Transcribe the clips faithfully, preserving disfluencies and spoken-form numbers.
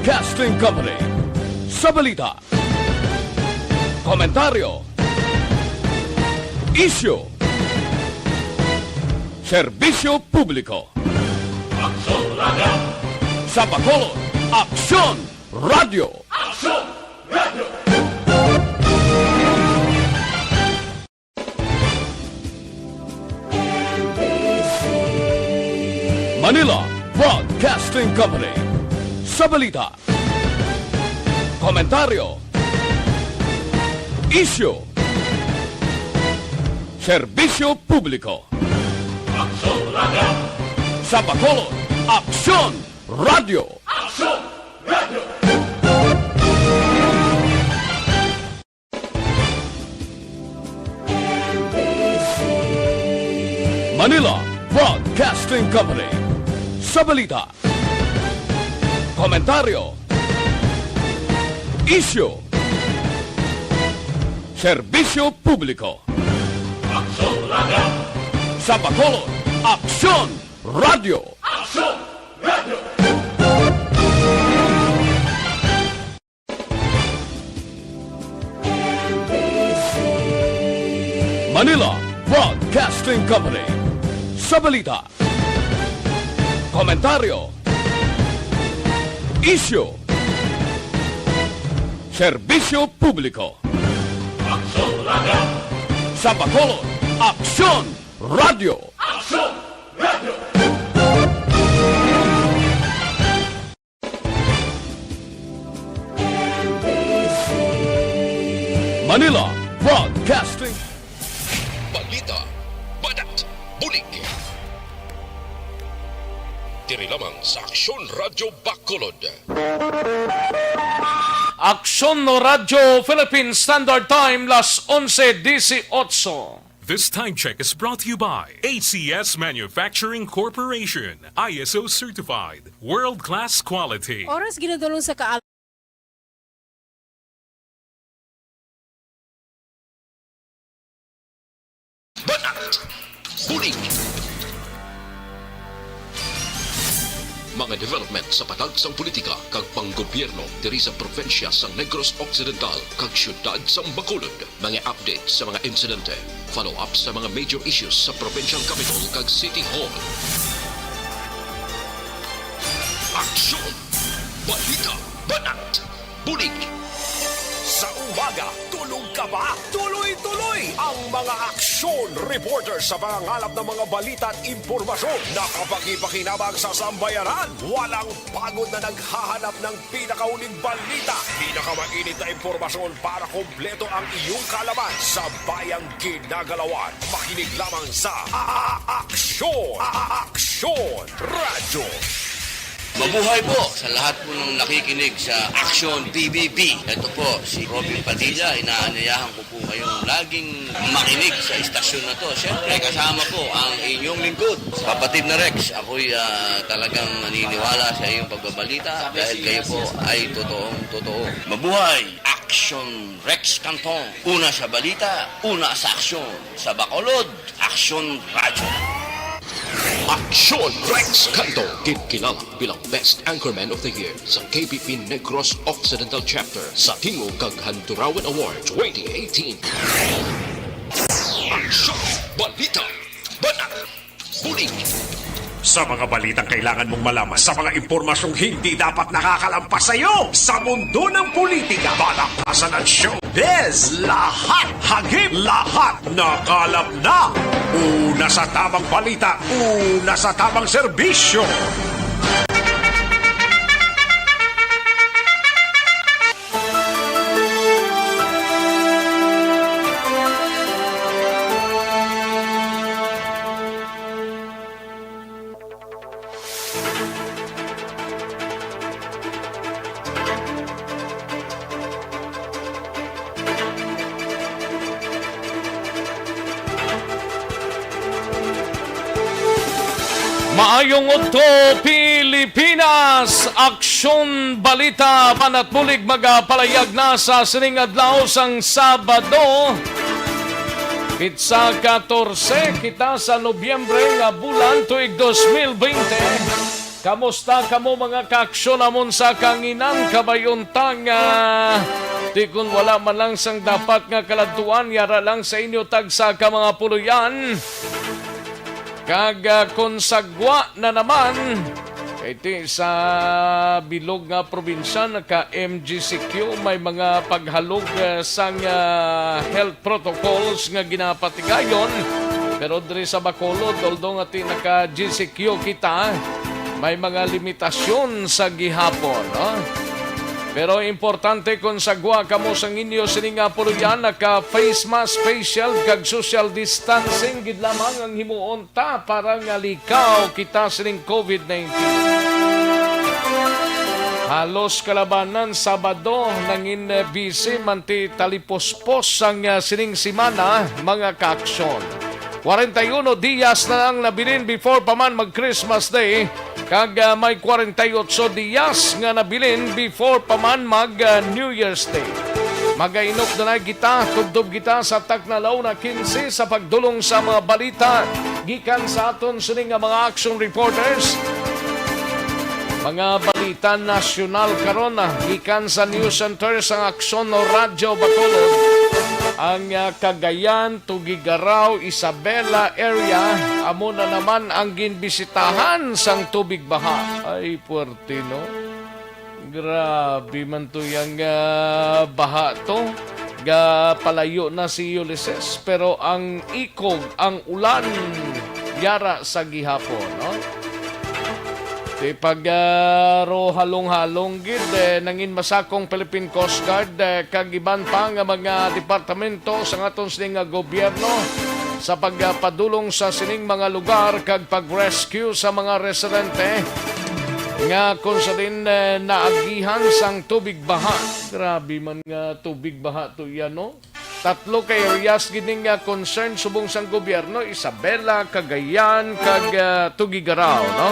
Broadcasting Company. Sa balita, komentaryo, isyu, serbisyo publiko. Aksyon Radio! Sa Bacolod, Aksyon Radio! Aksyon Radio! Manila Broadcasting Company. Sa balita, komentaryo, isyu, serbisyo publiko. Aksyon Radio! Sa Bacolod, Aksyon Radio! Aksyon Radio! Manila Broadcasting Company. Sa balita, komentaryo, isyu, serbisyo publiko. Aksyon Radio! Sa Bacolod, Aksyon Radio! Aksyon Radio! Manila Broadcasting Company. Sa balita, komentaryo, isyu, serbisyo publiko. Aksyon Radio! Sa Bacolod, Aksyon Radio! Aksyon Radio! Manila Broadcasting. Balita, banat, bulig. Diri lamang sa Aksyon Radyo Bacolod. Aksyon Radyo Philippine Standard Time, las onse dieciocho. This time check is brought to you by A C S Manufacturing Corporation, I S O certified, world-class quality. Oras ginadulong sa kaag- Banat! Bulig! Mga development sa patag sang politika kag panggobyerno diri sa probinsya sang Negros Occidental kag siyudad sang Bacolod. Mga update sa mga insidente, follow-up sa mga major issues sa provincial capital kag city hall. Aksyon! Balita! Banat! Bulig! Sa umaga, tulog ka ba? Tuloy-tuloy ang mga aksyon reporter sa pangangalap ng mga balita at impormasyon na kapakipakinabang sa sambayanan. Walang pagod na naghahanap ng pinakauling balita, pinakamainit na impormasyon para kompleto ang iyong kaalaman sa bayang ginagalawan. Makinig lamang sa A-, A-, Aksyon, A-, A-, Aksyon Radyo. Mabuhay po sa lahat po ng nakikinig sa Aksyon P B B. Ito po si Robin Padilla. Inaanyayahan ko po kayong laging makinig sa istasyon na to. Siyempre, kasama po ang inyong lingkod, kapatid na Rex. Ako'y, ah, talagang naniniwala sa iyong pagbabalita dahil kayo po ay totoong totoo. Mabuhay! Aksyon Rex Canton. Una sa balita, una sa aksyon. Sa Bacolod, Aksyon Radyo. Aksyon Rex Canto, ginkilala bilang Best Anchorman of the Year sa K B P Negros Occidental Chapter sa Tingog kag Handurawan Award twenty eighteen. Aksyon, balita, banat, bulig. Sa mga balitang kailangan mong malaman, sa mga impormasyong hindi dapat nakakalampas sa iyo, sa mundo ng politika, palakpasan at showbiz, lahat, hagip, lahat, nakalap na. Una sa tamang balita, una sa tamang serbisyo. Maayong udto, Pilipinas! Aksyon Balita, Banat Bulig, magapalayag na sa sining adlaw sang Sabado, pitsa katorse kita sa Nobyembre nga bulan, tuig dos mil bente. Kamusta kamo, mga kaaksyon namon sa kanginan? Kabay-on ta nga, di kun wala man lang sang dapat nga kaladtuan, yara lang sa inyo tagsa ka mga puloy-an. Kag, ah, kon sagwa na naman, kay ti sa bilog nga probinsya, naka M G C Q, may mga paghalog, ah, sang, ah, health protocols nga ginapatigayon. Pero diri sa Bacolod, although nga ti naka G C Q kita, may mga limitasyon sa gihapon, no? Pero importante, kung sagwa kamo sang inyo sini nga puloy-an, naka face mask, face shield, kag social distancing gid lamang ang himuon ta para nga likaw kita sining covid nineteen. Halos kalabanan Sabado nangin busy man ti talipuspos sang, ah, sining semana, mga kaaksyon. Kwarenta y uno dias na ang nabilin before pa man mag Christmas Day, kag, ah, may kwarenta y otso dias nga nabilin before pa man mag, ah, New Year's Day. Magainop na lang kita, tubtob kita sa takna launa kinse sa pagdulong sa mga balita gikan sa aton sini nga mga action reporters. Mga balita nasyonal karon, ah, gikan sa News Center sang Aksyon o Radyo Bacolod. Ang, ah, Cagayan, Tuguegarao, Isabela area, amo na naman ang ginbisitahan sang tubig baha. Ay, puwerte, no? Grabe man to yang, ah, baha to. Ga palayo na si Ulysses, pero ang ikog, ang ulan, yara sa gihapon, no? Ti pag, ah, ro halong-halong gid, eh, nangin masakong Philippine Coast Guard, eh, kag iban pa nga mga departamento sa aton sining nga gobyerno sa pagpadulong sa sining mga lugar kag pag-rescue sa mga residente nga kung sa din, eh, naagihan sang tubig baha. Grabe man nga tubig baha to iya, no? Tatlo ka areas gid ning, ah, concern subong sang gobyerno, Isabela, Cagayan, kag, ah, Tuguegarao, no?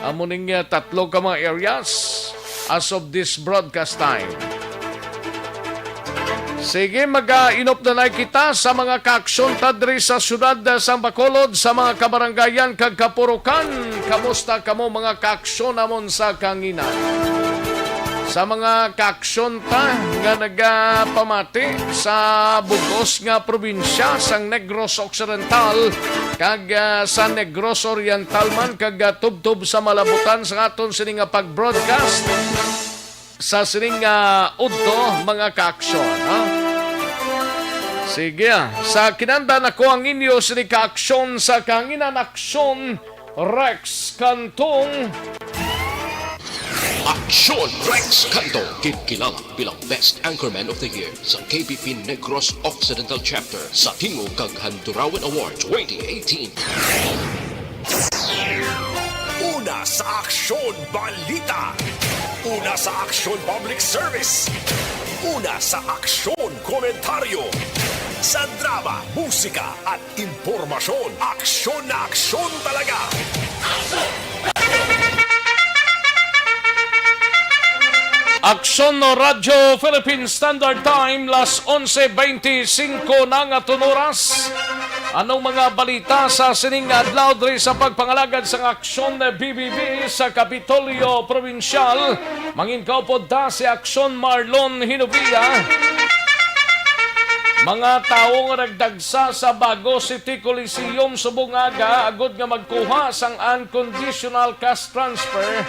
Amo ning, ah, tatlo ka mga areas as of this broadcast time. Sige, mag-inop na lang kita sa mga kaaksyon ta diri sa siyudad, ah, sang Bacolod, sa mga kabarangayan kag kapurukan. Kamusta kamo, mga kaaksyon namon sa kanginan? Sa mga kaaksyon ta nga nagapamati sa bug-os nga probinsya sang Negros Occidental kag, ah, sa Negros Oriental man, kag, ah, tubtob sa malabutan sa aton sini nga pag-broadcast sa sining, ah, udto, mga kaaksyon, ha? Sige, ah. Sa kinanda nako ang inyo sini kaaksyon sa kanginan, Aksyon Rex Cantong. Aksyon Rex Cantong, ginkilala bilang Best Anchorman of the Year sa K B P Negros Occidental Chapter sa Tingog kag Handurawan Award twenty eighteen. Una sa aksyon, balita. Una sa aksyon, public service. Una sa aksyon, komentaryo. Sa drama, musika, at impormasyon, aksyon na aksyon talaga. Aksyon no Radyo Philippine Standard Time, las onse beintisinko na nga aton oras. Anong mga balita sa sining adlaw diri sa pagpangalagad sang Aksyon B B B sa Kapitolyo Probinsyal? Mangin kaupod ta si Aksyon Marlon Hinubia. Mga tawo nga nagdagsa sa Bago City Coliseum subong aga agud nga magkuha sang unconditional cash transfer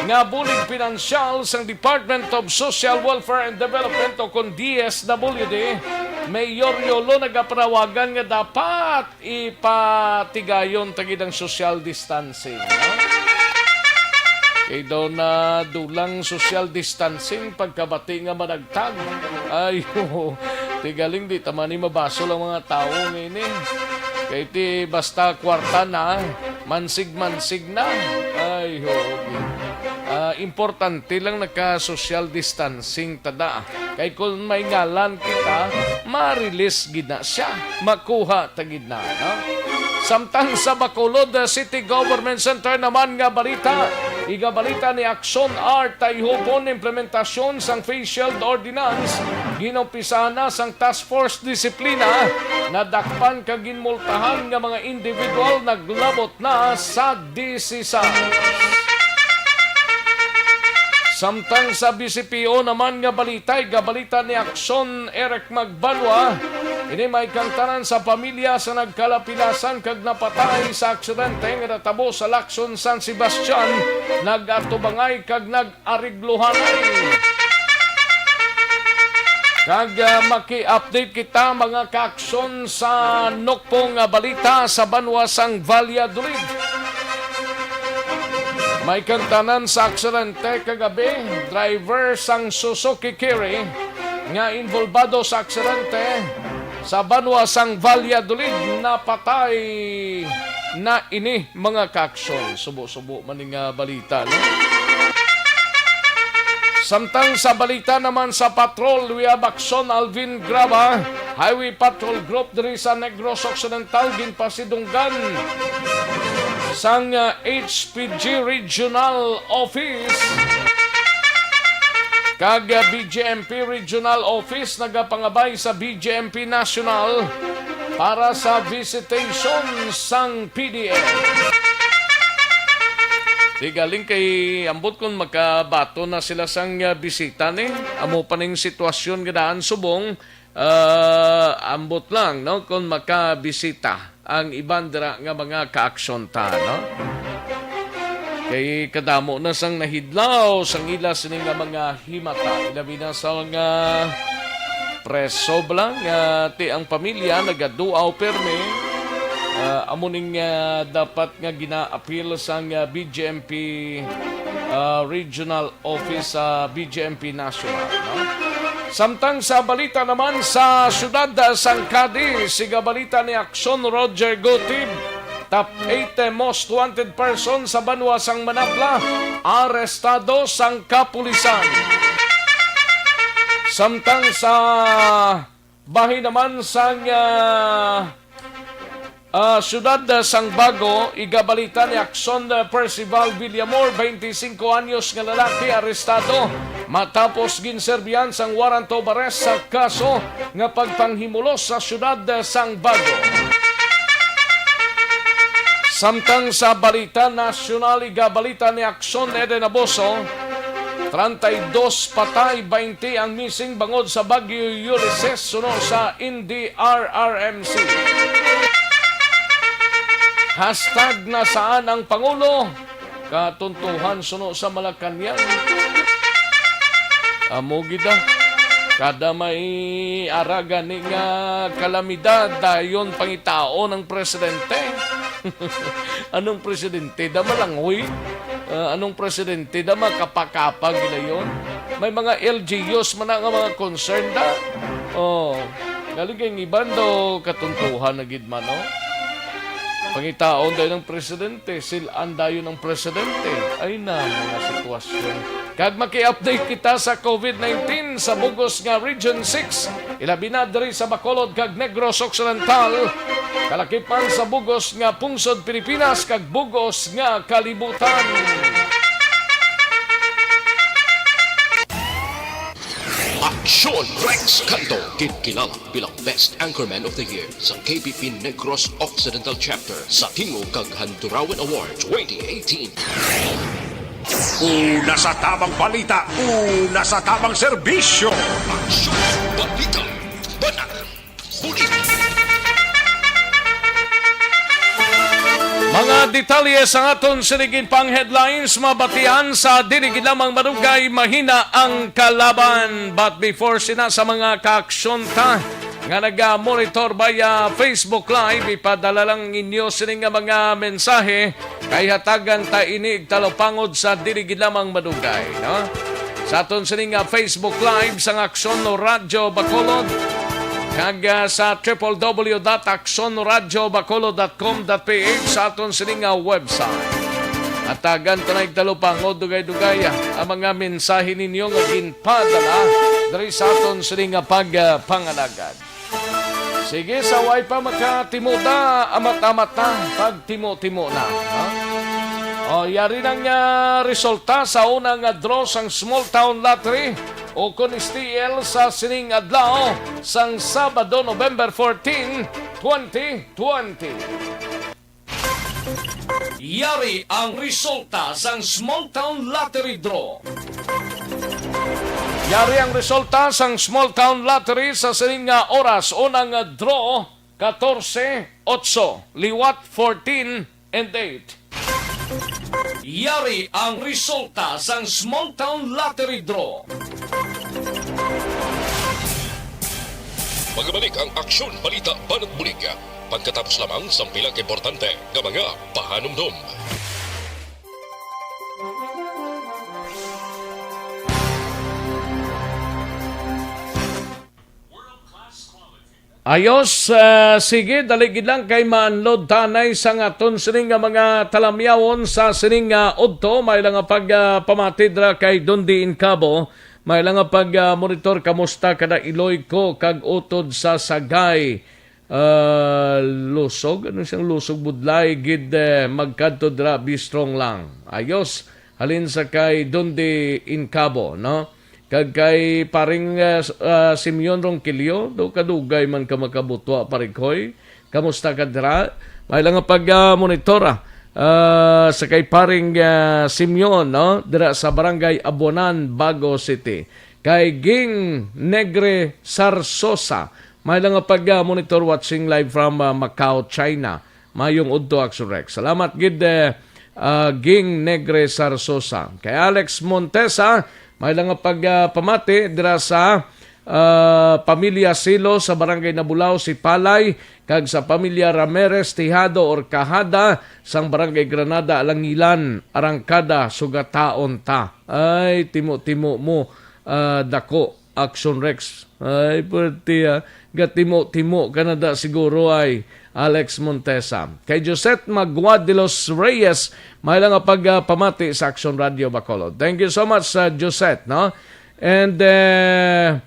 nga bulig pinansyal sang Department of Social Welfare and Development o kon D S W D, Mayor Yolo nagapanawagan nga dapat ipatigayon ta gid ang social distancing, no? Kay daw na dulang social distancing pagkabati nga managtag. Ay, oo. Ti galing di ta man ni mabasol ang mga tawo ngini. Kay ti basta kwarta na, mansig-mansig na. Ay, oo. Ah, importante lang naka-social distancing tada. Kay kung may ngalan kita, ma-release gid na siya. Makuha ta gid na, no? Samtang sa Bacolod, uh, City Government Center naman nga balita, igabalita ni Aksyon Art Tayhupon, implementasyon sang face shield ordinance ginumpisahan na sang Task Force Disiplina, nadakpan kag ginmultahan nga mga individual naglabot na sa disisas. Samtang sa B C P O naman nga balita, igabalita ni Action Eric Magbanwa, ini may kangtanan sa pamilya sa nagkalapilasan kag napatay sa aksidente nga natabo sa Lacson, San Sebastian, nag-atubangay kag nag-arigluhanay. Kag, ah, maki-update kita, mga kaaksyon, sa nukpong nga balita sa banwa sang Valladolid. May kangtanan sa aksidente kagabi, driver sang Suzuki Carry nga involbado sa aksidente sa banwa sang Valladolid napatay na ini, mga kaaksyon. Subo-subo man ning, ah, balita, no? Samtang sa balita naman sa patrol, we have Action Alvin Graba, Highway Patrol Group diri sa Negros Occidental, ginpasidunggan sang, ah, H P G Regional Office kag, ah, B J M P Regional Office nagapangabay sa B J M P National para sa visitation sang P D F. Di galing kay ambot kon makabaton na sila sang, ah, bisita ni. Amo pa ning sitwasyon nga daan subong, ah, ambot lang, no, kon makabisita ang iban dira nga mga kaaksyon ta, no? Kay kadamo na sang nahidlaw sang ila sini nga mga himata, ilabi na sa mga preso ba lang, ah, ti ang pamilya nagaduaw pirmi. Ah, amo ning, ah, dapat nga ginaapil sang, ah, B J M P, ah, Regional Office sa B J M P National, no? Samtang sa balita naman sa siyudad, ah, sang Cadiz, siga balita ni Aksyon Roger Gutib, top eight most wanted person sa banwa sang Manabla, arestado sang kapulisan. Samtang sa bahin naman sang, ah, ah, siyudad, ah, sang Bago, igabalita ni Aksyon, ah, Percival Villamor, twenty-five anyos nga lalaki, arestado matapos ginserbihan sang warrant of arrest sa kaso nga pagpanghimulos sa siyudad, ah, sang Bago. Samtang sa balita nasyonal, igabalita ni Aksyon Eden Aboso, treinta y dos patay, twenty ang missing bangod sa Bagyo Ulysses suno sa N D R R M C. Hashtag nasaan ang Pangulo? Katuntuhan suno sa Malacañang. Amo gid, ah. Kada may ara gani nga kalamidad, dayon pangitaon ang presidente. Anong presidente da malangoy? Ah, anong presidente da makapakapa gilayon? May mga L G Us man na nga mga concern da. Oh, galing kay iban daw katuntuhan na gid man, no? Pangitaon dayon ang presidente, sil-an dayon ang presidente. Ay na, mga sitwasyon. Kag maki-update kita sa COVID nineteen sa bugos nga Region six, ilabi na diri sa Bacolod kag Negros Occidental, kalakipan sa bugos nga pungsod Pilipinas kag bugos nga kalibutan. Aksyon Rex Canto, ginkilala bilang Best Anchorman of the Year sa K B P Negros Occidental Chapter sa Tingog kag Handurawan Award twenty eighteen. Una sa tamang balita, una sa tamang serbisyo. Aksyon, balita, banat, bulig. Mga detalye sa aton sining pang headlines mabatian sa dili gid lamang madugay, mahina ang kalaban. But before sina sa mga kaaksyon ta nga naga-monitor via Facebook Live, ipadala lang inyo sini nga mga mensahe kay hatagan ta ini talupangod sa dili gid lamang madugay, no? Sa aton sini nga Facebook Live sang Aksyon Radyo Bacolod, kag, ah, sa triple W dot aksyon radyo bacolod dot com dot P H sa aton sini nga website. Hatagan ta na talupangod dugay-dugay, ah, ang mga mensahe ninyo nga ginpadala diri sa aton sini nga pag, ah, pangalagad. Sige, sa way pa makatimo da, amat-amat na, pagtimo-timo na, ha? O, yari nang, ah, resulta sa una nga draw sang Small Town Lottery o kon S T L sa sining adlaw sang Sabado, November fourteen, twenty twenty. Yari ang resulta sang Small Town Lottery Draw. Yari ang resulta sang Small Town Lottery sa sining nga oras. Unang draw, katorse, otso, liwat, fourteen, and eight. Yari ang resulta sang Small Town Lottery Draw. Magbalik ang Aksyon Balita Banat Bulig pagkatapos lamang sang pila ka importante nga mga pahanumdom. Ayos, ah, sige, dali gid lang kay ma-unload ta anay sang aton sini nga mga talamyawon sa sini nga udto. May lang nga pag, ah, pamati dira kay Don D in Cabo. May lang nga pag, ah, monitor, kamusta kada Iloyco kag utod sa Sagay? Ah, lusog, ano siyang lusog, budlay gid, eh, magkadto dira, be strong lang. Ayos, halin sa kay Don D in Cabo, no? Kag kay paring, ah, s-, ah, Simeon Ronquillo, do kadugay man ka makabutwa, pare koy. Kamusta ka dira? May lang nga pag, ah, monitor, ah, ah, sa kay paring, ah, Simeon, no? Dira sa Barangay Abuanan, Bago City. Kay Ging Negre Sarsosa, may lang nga pag, ah, monitor, watching live from, ah, Macau, China. Mayong udto, Action Rex. Salamat gid, eh, ah, Ging Negre Sarsosa. Kay Alex Montesa, may lang nga pag, ah, pamati dira sa, ah, pamilya Silo sa Barangay Nabulao, Sipalay, kag sa pamilya Ramirez Tejado or Cajada sang Barangay Granada, Alangilan, Arangkada, sugataon ta. Ay, timo-timo mo, ah, dako. Action Rex. Ay, pwerte, ah. Gatimo-timo ka na da siguro ay Alex Montesa. Kay Josette Magua de los Reyes, may lang nga pag, ah, pamati sa Action Radio Bacolod. Thank you so much, ah, Josette, no? And, eh,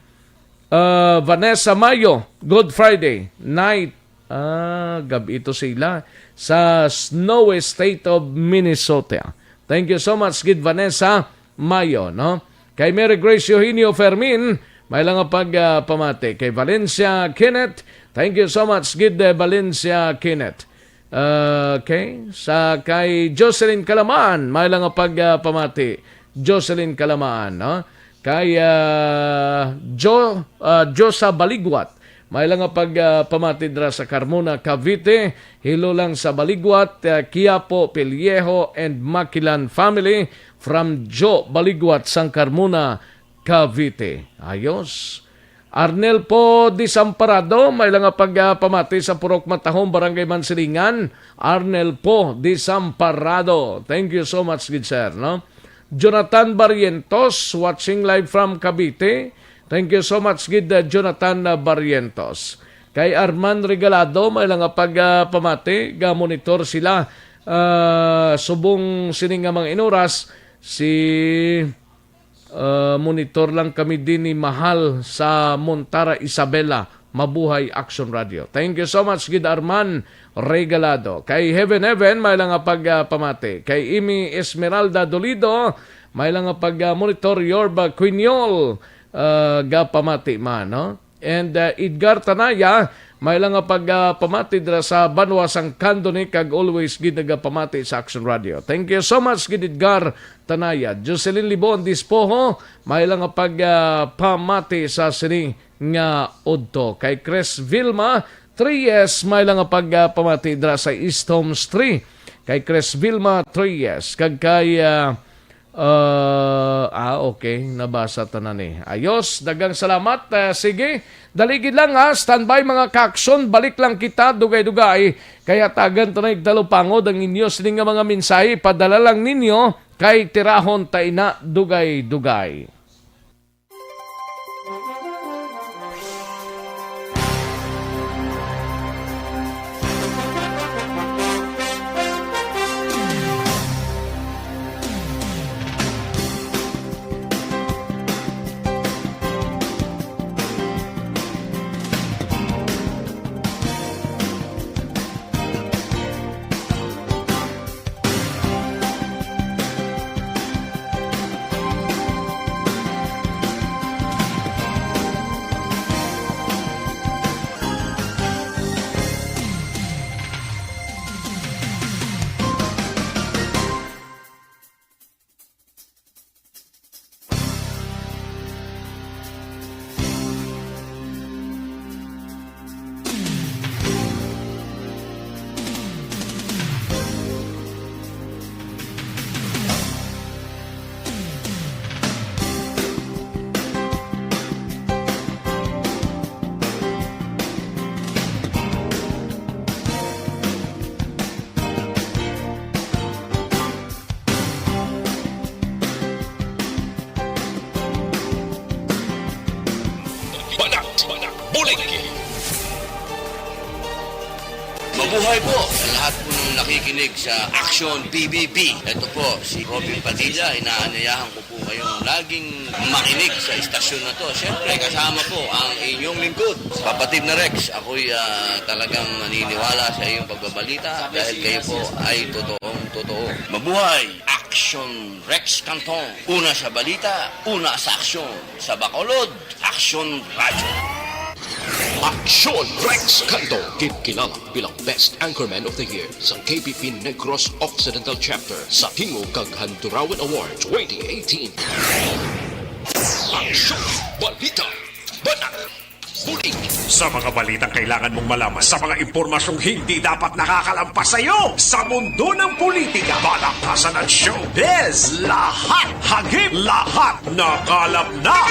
ah, Vanessa Mayo, good Friday night. Ah, gab ito sila sa snowy state of Minnesota. Thank you so much, gid Vanessa Mayo, no? Kay Mary Grace Eugenio Fermin, may lang nga pag, ah, pamati. Kay Valencia Kenneth, thank you so much, gid, eh, Valencia Kenneth. Okay, sa kay Jocelyn Kalamaan, may lang nga pag, ah, pamati. Jocelyn Kalamaan, no? Kay, ah, Jo, ah, Josa Baligwat, may lang nga pag, ah, pamati dira sa Carmona, Cavite. Hilo lang sa Baligwat, ah, Quiapo, Pellejo, and Maquilan family from Jo Baligwat sang Carmona, Cavite. Ayos. Arnel po Desamparado, may lang nga pag, ah, pamati sa Purok Matahom, Barangay Mansilingan. Arnel po Desamparado. Thank you so much, good sir, no? Jonathan Barrientos, watching live from Cavite. Thank you so much, gid, uh, Jonathan, uh, Barrientos. Kay Arman Regalado, may lang nga pag, uh, pamati, ga monitor sila, uh, subong sini nga mga inuras, si, uh, monitor lang kami din ni Mahal sa Montara, Isabela. Mabuhay Action Radio. Thank you so much, gid Arman Regalado. Kay Heaven Heaven, may lang nga pag, ah, pamati. Kay Imi Esmeralda Dolido, may lang nga pag, ah, monitor, Yorba Quiñol, ah, ga pamati man, no? And, ah, Edgar Tanaya, may lang nga pag, ah, pamati dira sa banwa sang Candoni, kag always gid nagapamati sa Action Radio. Thank you so much, gid Edgar Tanaya. Jocelyn Libon Dispoho, may lang nga pag, ah, pamati sa sini nga udto. Kay Chris Vilma Treyes, may lang nga pag, ah, pamati dira sa East Homes three. Kay Chris Vilma Treyes. Kag kay, ah, ah, ah, okay, nabasa tanan ni. Ayos, daghang salamat. Ah, sige, dali gid lang ha. Standby, mga kakson. Balik lang kita, dugay-dugay. Kay hatagan ta na igtalupangod ang inyo sini nga mga mensahe. Padala lang ninyo kay tirahon ta ina dugay-dugay. Buhay po sa lahat po ng nakikinig sa Action P B B. Ito po si Robin Padilla. Inaanyayahan ko po kayong laging makinig sa istasyon na to. Siyempre, kasama po ang inyong lingkod, Kapatid na Rex. Ako'y ah, talagang naniniwala sa iyong pagbabalita dahil kayo po ay totoong totoo. Mabuhay! Action Rex Canton. Una sa balita, una sa aksyon. Sa Bacolod, Action Radyo. Action Rex Canto, kinkilala bilang Best Anchorman of the Year sa K P P Negros Occidental Chapter sa Tingog kag Handurawan Award twenty eighteen. Action Balita. Banat. Bulig. Sa mga balitang kailangan mong malaman, sa mga impormasyong hindi dapat nakakalampas sa iyo, sa mundo ng politika, balaktasan at showbiz, lahat hagip, lahat nakalap na.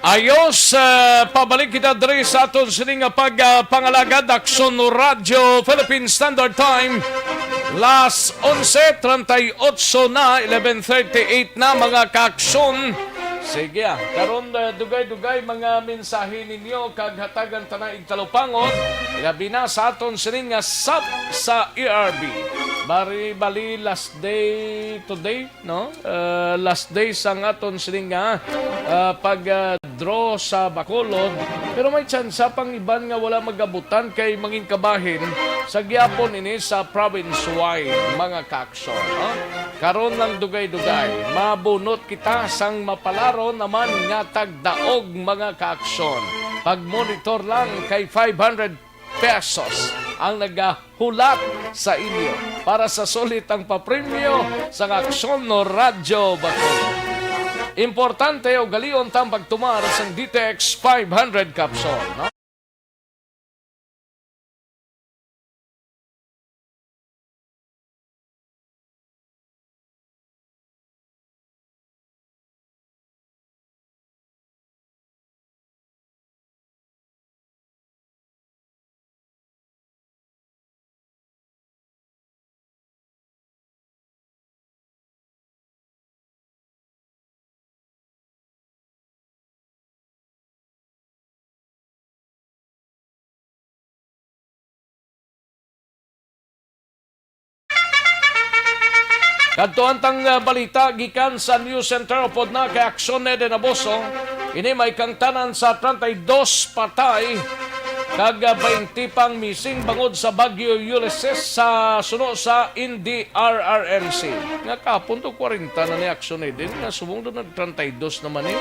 Ayos, eh, pabalik kita diri sa aton sini nga pag, ah, pangalagad, Aksyon Radyo Philippine Standard Time. Las onse treinta y ocho na, eleven thirty-eight na, mga kaaksyon. Sige, ah, karon, eh, dugay-dugay mga mensahe ninyo kag hatagan ta na igtalupangon, ilabi na sa aton sini nga sap sa E R B. Bali-bali last day today, no? Uh, last day sang aton sini nga, uh, pag, uh, draw sa Bacolod, pero may tsansa pang iban nga wala magabutan kay mangin kabahin sa gihapon ini sa province-wide, mga kaaksyon, no? Karon lang dugay-dugay, mabunot kita sang mapalaro naman nga tagdaog, mga kaaksyon. Pag-monitor lang kay five hundred pesos ang nagahulat sa inyo para sa sulit ang papremyo sang Aksyon no Radyo Bacolod. Importante, ugalion ta ang pagtumar sang D T X five hundred capsule, no? Kadto ang tang, ah, balita gikan sa News Center upod na kay Aksyon Eden Abuso. Ini may kangtanan sa treinta y dos patay kag, ah, baynte pang missing bangod sa Bagyo Ulysses sa suno sa N D R R M C. Nga kahapon to kwarenta na ni Aksyon Eden, nga subong do nag treinta y dos naman eh.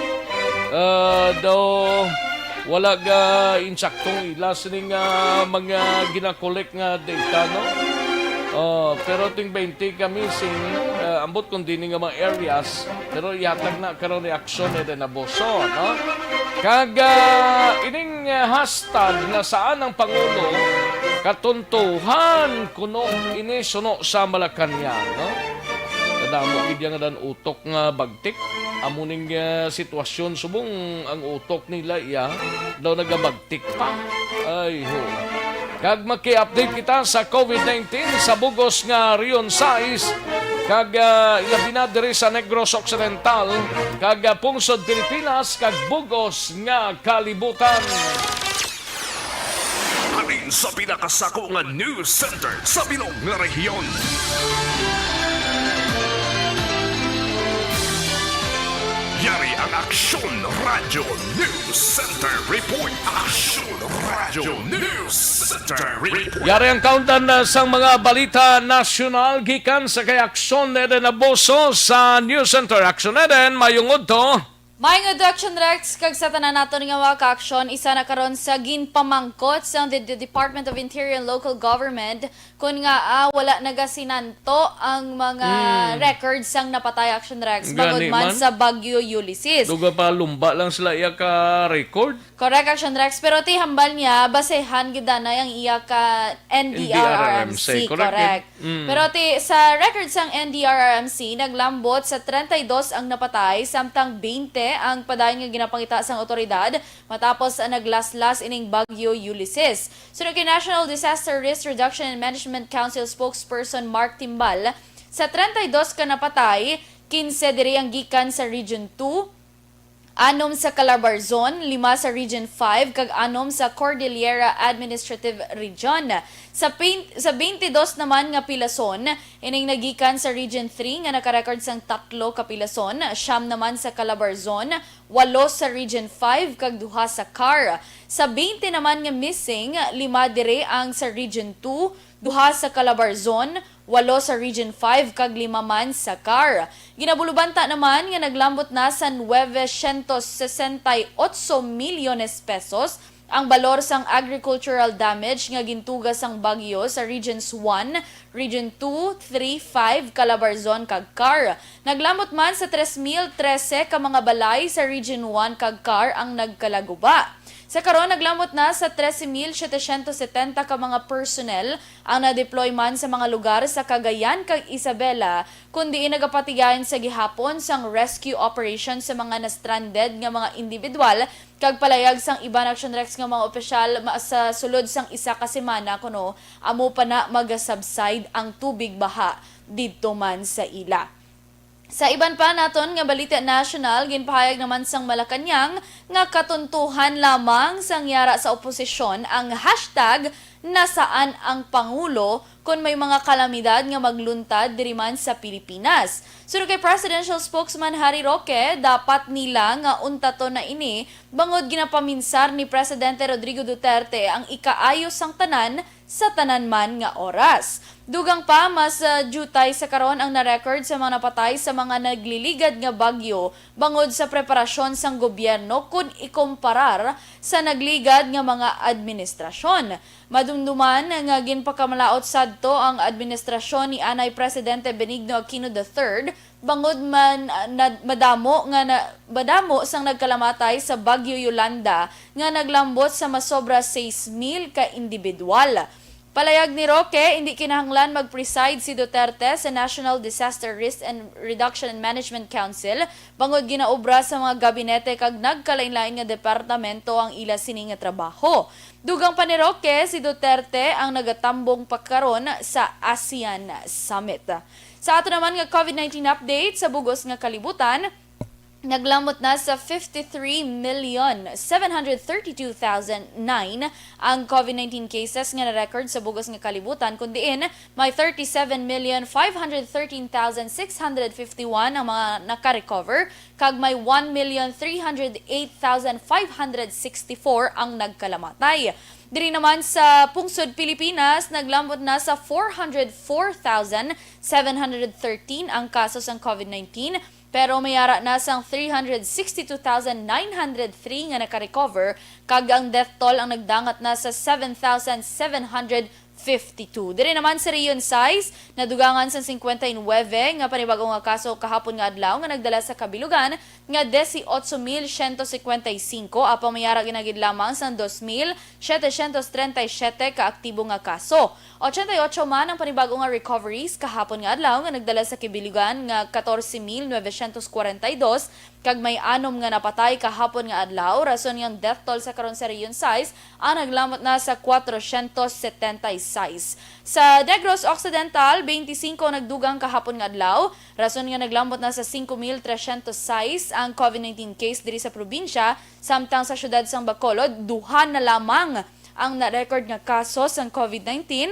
Ah, daw wala ga insaktong ila sining, ah, mga ginakolek nga data, no? Oh, pero ting baynte ka missing, ah, ambot kung dini nga mga areas, pero ihatag na karon ni Aksyon Eden Abuso, no? Kag, ah, ining, ah, hashtag na saan ang Pangulo, katuntuhan kuno ini suno sa Malacañang, no? Kadamo gid yang dan utok nga bagtik. Amo ning, ah, sitwasyon, subong ang utok nila iya daw nagabagtik pa. Ay, ho. Kag maki-update kita sa COVID nineteen sa bugos nga Region sais, kag, ah, ilabi na diri sa Negros Occidental, kag, ah, pungsod Pilipinas, kag bugos nga kalibutan. Halin sa pinakasako nga news center sa bilog nga rehiyon. Yari ang Aksyon Radyo News Center Report. Aksyon Radyo News Center Report. Yari ang countdown na sang mga balita nasyonal gikan sa kay Aksyon Eden Abuso sa News Center. Aksyon Eden, mayong udto. Maayong udto, Action Rex, kag sa tanan naton nga mga ka-aksyon, isa na karon sa ginpamangkot sang the, the Department of Interior and Local Government kun nga, ah, wala nagasinanto ang mga Hmm. records sang napatay, Action Rex, Gani bangod man man. sa Bagyo Ulysses. Duga pa lumba lang sila iya ka record. Correct, Action Rex. Pero ti hambal niya, basehan gid na ang iya ka N D R R M C, N D R R M C, correct. correct. Mm. Pero ti, sa record sang N D R R M C, naglambot sa treinta y dos ang napatay, samtang baynte ang padayon nga ginapangita sang awtoridad matapos ang naglaslas ining Bagyo Ulysses. Suno kay National Disaster Risk Reduction and Management Council spokesperson Mark Timbal, sa treinta y dos ka napatay, quince diri ang gikan sa Region two, Anom sa Calabarzon, lima sa Region five, kag anom sa Cordillera Administrative Region. Sa pin-, sa twenty-dos naman nga pilason, ining nagikan sa Region three nga nakarecord sang tatlo ka pilason, siyam naman sa Calabarzon, walo sa Region five, kag duha sa car. Sa twenty naman nga missing, lima diri ang sa Region two, duha sa Calabarzon, walo sa Region five, kag lima man sa car. Ginabulubanta naman nga naglambot na sa nueve cientos sesenta y ocho milyones pesos ang balor sang agricultural damage nga gintuga sang bagyo sa Regions one, Region two, three, five, Calabarzon, kag car. Naglambot man sa tres mil trese ka mga balay sa Region one kag car ang nagkalaguba. Sa karon, naglambot na sa trese mil setecientos setenta ka mga personnel ang na-deploy man sa mga lugar sa Cagayan kag Isabela, kun diin nagapatigayon sa gihapon sang rescue operation sa mga na-stranded nga mga individual, kag palayag sang iban, Action Rex, nga mga opisyal, ma-, sa sulod sang isa ka semana kuno amo pa na magasubside ang tubig baha didto man sa ila. Sa iban pa naton nga balita nasyonal, ginpahayag naman sang Malacañang nga katuntuhan lamang sang yara sa oposisyon ang hashtag nasaan ang Pangulo kon may mga kalamidad nga magluntad diri man sa Pilipinas. Suno kay Presidential Spokesman Harry Roque, dapat nila nga untaton na ini bangod ginapaminsar ni Presidente Rodrigo Duterte ang ikaayo sang tanan sa tanan man nga oras. Dugang pa, mas, ah, diutay sa karon ang na-record sa mga napatay sa mga nagliligad nga bagyo bangod sa preparasyon sang gobyerno kun ikumparar sa nagligad nga mga administrasyon. Madumduman nga ginpakamalaut sadto ang administrasyon ni anay Presidente Benigno Aquino the third, bangod man, ah, na, madamo nga na, madamo sang nagkalamatay sa Bagyo Yolanda nga naglambot sa masobra sais mil ka individual. Palayag ni Roque, indi kinahanglan mag-preside si Duterte sa National Disaster Risk and Reduction and Management Council bangod ginaobra sa mga gabinete kag nagkalainlain nga departamento ang ila sini nga trabaho. Dugang pa ni Roque, si Duterte ang nagatambong pa karon sa ASEAN Summit. Sa ato naman nga COVID nineteen update sa bug-os nga kalibutan, naglambot na sa fifty-three million seven hundred thirty-two thousand nine ang COVID nineteen cases nga na-record sa bug-os nga kalibutan, kun diin may thirty-seven million five hundred thirteen thousand six hundred fifty-one ang mga naka-recover, kag may one million three hundred eight thousand five hundred sixty-four ang nagkalamatay. Diri naman sa pungsod Pilipinas, naglambot na sa four hundred four thousand seven hundred thirteen ang kaso sang COVID nineteen, pero may ara na sang three hundred sixty-two thousand nine hundred three nga naka-recover, kag ang death toll ang nagdangat na sa seven thousand seven hundred fifty-two. Diri naman sa Region sais, nadugangan sang cincuenta y nueve nga panibag-o nga kaso kahapon nga adlaw nga nagdala sa kabilugan nga dieciocho mil ciento cincuenta y cinco, apan may ara gid lamang sang dos mil setecientos treinta y siete ka aktibo nga kaso. Ochenta y ocho man ang panibag-o nga recoveries kahapon nga adlaw nga nagdala sa kabilugan nga catorce mil novecientos cuarenta y dos, kag may anom nga napatay kahapon nga adlaw, rason nga ang death toll sa karon sa Region sais ang naglambot na sa cuatrocientos setenta y seis. Sa Negros Occidental, veinticinco nagdugang kahapon nga adlaw, rason nga naglambot na sa cinco mil trescientos seis ang COVID nineteen case diri sa probinsya, samtang sa siyudad sang Bacolod, duha na lamang ang na-record nga kaso sang COVID nineteen.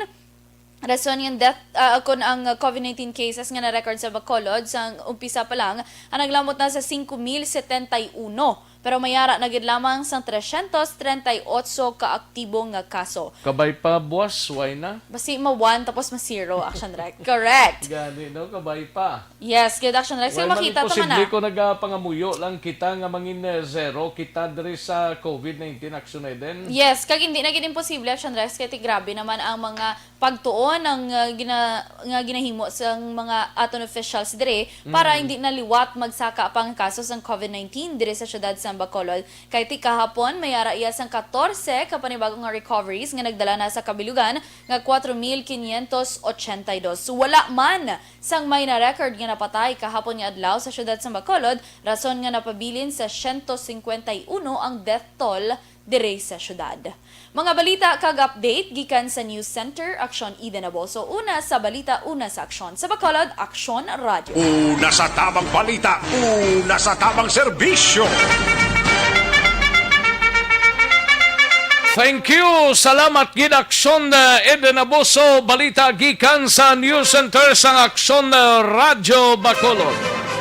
Rason nga death, ah, kun ang COVID nineteen cases nga na-record sa Bacolod sang umpisa pa lang, ang naglambot na sa cinco mil setenta y uno, pero may ara na gid lamang sang trescientos treinta y ocho ka aktibo nga kaso. Kabay pa, buwas, way na? Basi ma-one tapos ma-zero, Action Rex. Correct. Gani, no? Kabay pa. Yes, good, Action Rex. Way man makita ta imposible man na. Kung nagapangamuyo lang kita nga mangin, eh, zero kita diri sa COVID nineteen, Action Eden. Yes, kag hindi na gid imposible, Action Rex, kay ti grabe naman ang mga pagtuon ang, uh, gina-, nga ginahimo sang mga aton officials diri para Mm. hindi na liwat magsaka pa ang kaso sang COVID nineteen diri sa siyudad sang Bacolod. Kay ti kahapon, may ara iya sang catorce ka panibago nga recoveries nga nagdala na sa kabilugan nga cuatro mil quinientos ochenta y dos. Wala man sang may na-record nga napatay kahapon nga adlaw sa siyudad sang Bacolod, rason nga napabilin sa ciento cincuenta y uno ang death toll diri sa syudad. Mga balita kag update gikan sa News Center, Aksyon Eden Aboso. Una sa balita, una sa aksyon. Sa Bacolod, Aksyon Radyo. Una sa tabang balita, una sa tabang serbisyo. Thank you. Salamat gid, Aksyon, uh, Eden Aboso. Balita gikan sa News Center sang Aksyon, uh, Radyo Bacolod.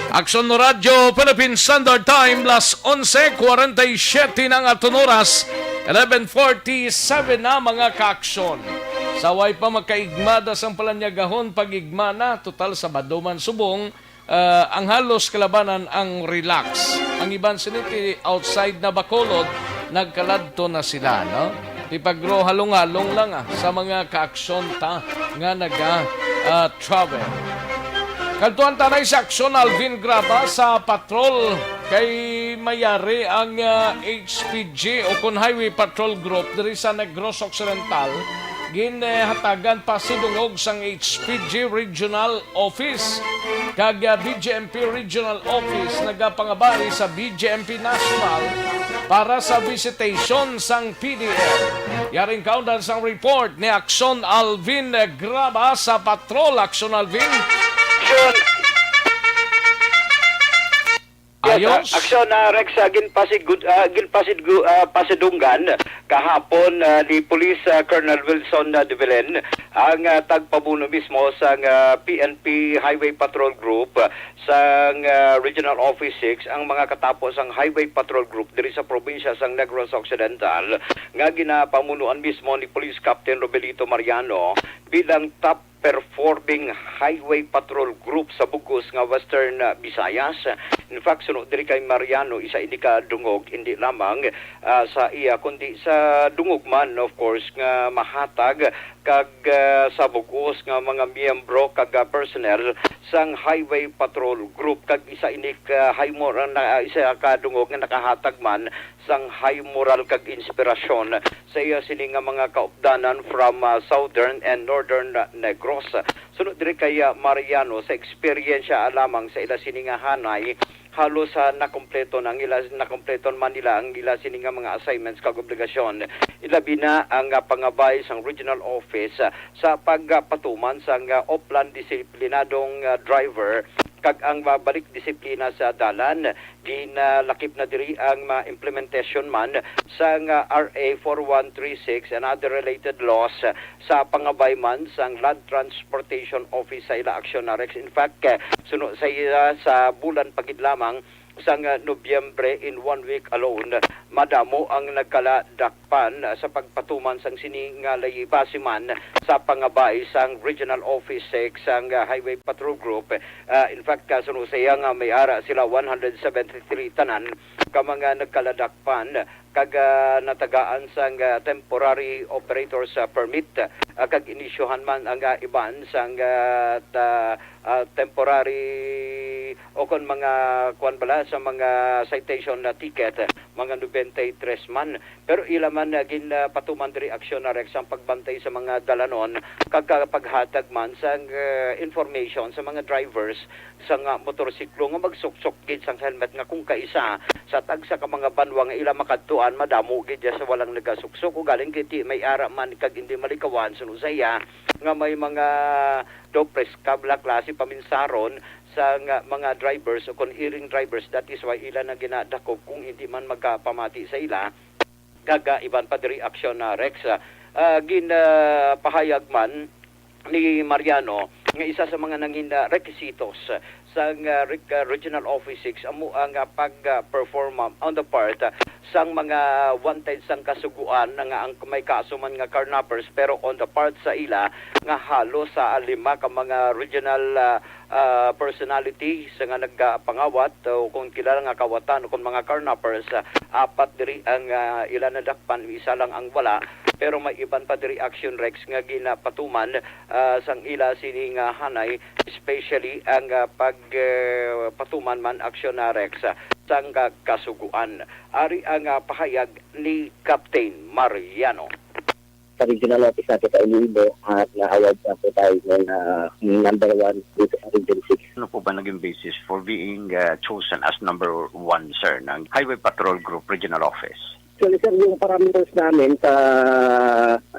Aksyon Radyo Philippine Standard Time, las onse kwarenta y siete na ang aton oras, eleven forty-seven na, mga kaaksyon. Sa way pa makaigmada sang palanyagahon, pag-igma na, total Sabado man subong, ah, ang halos kalabanan ang relax. Ang iban sini ti outside na Bacolod, nagkaladto na sila, no? Ti pagro halong-halong lang, ah, sa mga kaaksyon ta nga naga, ah, travel. Kadtuan ta na sa aksyon, Alvin Graba, sa patrol kay mayari ang, ah, H P G o kon Highway Patrol Group diri sa Negros Occidental. Ginhatagan pasidungog sang H P G Regional Office kag, ah, B J M P Regional Office nagapangabay sa B J M P National para sa visitation sang P D L. Yaring kaundan sang report ni Aksyon Alvin Graba sa patrol. Aksyon Alvin. Aksyon. Yes, Ayos. ah, aksyon, ah, Rex, ah, ginpasid-, ah, ginpasid-, ah, pasidunggan kahapon, ah, ni Police, ah, Colonel Wilson, ah, de Belen ang, ah, tagpamuno mismo sang, ah, P N P Highway Patrol Group, ah, sang, ah, Regional Office six ang mga katapo sang Highway Patrol Group diri sa probinsya sang Negros Occidental nga ginapamunuan mismo ni Police Captain Robelito Mariano bilang top performing highway patrol group sa bug-os nga Western, ah, Visayas. In fact, suno diri kay Mariano, isa ini ka dungog, hindi lamang, ah, sa iya, kundi sa dungog man, of course, nga mahatag kag, ah, sa bug-os nga mga miyembro kag, ah, personnel sang highway patrol group, kag isa ini ka high moral na, ah, isa ka dungog nga nakahatag man sang high moral kag inspirasyon sa iya sini nga mga kaupdanan from, ah, southern and northern, ah, Negros. Suno diri kay, ah, Mariano, sa eksperyensya lamang sa ila sini nga hanay, halos, ah, nakompleto na ang ila, nakompleto man nila ang ila sini nga mga assignments kag obligasyon. Ilabi na ang, ah, pangabay sang regional office, ah, sa pagpatuman sang, ah, upland disiplinadong, ah, driver kag ang, ah, balik disiplina sa dalan. Ginalakip na diri ang, ah, implementasyon man sang, ah, R A four one three six and other related laws, ah, sa pangabay man sang Land Transportation Office sa ila aksyon na Rex. In fact, ah, suno sa iya, sa bulan pa gid lamang sang, ah, Nobyembre, in one week alone, madamo ang nagkaladakpan, ah, sa pagpatuman sang sini nga layibasiman sa pangabay sang Regional Office six sang, ah, Highway Patrol Group. Ah, in fact, ah, suno sa iya nga may ara sila one hundred seventy-three tanan ka mga nagkaladakpan kag, ah, natagaan sang, ah, temporary operators, ah, permit, ah, kag inisyuhan man ang, ah, iban sang, ah, ta-, ah, temporary o kon mga kuan bala sa mga citation na ticket, mga nobenta y tres man. Pero ila man, ah, ginpatuman diri aksyon na Rex ang pagbantay sa mga dalanon kag, ah, paghatag man sang, ah, information sa mga drivers sa nga motorsiklo nga magsuksok gid sang helmet, nga kung kaisa sa tagsa ka mga banwa nga ila makadtuan, madamo gid dya sa walang nagasuksok, ugaling giti may ara man kag indi malikawan suno sa iya nga may mga daw preskab la klase paminsaron sa nga mga drivers o kon erring drivers. That is why ila na ginadakop kung hindi man magkapamati sa ila kag, ah, iban pa diri aksyon na Rex. Ah, gin, ah, pahayag man ni Mariano nga isa sa mga nangin, ah, requisitos sang, ah, reg-, ah, Regional Office six amo ang, ah, pag, ah, perform, ah, on the part, ah, sang mga wanted sang kasugoan na nga ang may kaso man nga carnappers, pero on the part sa ila nga halos sa lima ka mga regional, ah, ah, personality sa nga nagapangawat o kung kilala nga kawatan o kung mga carnappers, ah, apat diri ang, ah, ila nadakpan, isa lang ang wala. Pero may iban pa diri action Rex nga ginapatuman, ah, sang ila sini nga hanay, especially ang, ah, pag, ah, patuman man aksyon na Rex, ah, sang, ah, kasuguan. Ari ang, ah, pahayag ni Captain Mariano. Sa regional office natin sa Iloilo at na-award na po tayo ng ah, number one dito sa Region six. Ano po ba naging basis for being uh, chosen as number one, sir, ng Highway Patrol Group Regional Office? Actually, sir, yung parameters namin sa,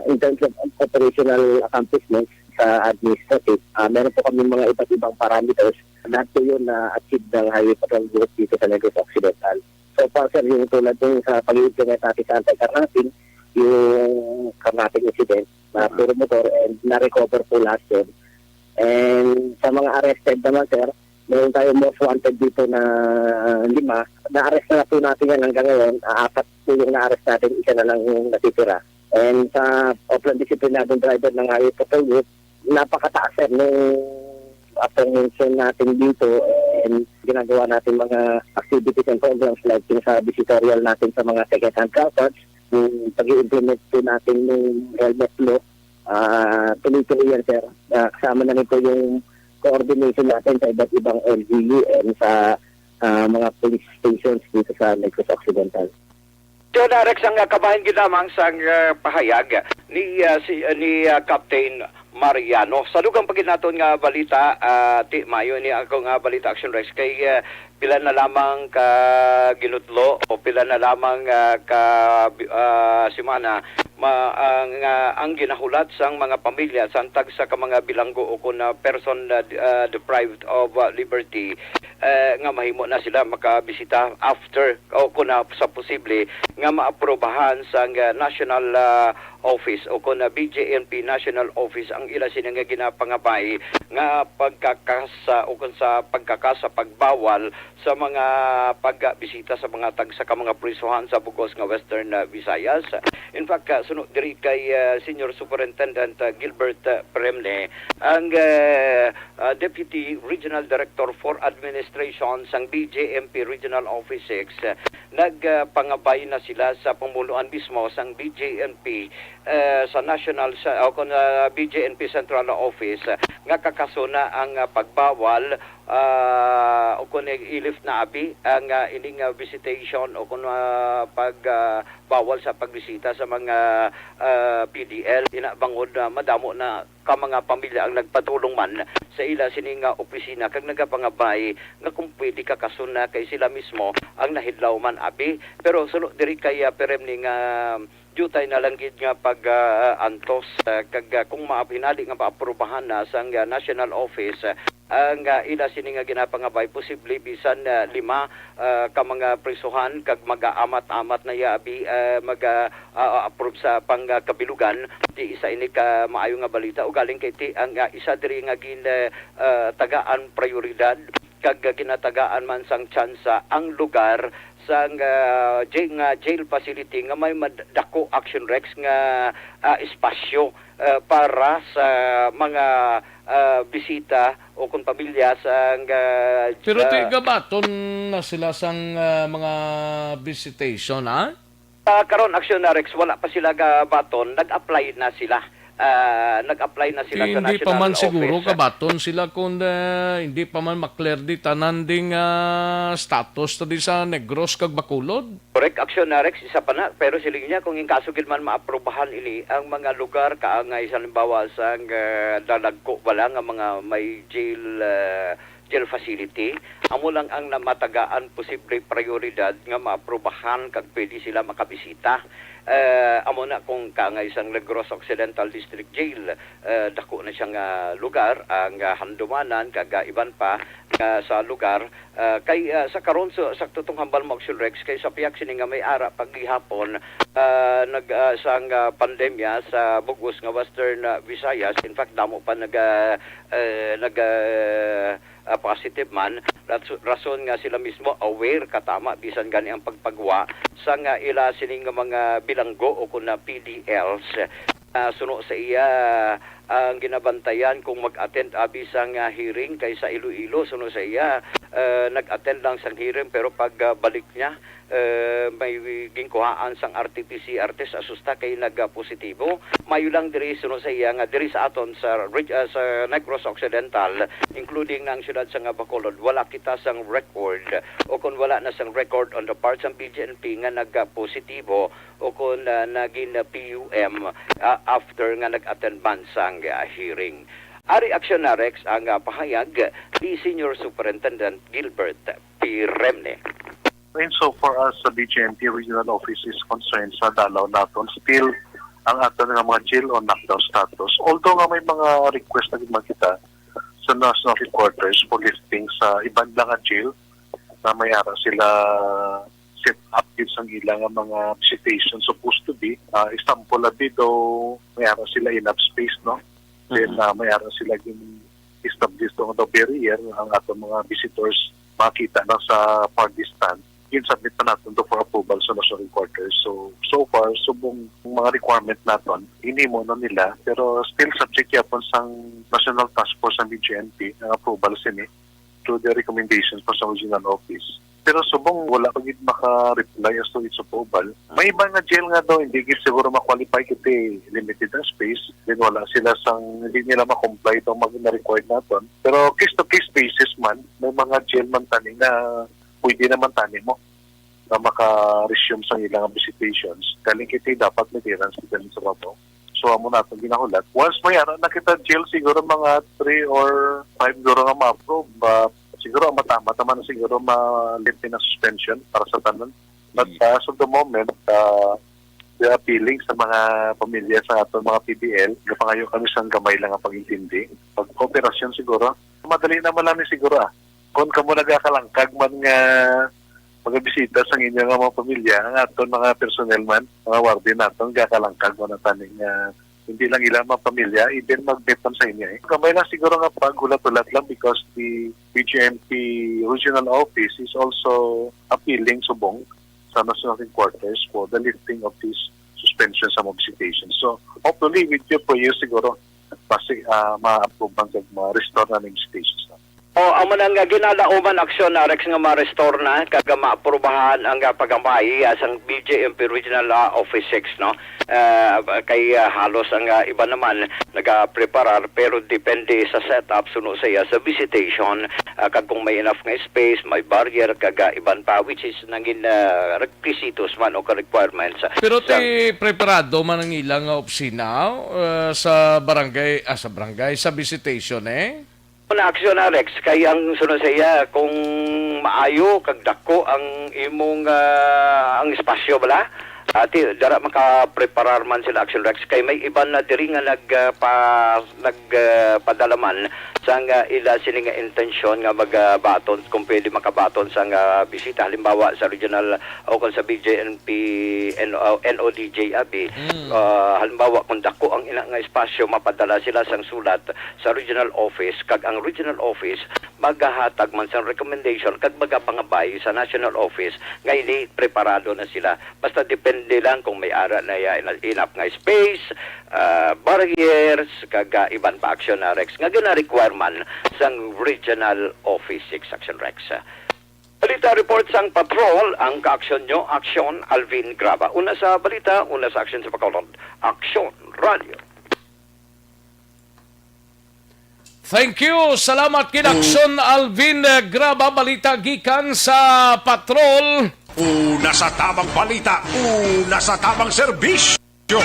in terms of operational accomplishments sa administrative, ah, meron po kami mga iba't ibang parameters. Lahat po yun na achieve ng Highway Patrol Group dito sa Negros Occidental. So far, sir, yung tulad dun sa pag-i-implement natin sa anti-carnapping, yung carnapping incident na puro motor and na-recover po lahat, sir. And sa mga arrested naman, sir, meron tayo most wanted dito na lima. Na-arrest na po natin yan hanggang ngayon. Ah, apat po yung na-arrest natin, isa na lang yung natitira. And sa Oplan Disciplinado Driver ng Highway Patrol Group, napakataas, sir, nung apprehension natin dito. And ginagawa natin mga activities and programs like yung sa visitorial natin sa mga second-hand car parts, yung pag-i-implement po natin ng helmet law, ah, tuloy-tuloy yan, sir. Ah, kasama na rin po yung coordination natin sa iba't ibang L G U and sa, ah, mga police stations dito sa Negros Occidental. John Rex, ang, ah, kabahin gid lamang sang, ah, pahayag ni, ah, si, ah, ni, ah, Captain Mariano. Sa dugang pa gid naton nga balita, ah, ti mayo ni ako nga balita, Action Rex, kay, ah, pila na lamang ka ginutlo o pila na lamang, ah, ka, ah, semana ma-, ang, ah, ang ginahulat sang mga pamilya sang tagsa ka mga bilanggo o kon, ah, person, ah, d-, ah, deprived of, ah, liberty, eh, nga mahimo na sila makabisita after o kon, ah, sa posible nga maaprobahan sang, ah, national, ah, office o kon, ah, B J N P national office ang ila sini nga ginapangabay nga pagkakasa o kon sa pagkakasa pagbawal sa mga pagbisita sa mga tagsa ka mga prisohan sa bug-os nga Western, ah, Visayas. In fact, ah, suno diri kay, ah, Senior Superintendent, ah, Gilbert, ah, Peremne, ang, ah, ah, Deputy Regional Director for Administration sang B J M P Regional Office six, ah, nagpangabay na sila sa pamunuan mismo sang B J M P, ah, sa national sa, o kon, ah, B J M P Central Office, ah, nga kakasuna ang, ah, pagbawal, ah, o kon i-lift na abi ang, ah, ining, ah, visitation o kon, ah, pag, ah, bawal sa pagbisita sa mga, ah, P D L, ina bangod, ah, madamo na ka mga pamilya ang nagpadulong man sa ila sini nga opisina kag nagapangabay nga kung pwede kakasuna kay sila mismo ang nahidlaw man abi. Pero suno diri kay, ah, Peremne nga diutay na lang gid nga pag, ah, antos, ah, kag, ah, kung maapinali nga maaprubahan na sang, ah, national office, ah, ang, ah, ila sini nga ginapangabay posible bisan, ah, lima, ah, ka mga prisuhan kag mag-aamat-amat na ya abi, ah, mag, ah, ah, approve sa pang, ah, kabilugan. Di isa ini ka maayo nga balita ugaling kay ti ang, ah, isa diri nga gin, ah, ah, tagaan prioridad kag ginatagaan man sang tsansa ang lugar sang, ah, j-, nga jail facility nga may mad-, dako, Action Rex, nga, ah, espasyo, ah, para sa mga, ah, bisita o kung pamilya sang, ah, Pero ti ah, gabaton na sila sang, ah, mga visitation, ha? Ah, karon, Action Rex, wala pa sila gabaton, nag-apply na sila. Ah, nag-apply na sila Ti sa hindi pa national man siguro office. Kabaton sila kung, ah, hindi pa man ma-clear di tanan ding, ah, status ta di sa Negros kag Bacolod. Correct, Action Rex, isa pa na. Pero siling niya, kung in kaso gid man maaprubahan ini, ang mga lugar kaangay sa halimbawa sang, ah, dalagko bala nga mga may jail, ah, jail facility, amo lang ang namatagaan posible prioridad nga maaprubahan kag pwede sila makabisita. Eh, amo na kung kaangay sang Negros Occidental District Jail, eh, dako na siya nga lugar, ang, ah, Handumanan, kag, ah, iban pa nga sa lugar. Ah, kay, ah, sa karon, so, sakto tong hambal mo, Action Rex, kay sa pihak sini nga may ara pa gihapon, ah, nag, ah, sang, ah, pandemya sa bug-os nga Western, ah, Visayas. In fact, damo pa nag, ah, eh, nag, ah, ah, positive man, ras-, rason nga sila mismo aware katama bisan gani ang pagpagwa sa nga ila sining nga mga bilanggo o kun na P D Ls. Ah, suno sa iya, ang ginabantayan kung mag-attend abi sa nga hearing kay sa Iloilo, suno sa iya, ah, nag-attend lang sang hearing pero pag, ah, balik niya, eh, may ginkuhaan sang R T P C R test, asusta kay nag-positibo. Mayo lang diri suno sa iya nga diri sa aton sa reg-, ah, sa Negros Occidental, including na ang siyudad sa nga Bacolod, wala kita sang record o kung wala na sang record on the part sang B J N P nga nag-positibo o kung, ah, naging P U M, ah, after nga nag-attend man sang, ah, hearing. Ari, Action Rex, ang, ah, pahayag ni Senior Superintendent Gilbert Piremne. Insofar as sa B J M P regional office is concerned sa dalaw naton, still ang aton nga mga jail on lockdown status. Although nga may mga request na gid man kita sa national headquarters for lifting sa iban lang nga jail na may ara sila set up gid sang ila nga mga visitation supposed to be. Ah, example abi daw may ara sila enough space, no? Then Mhm. ah, may ara sila gin establish daw nga barrier ang ato mga visitors makita lang sa far distance. Gin-submit pa naton to for approval sa national headquarters. So, so far, subong mga requirement naton, hinimo na nila, pero still subject yapon sang National Task Force ang B J M P ang approval sini to the recommendations pa sa regional office. Pero subong wala pa gid maka-reply as to its approval. May iba nga jail nga daw hindi gid siguro ma-qualify kasi limited ang space. Then wala sila sang, hindi nila ma-comply itong mga na-required naton. Pero case to case basis man, may mga jail man tani na pwede naman tani mo na maka-resume sa ilang visitations. Galing kita dapat may clearance kita sa trabaho. So, amo na itong ginahulat. Once may ara na kita jail, siguro mga three or five siguro nga ma-approve. Ba, siguro ang matama naman siguro ma-lift na suspension para sa tanan. But Mm. uh, as of the moment, uh, we are appealing sa mga pamilya sa aton mga P D L. Gapangayo kami sa gamay lang ang pag-intindi. Pag-operasyon siguro, madali naman lang ni siguro ah. Kung kamo nagakalangkag man nga magabisita sa inyo nga mga pamilya, ang aton mga personnel man, mga warden naton, gakalangkag man ang taning nga hindi lang ila mga pamilya, even mag-meet man sa inyo eh. Gamay lang siguro nga paghulat-hulat lang because the B J M P regional office is also appealing subong sa National Headquarters for the lifting of this suspension sa mga visitation. So, hopefully, with your prayers siguro, basi ah, ma-approve man kag ma-restore na ang visitations na. O, amo na nga ginalauman aksyon na Rex nga ma-restore na kag maaprubahan ang ah, pagambay ah, sang B J M P Regional ah, Office six, no? Ah, kay ah, halos ang ah, iba naman nagapreparar pero depende sa setup suno sa iya sa visitation ah, kag kung may enough nga space, may barrier kag ah, iban pa which is nangin ah, requisitos man o ka-requirements. Pero sa ti preparado man ang ilang nga opisina ah, sa barangay, ah, sa barangay, sa visitation eh? Una aksyon, Alex, kay ang sunod sa iya, kung maayo kag dako ang imong ah, ang espasyo bala, ati dara makapreparar man sila, Action Rex, kay may iban na diri nga nag ah, pa, nag ah, padala man sang ah, ila sini nga intensyon nga magabaton kung pwede makabaton sang ah, bisita, halimbawa sa regional o kung sa B J N P, N O, N O D J abi. Mm. Ah, halimbawa kung dako ang ina nga espasyo, mapadala sila sang sulat sa regional office, kag ang regional office magahatag man sang recommendation kag magapangabay sa national office nga ini preparado na sila. Basta depende lang kung may ara na ya enough nga space, ah, barriers, kag ah, iban pa aksyon na Rex nga gina-require man sang regional office six, Action Rex. Balita report sang patrol, ang kaaksyon nyo, Aksyon Alvin Graba. Una sa balita, una sa aksyon sa Bacolod, Aksyon Radyo. Thank you. Salamat kid Aksyon Alvin eh, Graba. Balita gikan sa patrol. Una sa tamang balita, una sa tamang serbisyo.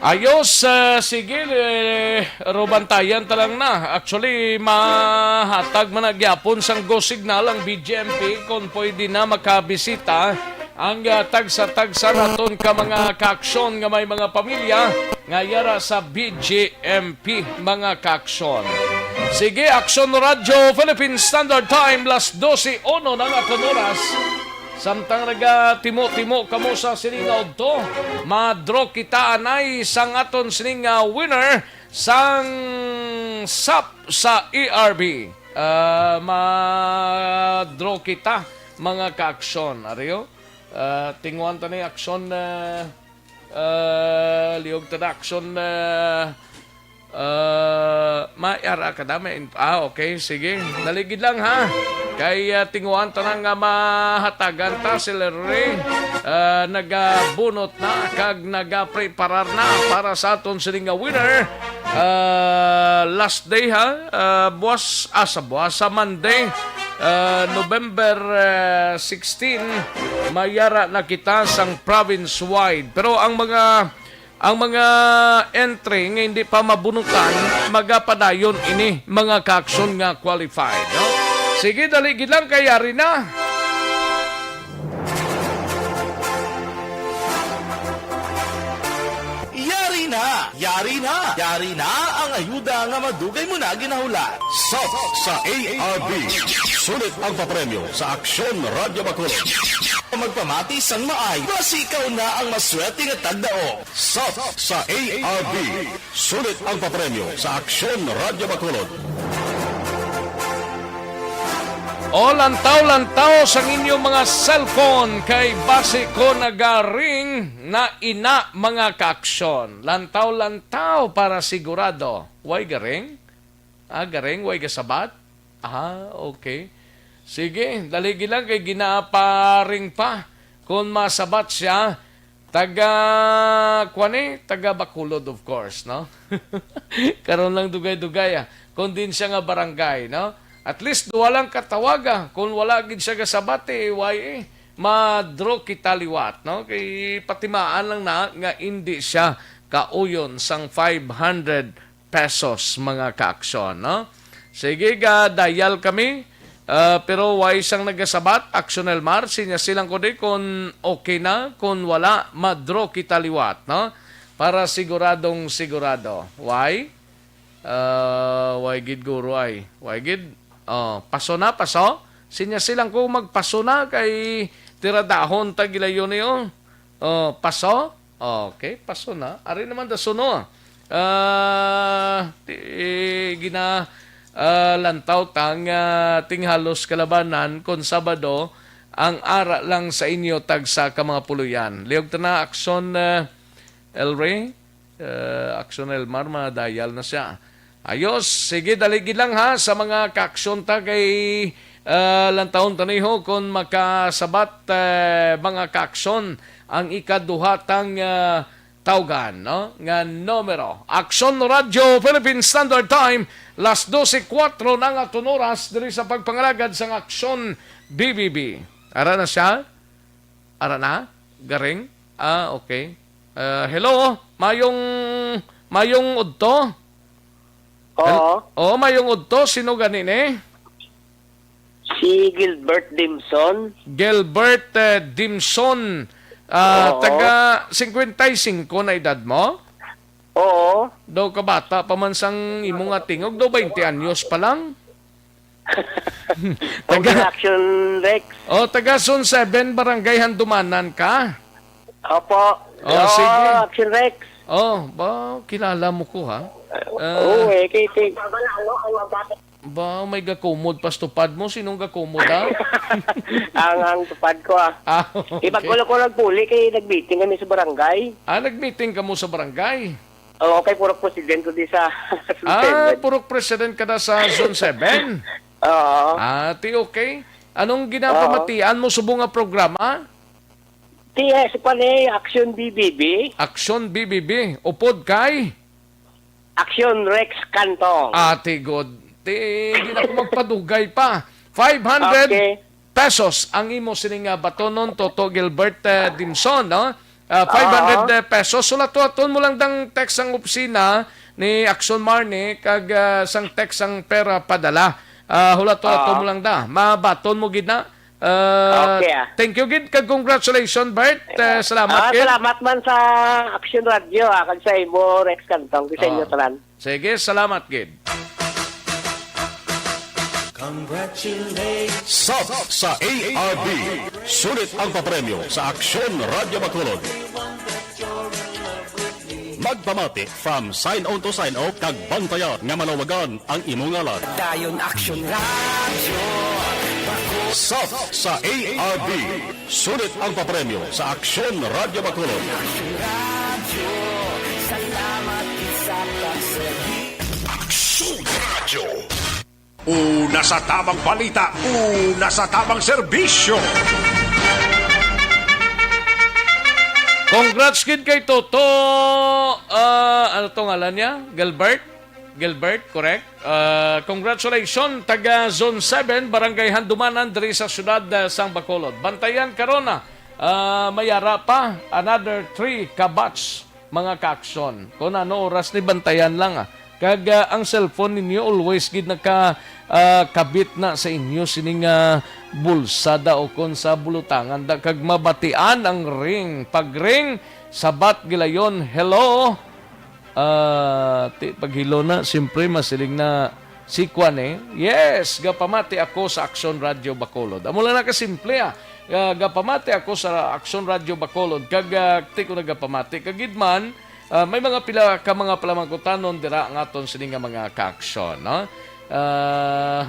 Ayos, ah, sige, eh, rubantayan ta lang na. Actually, mahatag man na gyapon sang go signal ang B J M P kung pwede na makabisita ang ah, tagsa-tagsa naton ka mga kaaksyon nga may mga pamilya nga yara sa B J M P, mga kaaksyon. Sige, Aksyon Radyo Philippine Standard Time, las dose uno na nga aton oras. Samtang nagatimo-timo kamo sa sini nga udto, ma-draw kita anay sang aton sini nga winner sang sap sa E R B. Ah, ma-draw kita, mga kaaksyon. Ariyo, ah, tinguhan ta ni aksyon, ah, ah, liog ta na aksyon, ah, Ah, may ara ka na, may inf-, ah, okay, sige. Naligid lang, ha? Kay, ah, tinguhan ta na nga mahatagan ta si Larry. Ah, nagabunot na kag nagapreparar na para sa aton sini nga winner. Ah, last day, ha? Ah, buwas, ah, sa buwas, sa Monday, ah, November, ah, sixteen, mayara na kita sang province-wide. Pero ang mga Ang mga entry nga hindi pa mabunutan, magapadayon ini, mga kaaksyon nga qualified, no? Sige, dali gid lang kay yari na. Yari na! Yari na! Yari na ang ayuda nga madugay mo na ginahulat. Sop sa A R B. Sulit ang papremyo sa Aksyon Radyo Bacolod. Magpamati sang maay, basi ikaw na ang maswerte nga tagdaog. Sop sa A R B. Sulit ang papremyo sa Aksyon Radyo Bacolod. O, lantaw-lantaw sang inyo mga cellphone kay basi ko nagaring na ina, mga kaaksyon. Lantaw-lantaw para sigurado. Way garing? Ah, garing, way gasabat? Ah, okay. Sige, dali gid lang kay ginaparing pa. Kung masabat siya, taga, kuwan eh, taga Bacolod, of course, no? Karon lang dugay-dugay, ah. Kung din siya nga barangay, no? At least, duha lang katawaga. Kung wala gid siya gasabat, eh, way eh. Ma-draw kita liwat, no? Kay patimaan lang na nga hindi siya kauyon sang five hundred pesos, mga kaaksyon, no? Sige, ga-dial kami, ah, pero way sang nagasabat, Aksyon Elmar, sinya silang ko di kung okay na, kung wala, ma-draw kita liwat, no? Para siguradong sigurado. Way? Ah, way gid guro ay. Way gid? Oh, paso na, paso? Sinya silang ko magpaso na kay tiradahon ta gilayon niyo. Oh, paso? Okay, paso na. Ari naman da suno. Ah, ti-, gina, ah, lantaw ta nga tinghalos kalabanan kon Sabado ang ara lang sa inyo tagsa ka mga puloyan. Liog ta na, Aksyon, ah, El Rey, ah, Aksyon Elmar, ma-dial na siya. Ayos, sige, dali gid lang ha sa mga kaaksyon ta kay, ah, lantawon ta niho kung makasabat, eh, mga kaaksyon ang ikaduha tang, ah, tawgan, no? Nga numero. Aksyon Radyo Philippine Standard Time, las dose kuwatro na nga aton oras diri sa pagpangalagad sang Aksyon B B B. Ara na siya? Ara na? Garing? Ah, okay. Ah, hello? Mayong, mayong udto? Hel-, Oo. Oo, mayong udto. Sino gani ni? Si Gilbert Dimson. Gilbert, eh, Dimson. Ah, Oo. Taga cincuenta y cinco na edad mo? Oo. Daw kabata pa man sang imo nga tingog, daw twenty anyos pa lang. Taga Action Rex. Oh, taga Zone seven, Barangay Handumanan ka? Opo. Oh, Oo, sige. Action Rex. Oh, ba, kilala mo ko, ha? Ah, Oo, eh, kay, kay ba, may gakumod pa sa tupad mo? Sinong gakumod, ha? Ang, ang tupad ko, ah. Ah, okay. Ipagkulo ko lang puli kay nag-meeting kami sa barangay. Ah, nag-meeting ka mo sa barangay? Oo, kay purok president ko di sa Ah, Zone seven. Purok president ka na sa Zone seven? Oo. Ah, ti okay. Anong Oo. ginapamatian mo subong nga programa? Ti, eh, si Panay, Action B B B. Action B B B. Upod kay? Action Rex Cantong. Ah, ti good. Ti, di na ko magpadugay pa. Five hundred Okay. pesos ang imo sining, ah, batonon, Toto Gilbert, eh, Dimson, no? Ah, five hundred Oo. pesos. Sulat-sulat mo lang dang text ang opisina ni Action Marnie, kag, ah, sang text ang pera padala. Ah, hulat-hulat Oo. mo lang da. Mabaton mo gid na. Ah, Okay, ah. thank you gid, kag congratulations, Bert. Eh, salamat Ah, gid. salamat man sa Action Radio, ah, kag sa imo, Rex Cantong, sa inyo Ah. tanan. Sige, salamat gid. Congratulations. Sop sa A R B. Sulit ang papremyo sa Aksyon Radyo Bacolod. Magpamati from sign on to sign off kag bantayan nga malawagan ang imo ngalan. Dayon Action Radio. Sop sa A R B. Sulit ang papremyo sa Aksyon Radyo Bacolod. Aksyon Radio. Una sa tamang balita, una sa tamang serbisyo. Congrats gid kay Toto, ah, ano to ngalan niya? Gilbert? Gilbert, correct? Ah, congratulations, taga Zone seven, Barangay Handumanan, diri sa siyudad, ah, sang Bacolod. Bantayan karon na, ah, may ara pa, another three ka batch, mga kaaksyon. Kung ano oras ni, bantayan lang, ah. Kag, ah, ang cellphone ninyo always gid naka, ah, kabit na sa inyo sining, ah, bulsa da o kon sa bulutangan da kag mabatian ang ring. Pag ring, sabat gilayon, "Hello?" Ah, ti, pag hello na, siyempre, masiling na si Kwan eh. "Yes, gapamati ako sa Aksyon Radyo Bacolod." Amo lang na kasimple, ah. Ah, gapamati ako sa Aksyon Radyo Bacolod. Kag, ah, ti ko nagapamati. Kagid man, ah, may mga pila ka mga palamangkutanon dira nga aton sini nga mga kaaksyon, no? Ah,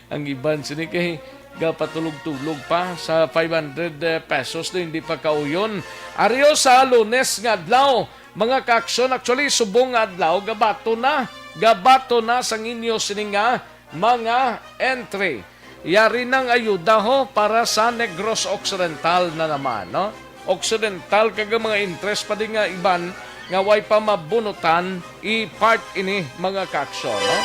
ang iban sini kay gapatulog-tulog pa sa five hundred pesos na hindi pa kauyon. Aryo sa Lunes nga adlaw, mga kaaksyon, actually, subong nga adlaw, gabato na, gabato na sang inyo sini nga mga entry. Yari nang ayuda ho para sa Negros Occidental na naman, no? Occidental kag ang mga entries pa di nga iban nga way pa mabunutan, i-part ini, mga kaaksyon, no?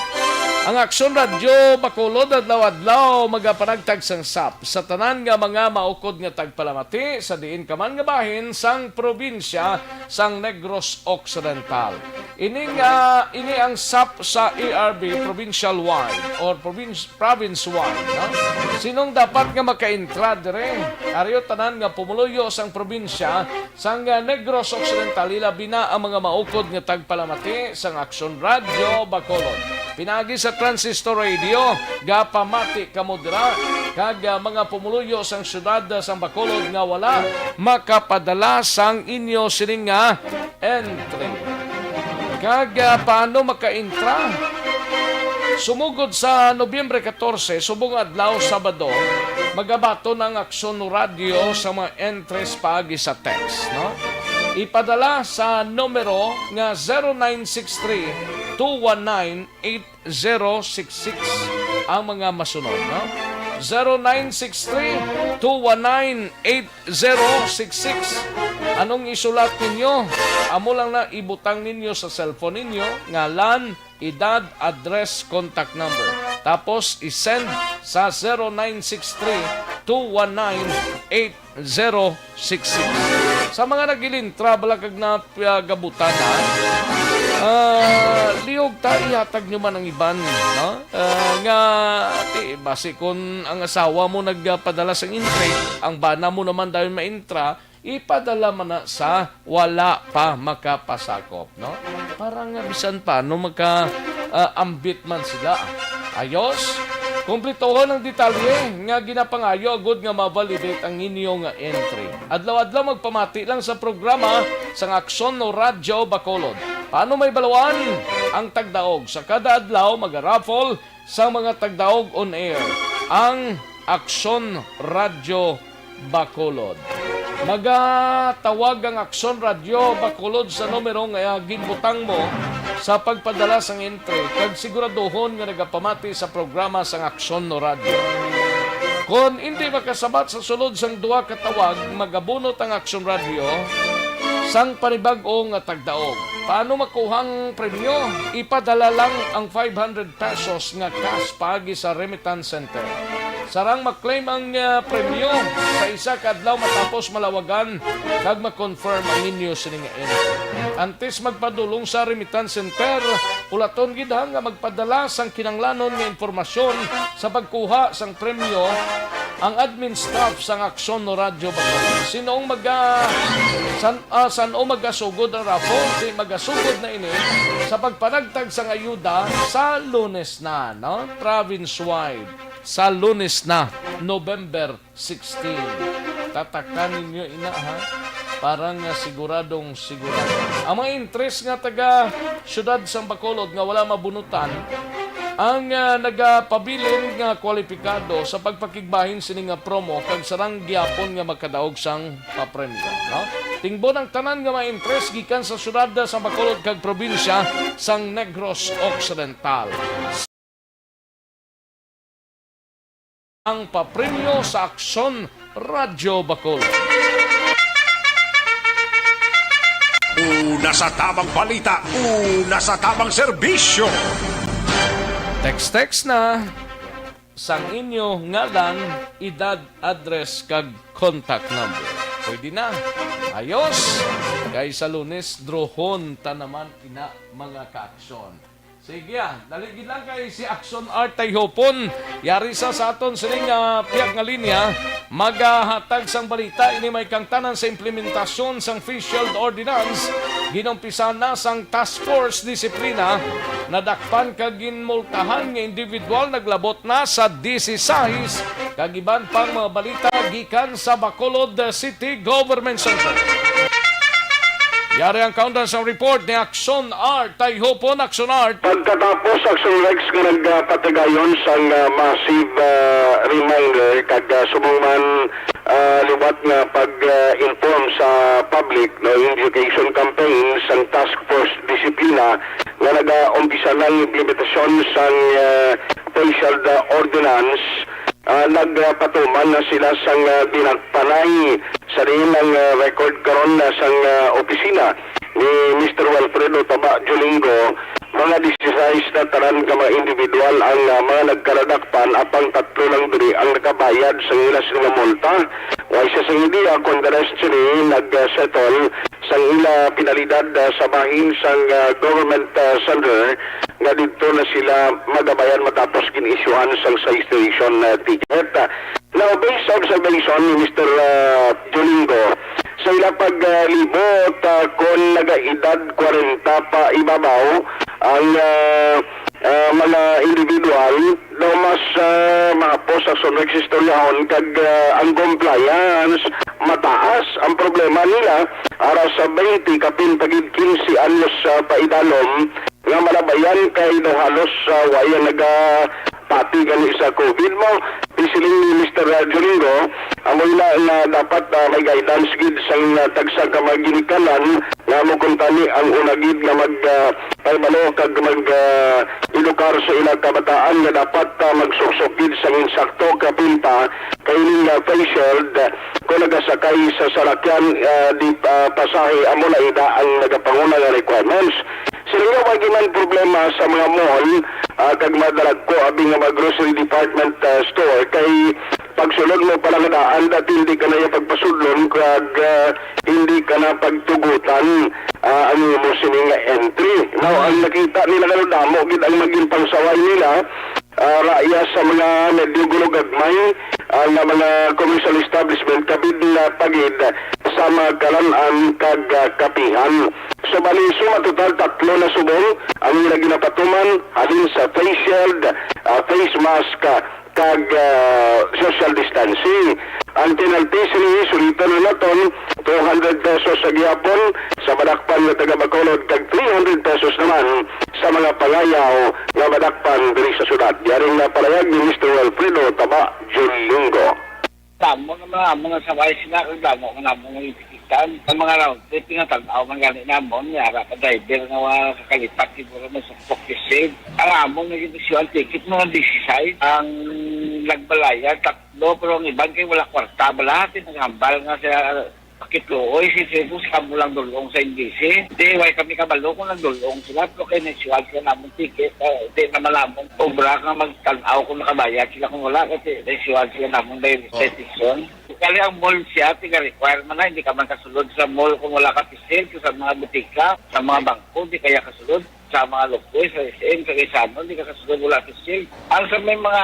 Ang Aksyon Radyo Bacolod adlaw-adlaw magapanagtag sang sap sa tanan nga mga maukod nga tagpalamati sa diin ka man nga bahin sang probinsya sang Negros Occidental. Ini nga, ini ang sap sa A R B provincial wide or province, province wide, no? Sinong dapat nga makaintra dire? Aryo tanan nga pumuluyo sang probinsya sang, ah, Negros Occidental, ilabi na ang mga maukod nga tagpalamati sang Aksyon Radyo Bacolod. Pinaagi sa Transistor Radio, gapamati kamo dira, kag, ah, mga pumuluyo sang siyudad, ah, sang Bacolod nga wala makapadala sang inyo sining nga entry. Kag, ah, paano makaintra? Sumugod sa Nobyembre katorse, subong adlaw, Sabado, magabaton ang Aksyon Radyo sa mga entries paagi sa text, no? Ipadala sa numero nga zero nine six three, two one nine, eight zero six six ang mga masunod, no? Zero nine six three, two one nine, eight zero six six. Anong isulat ninyo? Amo lang na ibutang ninyo sa cellphone ninyo, ngalan, edad, address, contact number. Tapos, i-send sa zero nine six three, two one nine, eight zero six six. Sa mga nagilintra, bala kag na, ah, gabutan, ha? Ah, lihog ta, ihatag nyo man ang iban, no? Ah, nga, ti, basi kun ang asawa mo nagpadala sang entry, ang bana mo naman dayon maintra, ipadala man na sa wala pa makapasakop, no? Para nga bisan paano maka, ah, ambit man sila. Ayos? Kumpletohon ang detalye nga ginapangayo agud nga ma-validate ang inyo nga entry. Adlaw-adlaw magpamati lang sa programa sang Aksyon Radyo Bacolod. Paano may baluan ang tagdaog? Sa kada adlaw, maga-raffle sa mga tagdaog on air ang Aksyon Radyo Bacolod. Magatawag ang Aksyon Radyo Bacolod sa numero nga ginbutang mo sa pagpadala sang entry, kag siguraduhon nga nagapamati sa programa sang Aksyon Radyo. Kon indi makasabat sa sulod sang duha ka tawag, magabunot ang Aksyon Radyo sang panibag-o nga tagdaog. Paano makuha ang premyo? Ipadala lang ang five hundred pesos nga cash paagi sa remittance center. Sarang ma-claim ang, ah, premyo sa isa ka adlaw matapos malawagan kag ma-confirm ang inyo sini nga entry. Antes magpadulong sa remittance center, ulaton gid ha nga magpadala sang kinahanglanon nga impormasyon sa pagkuha sang premyo ang admin staff sang Aksyon Radyo Bacolod. Sin-ong maga-, san-, ah, san-o magasugod ang raffle? Di, magasugod na ini sa pagpanagtag sang ayuda sa Lunes na, no? Province-wide, sa Lunes na, November sixteen. Tatakan ninyo ina, ha? Para nga siguradong sigurado. Ang mga entries nga taga siyudad sang Bacolod nga wala mabunutan, ang, ah, nagapabilin nga kwalipikado sa pagpakigbahin sini nga promo kag sarang gihapon nga makadaog sang papremyo, no? Tingbon ang tanan nga mga entries gikan sa siyudad sang Bacolod kag probinsya sang Negros Occidental. Ang papremyo sa Aksyon Radyo Bacolod. Una sa tamang balita, una sa tamang serbisyo. Text-text na sang inyo ngalan, edad, address, kag contact number. Pwede na. Ayos. Kay sa Lunes, drohon ta naman ina, mga ka-aksyon. Sige, ah. Dali gid lang kay si Action Art Tayhopon. Yari sa sa aton sining, ah, pihak nga linya, magahatag sang balita ini may kangtanan sa implementasyon sang Face Shield Ordinance. Ginumpisa na sang Task Force Disiplina, nadakpan kag ginmultahan nga individual naglabot na sa dieciséis, kag iban pang mga balita gikan sa Bacolod City Government Center. Yari ang kaundan sang report ni Action Art. Tayhopon, Action Art. Pagkatapos, Action Rex nga nagpatigayon sang, ah, massive, ah, reminder kag, ah, subong man, ah, liwat nga pag-inform sa public, no, education campaign sang Task Force Disiplina nga nagaumpisa ng implementasyon sang, ah, Face Shield, ah, Ordinance, ah, nagpatuman na sila sang, ah, dinakpanay sa diin ang, ah, record karon na sang, ah, opisina ni Mister Wilfredo Taba Jolingo, mga dieciséis na tanan ka mga individual ang, ah, mga nagkaradakpan, apang tatlo lang diri ang nakabayad sa ila sila multa. Wa isa sa idea kung the rest sila nag-settle sang ila penalidad, ah, sa bahin sang, ah, government, ah, center nga didto na sila magabayan matapos gin-isyuhan sang citation, ah, ticket. Now, based sa observation ni Mister, ah, Jolingo, sa ila paglibot, ah, kon nagaedad kwarenta pa ibabaw ang, ah, ah, mga individual, daw mas, ah, mahapos sa sunod sa istoryahon kag, ah, ang compliance mataas. Ang problema nila, ara sa twenty kapin pa gid quince anyos, ah, paidalom, nga malabayan kay daw halos, ah, wa iya nagapati gani sa COVID mo. Pisiling ni Mister Jolingo, amo ina nga dapat, ah, may guidance gid sang, ah, tagsa ka mga ginikanan nga mo kuntani ang una gid nga mag, ah, pahibalo kag mag, ah, edukar sa ilang kabataan nga dapat, ah, magsuksok gid sang insakto kapin pa kay ining, ah, face shield, ah, kung nagasakay sa salakyan, ah, di, ah, pasahe, amo na ida ang nagapanguna nga requirements. Sila nga wa gyud man problema sa mga mall, ah, kag mga dalagko abi nga mga grocery department, ah, store kay pagsulod mo pa lang daan, dati hindi ka na iya pagpasudlon kag, ah, hindi ka na pagtugutan, ah, ang imo sini nga entry. Now, ang nakita nila nga damo gid ang maging pangsaway nila, ah, ra iya sa mga medyo gulogagmay, ah, nga mga commercial establishment, kapin na pa gid sa mga kalan-an kag, ah, kapihan. So, bali, suma total, tatlo na subong ang ila ginapatuman, halin sa face shield, ah, face mask, ah, kag, ah, social distancing. Ang penalty sini, sulita na naton, two hundred pesos sa gihapon sa madakpan nga taga Bacolod, kag three hundred pesos naman sa mga pangayaw nga madakpan diri sa syudad. Yaring napalayag ni Mister Wilfredo Taba Junlinggo. Damo nga mga, mga saway sila, kag damo nga namo nga itikitan. Ang mga round trip, nga tan-aw man gani namon, nga ara ka driver nga wa kakalipat, siguro may sukpok yung save. Ang amon nga ginisyuhan ticket, mga dieciséis. Ang nagbalaya, tatlo, pero ang iban kay wala kwarta. Bala, ti naghambal nga sa pakitluoy si Cebu, sa kamo lang dulong sa N B C. Di, way kami kabalo kung nagdulong sila, pero kay naisyuhan sila namon ticket, eh, di naman namon obra nga magtan-aw kung nakabayad sila kung wala, kasi naisyuhan sila namon by Oh. petition. Kali ang mall siya, tiga-require man na, hindi ka man kasulod sa mall kung wala ka pisil, sa mga butika, sa mga bangko, di kaya kasulod, sa mga lokoy, sa S M, sa Gaisano, di ka kasulod, wala pisil. Ang sa may mga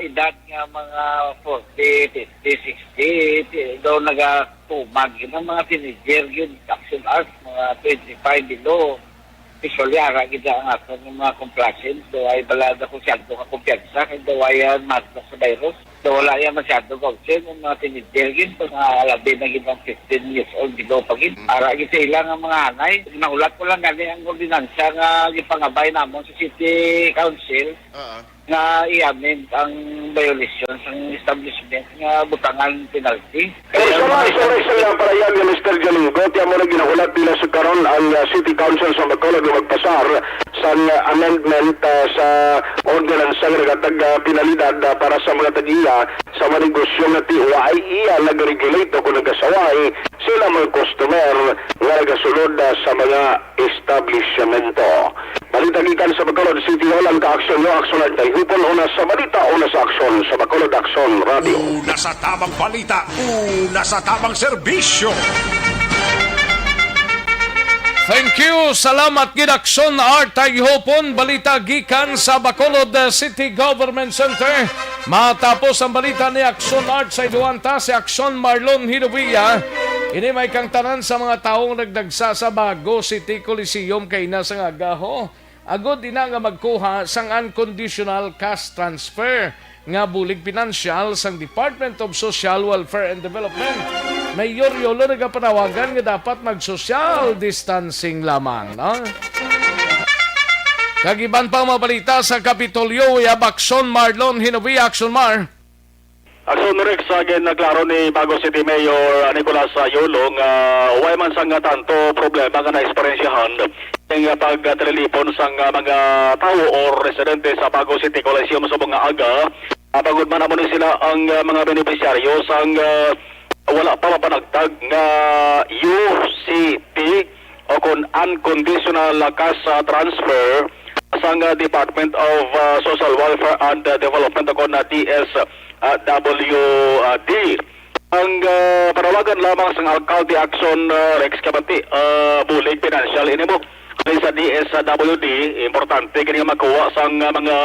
edad nga mga forty, fifty, sixty, ti-, daw nagatumag, yun ang mga teenager, yun, action arts, mga twenty-five below. Usually, ara gid ang aton nga mga complacent. So, ay balada ko siyang ka kumpiyansa. Kay daw ay, ah, mask na sa virus. So, wala yan masyado kausin. Ang mga teenager gid, mga labi na gid ang fifteen years old, below pa gid. Mm. Ara gid sa ila nga mga anay. Nahulat ko lang gani ang ordinansa nga gipangabay namon sa City Council. Oo. Nga i-amend ang violation sang establishment nga butangan penalty. Kay ang Personal mga sa Rex nga parayag ni Mister Jalingo, ti amo na ginahulat nila sa karon ang, ah, City Council sa Bacolod nga magpasar sang, ah, amendment, ah, sa ordinansa nga naghatag, ah, penalidad, ah, para sa mga tag-iya sa mga negosyo nga ti waay iya nag-regulate o kung nagasaway sila mga customer nga nagasulod, ah, sa mga establishmento. Balita gikan sa Bacolod City Hall, ang kaaksyon nyo, Aksyon at Kayhupon, una sa balita, una sa aksyon, sa Bacolod Aksyon Radio. Una sa tamang balita, una sa tamang serbisyo. Thank you. Salamat gid, Aksyon Art Tayhopon. Balita gikan sa Bacolod, uh, City Government Center. Matapos ang balita ni Aksyon Art sa iduanta, si Aksyon Marlon Hinovia. Ini may kang tanan sa mga taong nagdagsa sa Bago City Coliseum kay na sa nga agaho. Agod ina nga magkuha sang unconditional cash transfer nga bulig pinansyal sang Department of Social Welfare and Development. Mayor Yolo nagapanawagan nga dapat mag-social distancing lamang, no? Kag iban pang mga balita sa Kapitolyo, we have Aksyon Marlon Hinovia. Aksyon Mar. Aksyon Rex, sa ginaklaro ni Bago City Mayor, ah, Nicolas, ah, Yolo nga way man sang tanto problema nga naeksperyensyahan ning, ah, pagtililipon sang, ah, mga tawo o residente sa Bago City Coliseum subong nga aga. Ah, bangod man amo ni sila ang, ah, mga benepisyaryo sang, ah, wala pa mapanagtag nga U C T o kon unconditional cash, ah, transfer sang, ah, Department of, ah, Social Welfare and, ah, Development o kon, ah, D S W D. Ang, ah, panawagan lamang sang Alcalde Aksyon, ah, Rex, kabati, ah, bulig pinansyal ini mo. Kay sa D S W D, importante kini nga makuha sang, ah, mga,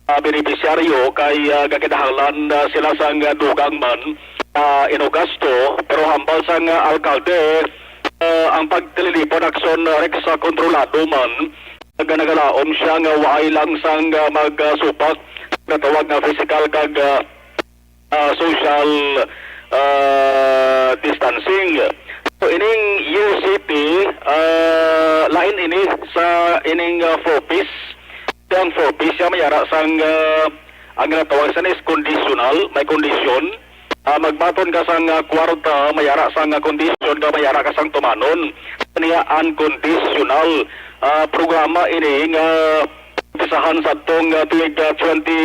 ah, benepisyaryo kay, ah, gakinahanglan, ah, sila sang, ah, dugang man, ah, inugasto, pero hambal sang, ah, alkalde, ah, ang pagtililipon, Aksyon, ah, Rex, sa kontrolado man, nga nagalaom siya nga waay lang sang, ah, magsupak, natawag nga physical kag, ah, ah, social, ah, distancing. So, ining U C T, ah, lain ini sa ining, ah, four Ps. Ang four Ps siya may ara sang, ah, ang ginatawag sa is conditional, may kondisyon. Ah, magbaton ka sang, ah, kwarta, may ara sang, ah, kondisyon ka, may ara ka sang tumanon. Niya unconditional, ah, programa ini nga umpisahan sa tong, ah, tuig, ah, twenty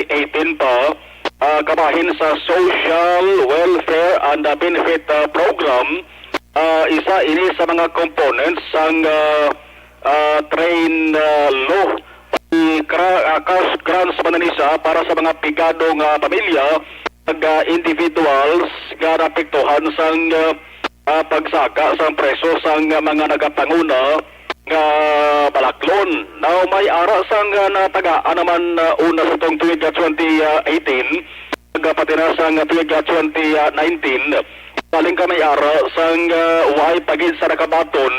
eighteen pa, ah, kabahin sa Social Welfare and, ah, Benefit, ah, Program. Ah, isa ini sa mga components sang, ah, ah, train, ah, law. May gra-, ah, cash grants man ni siya para sa mga pigado nga pamilya, ag, ah, individuals nga naapektuhan sang, ah, ah, pagsaka sang presyo sang mga nagapanguna nga balaklon. Now, may ara sang, ah, natagaan naman, ah, una sa tong tuig, ah, twenty eighteen, ag, ah, pati na sang tuig, ah, twenty nineteen. Baling ka may ara sang, ah, way pa gid sa nakabaton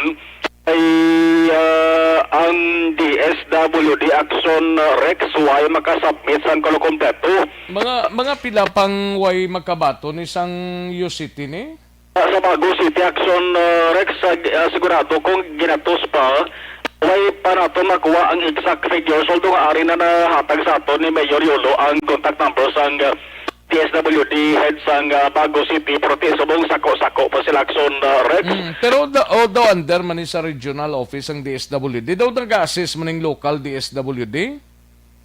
ay, ah, ang D S W D Aksyon, ah, Rex, way makasubmit sang kuno kompleto. Mga, mga pila pang way makabaton ni sang U C T ni? Sa Bago City Aksyon, ah, Rex, ah, ah, sigurado kung ginatos pa, way pa nato makuha ang exact figures, although nga ari na nahatag sa aton ni Mayor Yolo ang contact number sang, ah, D S W D head sang, ah, Bago City, pero ti subong sako-sako pa sila, Aksyon, ah, Rex. Mm, pero da-, although under man ni sa regional office ang D S W D, daw nag-assist man ning local D S W D?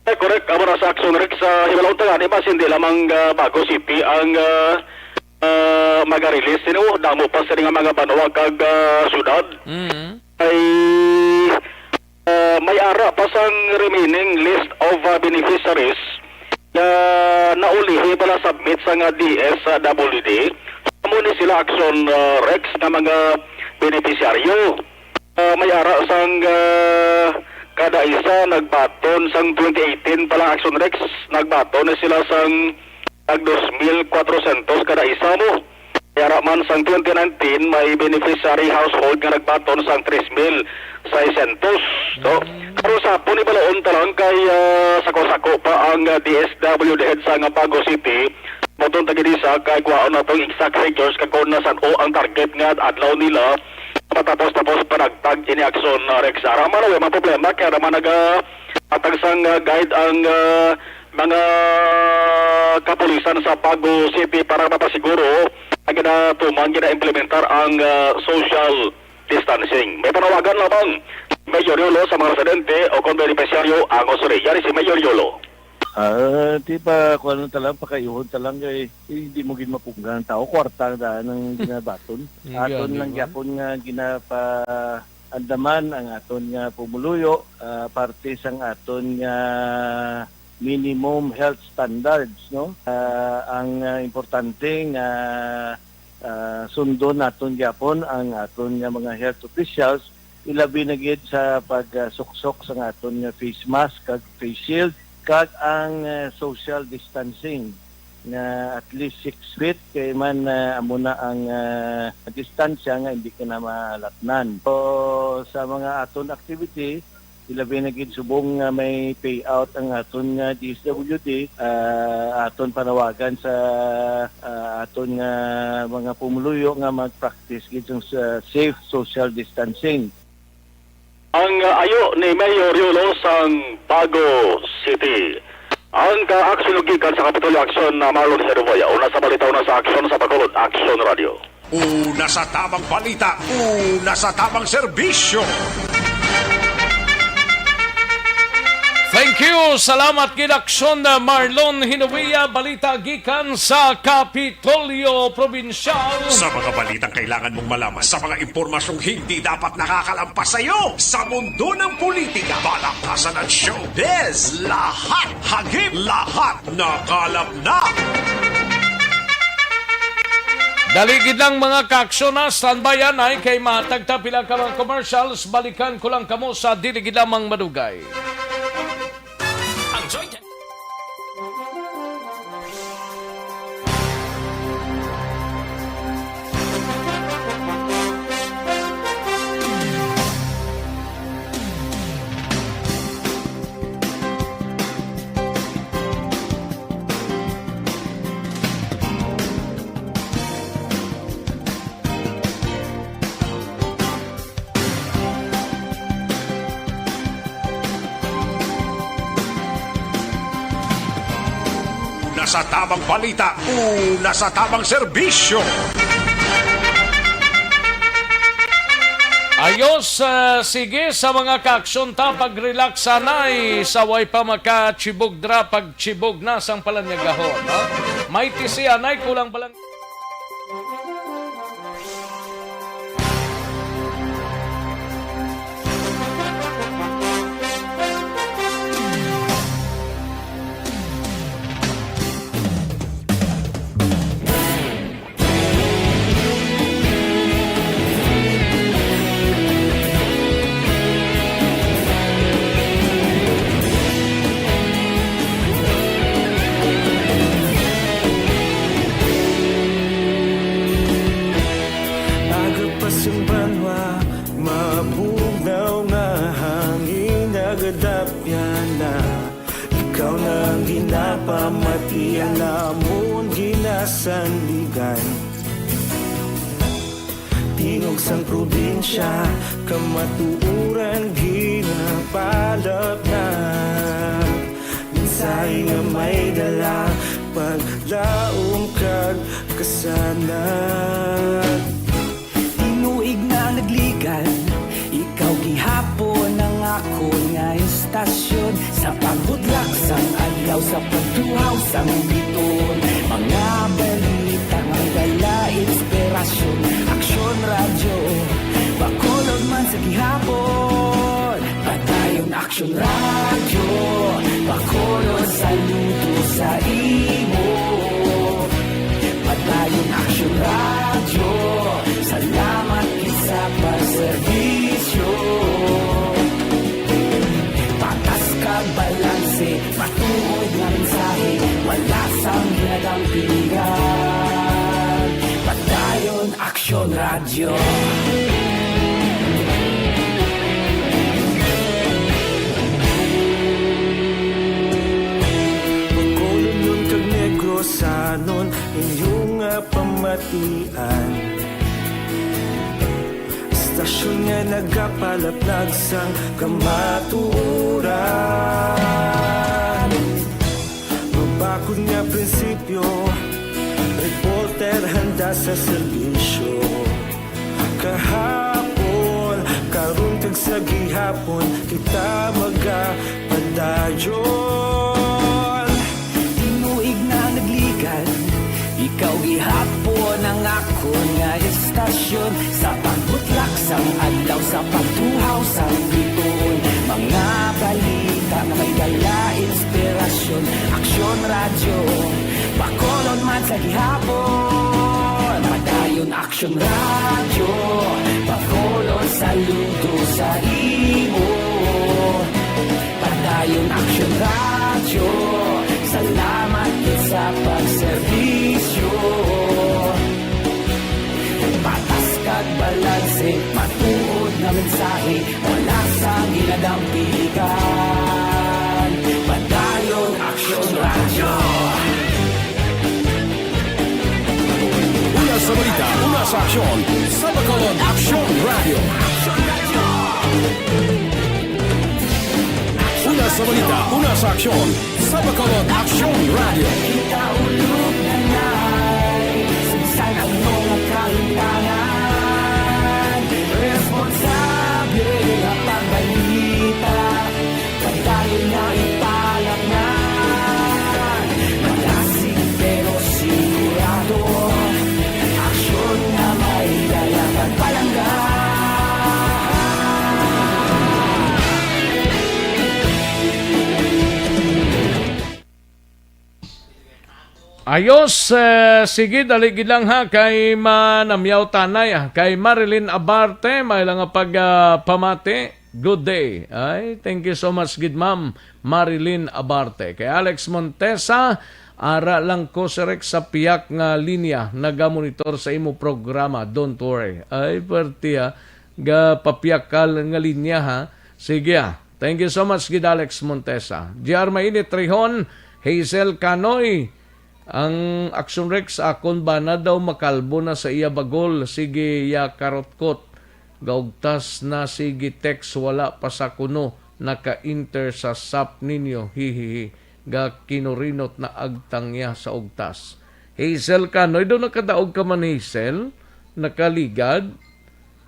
Ay, correct. Amo na sa Aksyon Rex, sa hibalon ta gani, mas hindi lamang, ah, Bago City ang, ah, ah, maga-release. Sino, damo pa sila nga mga banwa kag, ah, syudad. Mm. Ay, ah, may ara pa sang remaining list of, ah, beneficiaries nga naulihi pala submit sa nga D S W D. Amo ni sila, Aksyon, ah, Rex, nga mga beneficiaryo. Ah, may ara sang, ah, kada isa nagbaton sang twenty eighteen pa lang, Aksyon Rex, nagbaton na sila sang tag dos mil kwatrosyentos kada isa mo. May ara man sang twenty nineteen, may beneficiary household nga nagbaton sang tres mil seiscientos. So, mm, pero sa hapon, ibalaon ta lang kay, ah, sako-sako pa ang, ah, D S W D head sa nga Bago City. Moton ta gid isa kay kuhaon nato ang exact figures kag kung nasan-o ang target nga adlaw nila. Matapos-tapos panagtag ini, Aksyon, ah, Rex. Ara man, wala man problema, kay ara man nagahatag sang, ah, guide ang, ah, mga kapulisan sa Bago City para mapasiguro nga ginatuman, ginaimplementar ang, ah, social distancing. May panawagan lamang Mayor Yolo sa mga residente o kon benepisyaryo ang usuri. Yari si Mayor Yolo. Ah, di ba, kung ano ta lang, pakayuhon ta lang kay, eh, hindi mo gid mapunggan ang tao. Kwarta ang daan ang ginabaton. Mm, aton lang gyapon nga ginapa-, andaman ang aton nga pumuluyo, ah, parte sang aton nga minimum health standards, no? Ah, ang, ah, importante nga, ah, sundon naton gyapon ang aton nga mga health officials, ilabi na gid sa pagsuksok sang aton nga face mask kag face shield, kag ang, ah, social distancing nga at least six feet, kay man, ah, amo na ang, ah, distansya nga hindi ka na malatnan. So, sa mga aton activity, ilabi na gid subong nga may payout ang aton nga D S W D, ah, aton panawagan sa, ah, aton nga mga pumuluyo nga mag-practice gid sa safe social distancing. Ang, uh, ayo ni Mayor Yulo sang Bago City. Ang ka-aksyon gikan sa Kapitolyo Aksyon na Marlon Herboya. Una sa balita, una sa aksyon sa Bacolod, Aksyon Radio. Una sa tamang balita, una sa tamang serbisyo. Thank you. Salamat gid, Aksyon na Marlon Hinuia. Balita gikan sa Kapitolyo Probinsyal. Sa mga balitang kailangan mong malaman, sa mga impormasyong hindi dapat nakakalampas sa iyo, sa mundo ng politika, palakasan at showbiz, lahat hagip, lahat nakalap na. Dali gid lang, mga kaaksyon, ha, standby anay kay matagta pila ka mga commercials. Balikan ko lang kamo sa dili gid lamang madugay. Ang Joy Una sa tamang balita, una sa tamang serbisyo. Ayos, ah, sige, sa mga kaaksyon ta, pag-relax anay, sa way pa makachibog dra, pagchibog na sang palanyagahon, ha? May tisi anay, kulang pa lang. Aga pa sang banwa, mabugnaw nga hangin nagadapyan na. Ikaw na ang ginapamatian namon ginasandigan. Tingog sang probinsya, kamatuoran ginapalapnag. Mensahe nga may dala, paglaom kag kasanag. Tinuig na nagligad, ikaw gihapon ang akon nga istasyon. Sa pagbudlak sang adlaw, sa pagtuhaw sang biton, mga balita nga dala inspirasyon. Aksyon Radyo, Bacolod man sa gihapon. Padayon Aksyon Radyo, Bacolod, saludo sa imo. Padayon Aksyon Radyo, salamat gid sa pagserbisyo. Patas kag balanse, matuod nga mensahe, wala sang ginadampingan. Padayon Aksyon Radyo. Bacolodnon kag Negrosanon, inyo nga pamatian. Istasyon nga nagapalaplag sang kamatuoran. Mabakod nga prinsipyo, reporter handa sa serbisyo. Kahapon, karon kag sa gihapon, kita magapadayon. Tinuig na nagligad, Ikaw gihapon ang akon nga istasyon, sa pagbutlak sang adlaw, sa pagtuhaw sang bituon, mga balita nga may dala inspirasyon. Aksyon Radyo, Bacolod man sa gihapon. Padayon Aksyon Radyo, Bacolod, saludo sa imo. Padayon Aksyon Radyo, salamat gid sa pagserbisyo. Patas kag balanse, matuod nga mensahe, wala sang ginadampigan. Padayon Aksyon Radyo. Una sa balita, una sa aksyon, sa Bacolod Aksyon Radyo. Una sa balita, una sa aksyon, sa Bacolod Aksyon Radyo. Kita ulog na nai, sa bisan ano nga kahimtangan, responsable nga pagbalita, padayon nga ipalatnan. Malasig pero sigurado, aksyon nga may dala kag palangga. Ayos, eh, sige, dali gid lang ha, kay Manamyaw Tanay, ah, kay Marilyn Abarte, may lang nga pag, ah, pamati. Good day. Ay, thank you so much gid, Ma'am Marilyn Abarte. Kay Alex Montesa, ara lang ko, Sir Rex, sa piyak nga linya, nagamonitor sa imo programa. Don't worry. Ay, pwerte, ah, ga papiyak ka nga linya, ha. Sige, ah. Thank you so much gid, Alex Montesa. G R Mainit Rihon, Hazel Canoy, ang Action Rex, akon bana daw makalbo na sa iya bagol. Sige, ya karutkot. Gaugtas na, sige, text, wala pa sa kuno naka-enter sa sap ninyo. Hihihi. Ga kinurinot na agtang ya sa ugtas. Hazel Canoy, daw nakadaog ka man, Hazel? Nakaligad?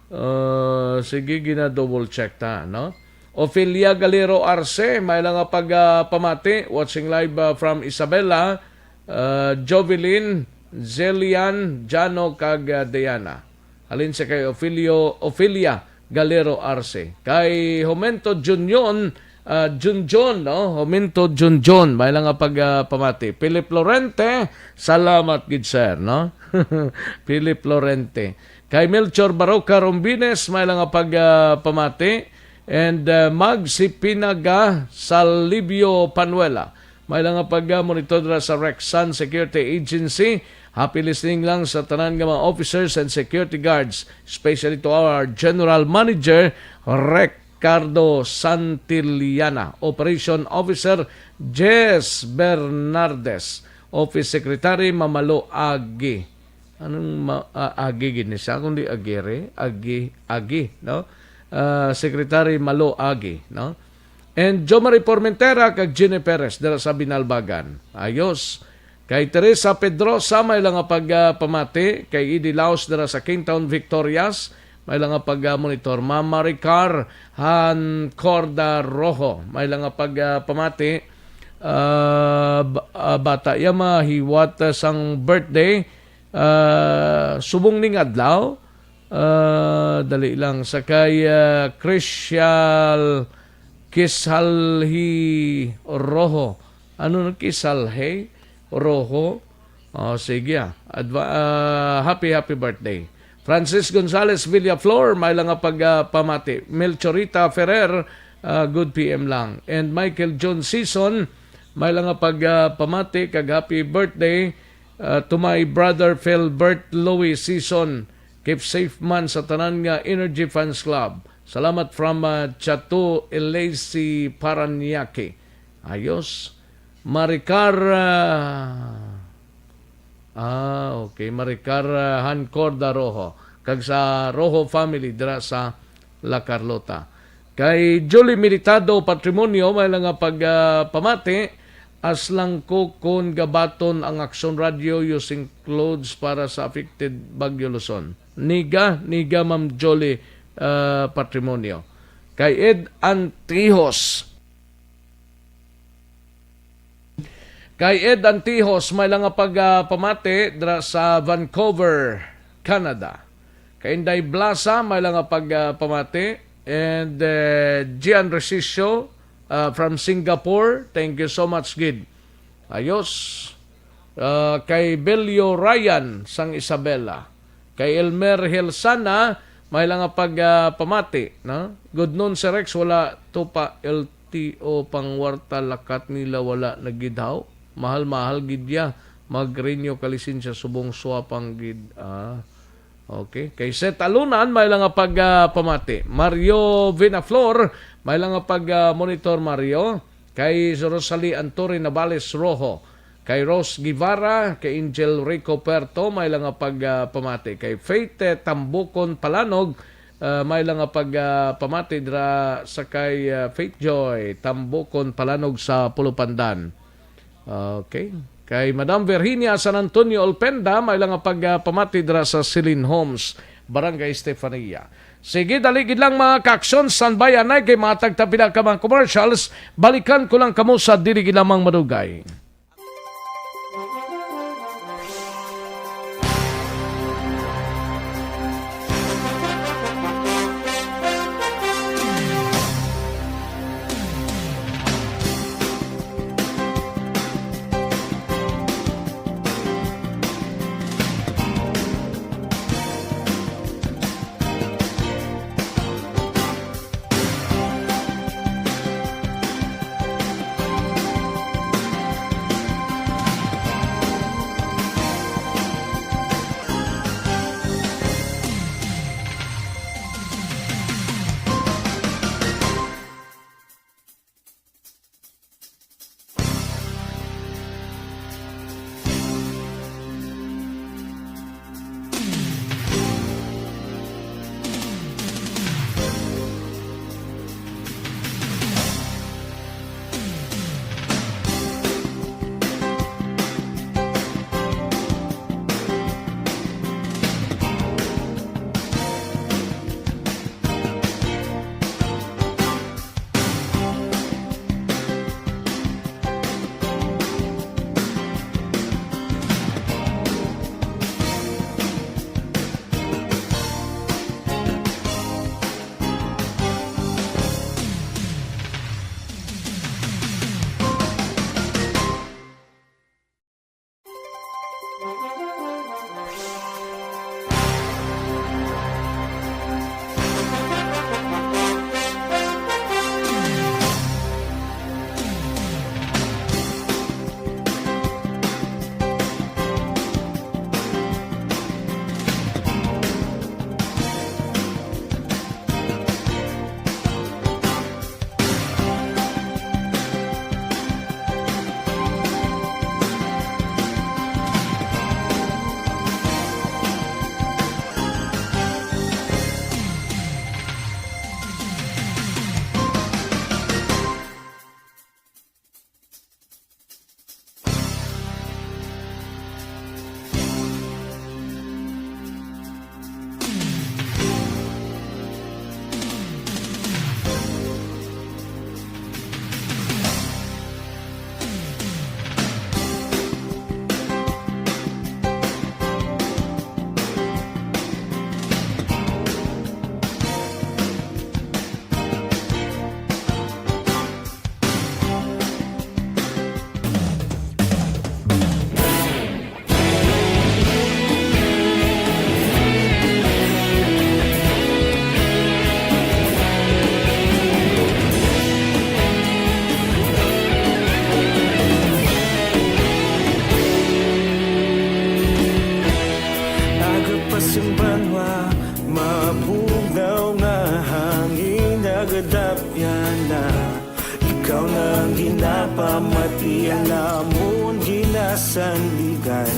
Uh, sige, gina-double check ta, no? Ophelia Galero Arce, may lang nga pag, ah, pamati, watching live, ah, from Isabela, ah, Jovelyn, Zelian, Jano, kag, ah, Diana. Halin sa kay Ophelio, Ophelia Galero Arce. Kay Jomento Junyon, ah, Junjun, no? Jomento Junjun, may lang nga pag, ah, pamati. Philip Lorente, salamat gid, sir, no? Philip Lorente. Kay Melchor Baroca Rombines, may lang nga pag, ah, pamati. And, ah, Mag si Pinaga Salibio Panuela. May lang nga pag, ah, monitor dira sa Rexan Security Agency. Happy listening lang sa tanan nga mga officers and security guards, especially to our General Manager, Ricardo Santillana, Operation Officer, Jess Bernardes, Office Secretary, Mamalo Agi. Anong ma-, ah, Agi gid ni siya, kundi Agere? Agi, Agi, no? Ah, Secretary Malo Agi, no? And Jo Marie Formentera kag Jenny Perez dira sa Binalbagan. Ayos. Kay Teresa Pedrosa, may lang nga pag, ah, pamati. Kay Eddie Laos dira sa Kingtown, Victorias, may lang nga pag, ah, monitor. Ma'am Maricar Han Corda Rojo, may lang nga pag, ah, pamati. Ah, ba-, ah, bata ya mahiwat, ah, sang birthday, ah, subong ning adlaw. Ah, dali lang. Sa kay, ah, Christial Kisalhi Rojo. Ano na, Kisalhi Rojo? Oh, sige, ah. Adva-, ah, happy, happy birthday. Francis Gonzalez Villaflor, may lang nga pag, ah, pamati. Melchorita Ferrer, ah, good P M lang. And Michael John Season, may lang nga pag, ah, pamati kag happy birthday, ah, to my brother Philbert Louis Season. Keep safe man sa tanan nga Energy Fans Club. Salamat from, ah, Chateau Elysee, Parañaque. Ayos. Maricar, ah, ah, okay. Maricar, ah, Hancorda Rojo. Kag sa Rojo family dira sa La Carlota. Kay Julie Militado Patrimonio, may lang nga pag, ah, pamati, as lang ko kon gabaton ang Aksyon Radyo using clothes para sa affected Bagyo Luzon. Niga, niga, Ma'am Julie, ah, Patrimonio. Kay Ed Antihos, Kay Ed Antihos, may lang nga pag, ah, pamati dra sa Vancouver, Canada. Kay Inday Blasa, may lang nga pag, ah, pamati. And, eh, Gian Resisio, ah, from Singapore, thank you so much, gid. Ayos. Ah, kay Belio Ryan sang Isabela. Kay Elmer Helsana, may lang nga pag, ah, pamati, no? Good noon, Sir Rex, wala to pa L T O pangwarta, lakat nila, wala na gid haw. Mahal-mahal gid ya. Mag-renew ka lisensya subong swapang gid. Ah. Okay. Kay Seth Alunan, may lang nga pag, ah, pamati. Mario Vinaflor, may lang nga pag, ah, monitor, Mario. Kay Rosalie Antori Navales Rojo. Kay Rose Guevara, kay Angel Rico Puerto, may lang nga pag, ah, pamati. Kay Faith, eh, Tambukon Palanog, ah, may lang nga pag, ah, pamati dira sa kay, ah, Faith Joy Tambukon Palanog sa Pulupandan. Okay. Kay Madam Virginia San Antonio Olpenda, may lang nga pag, ah, pamati dira sa Celine Homes, Barangay Estefania. Sige, dali gid lang, mga kaaksyon, standby anay kay matag ta pila ka mga commercials. Balikan ko lang kamo sa dili gid lamang madugay. Aga pa sing banwa, mabugnaw nga hangin, nagadapyan na. Ikaw na ang ginapamati, alamon ginasandigan.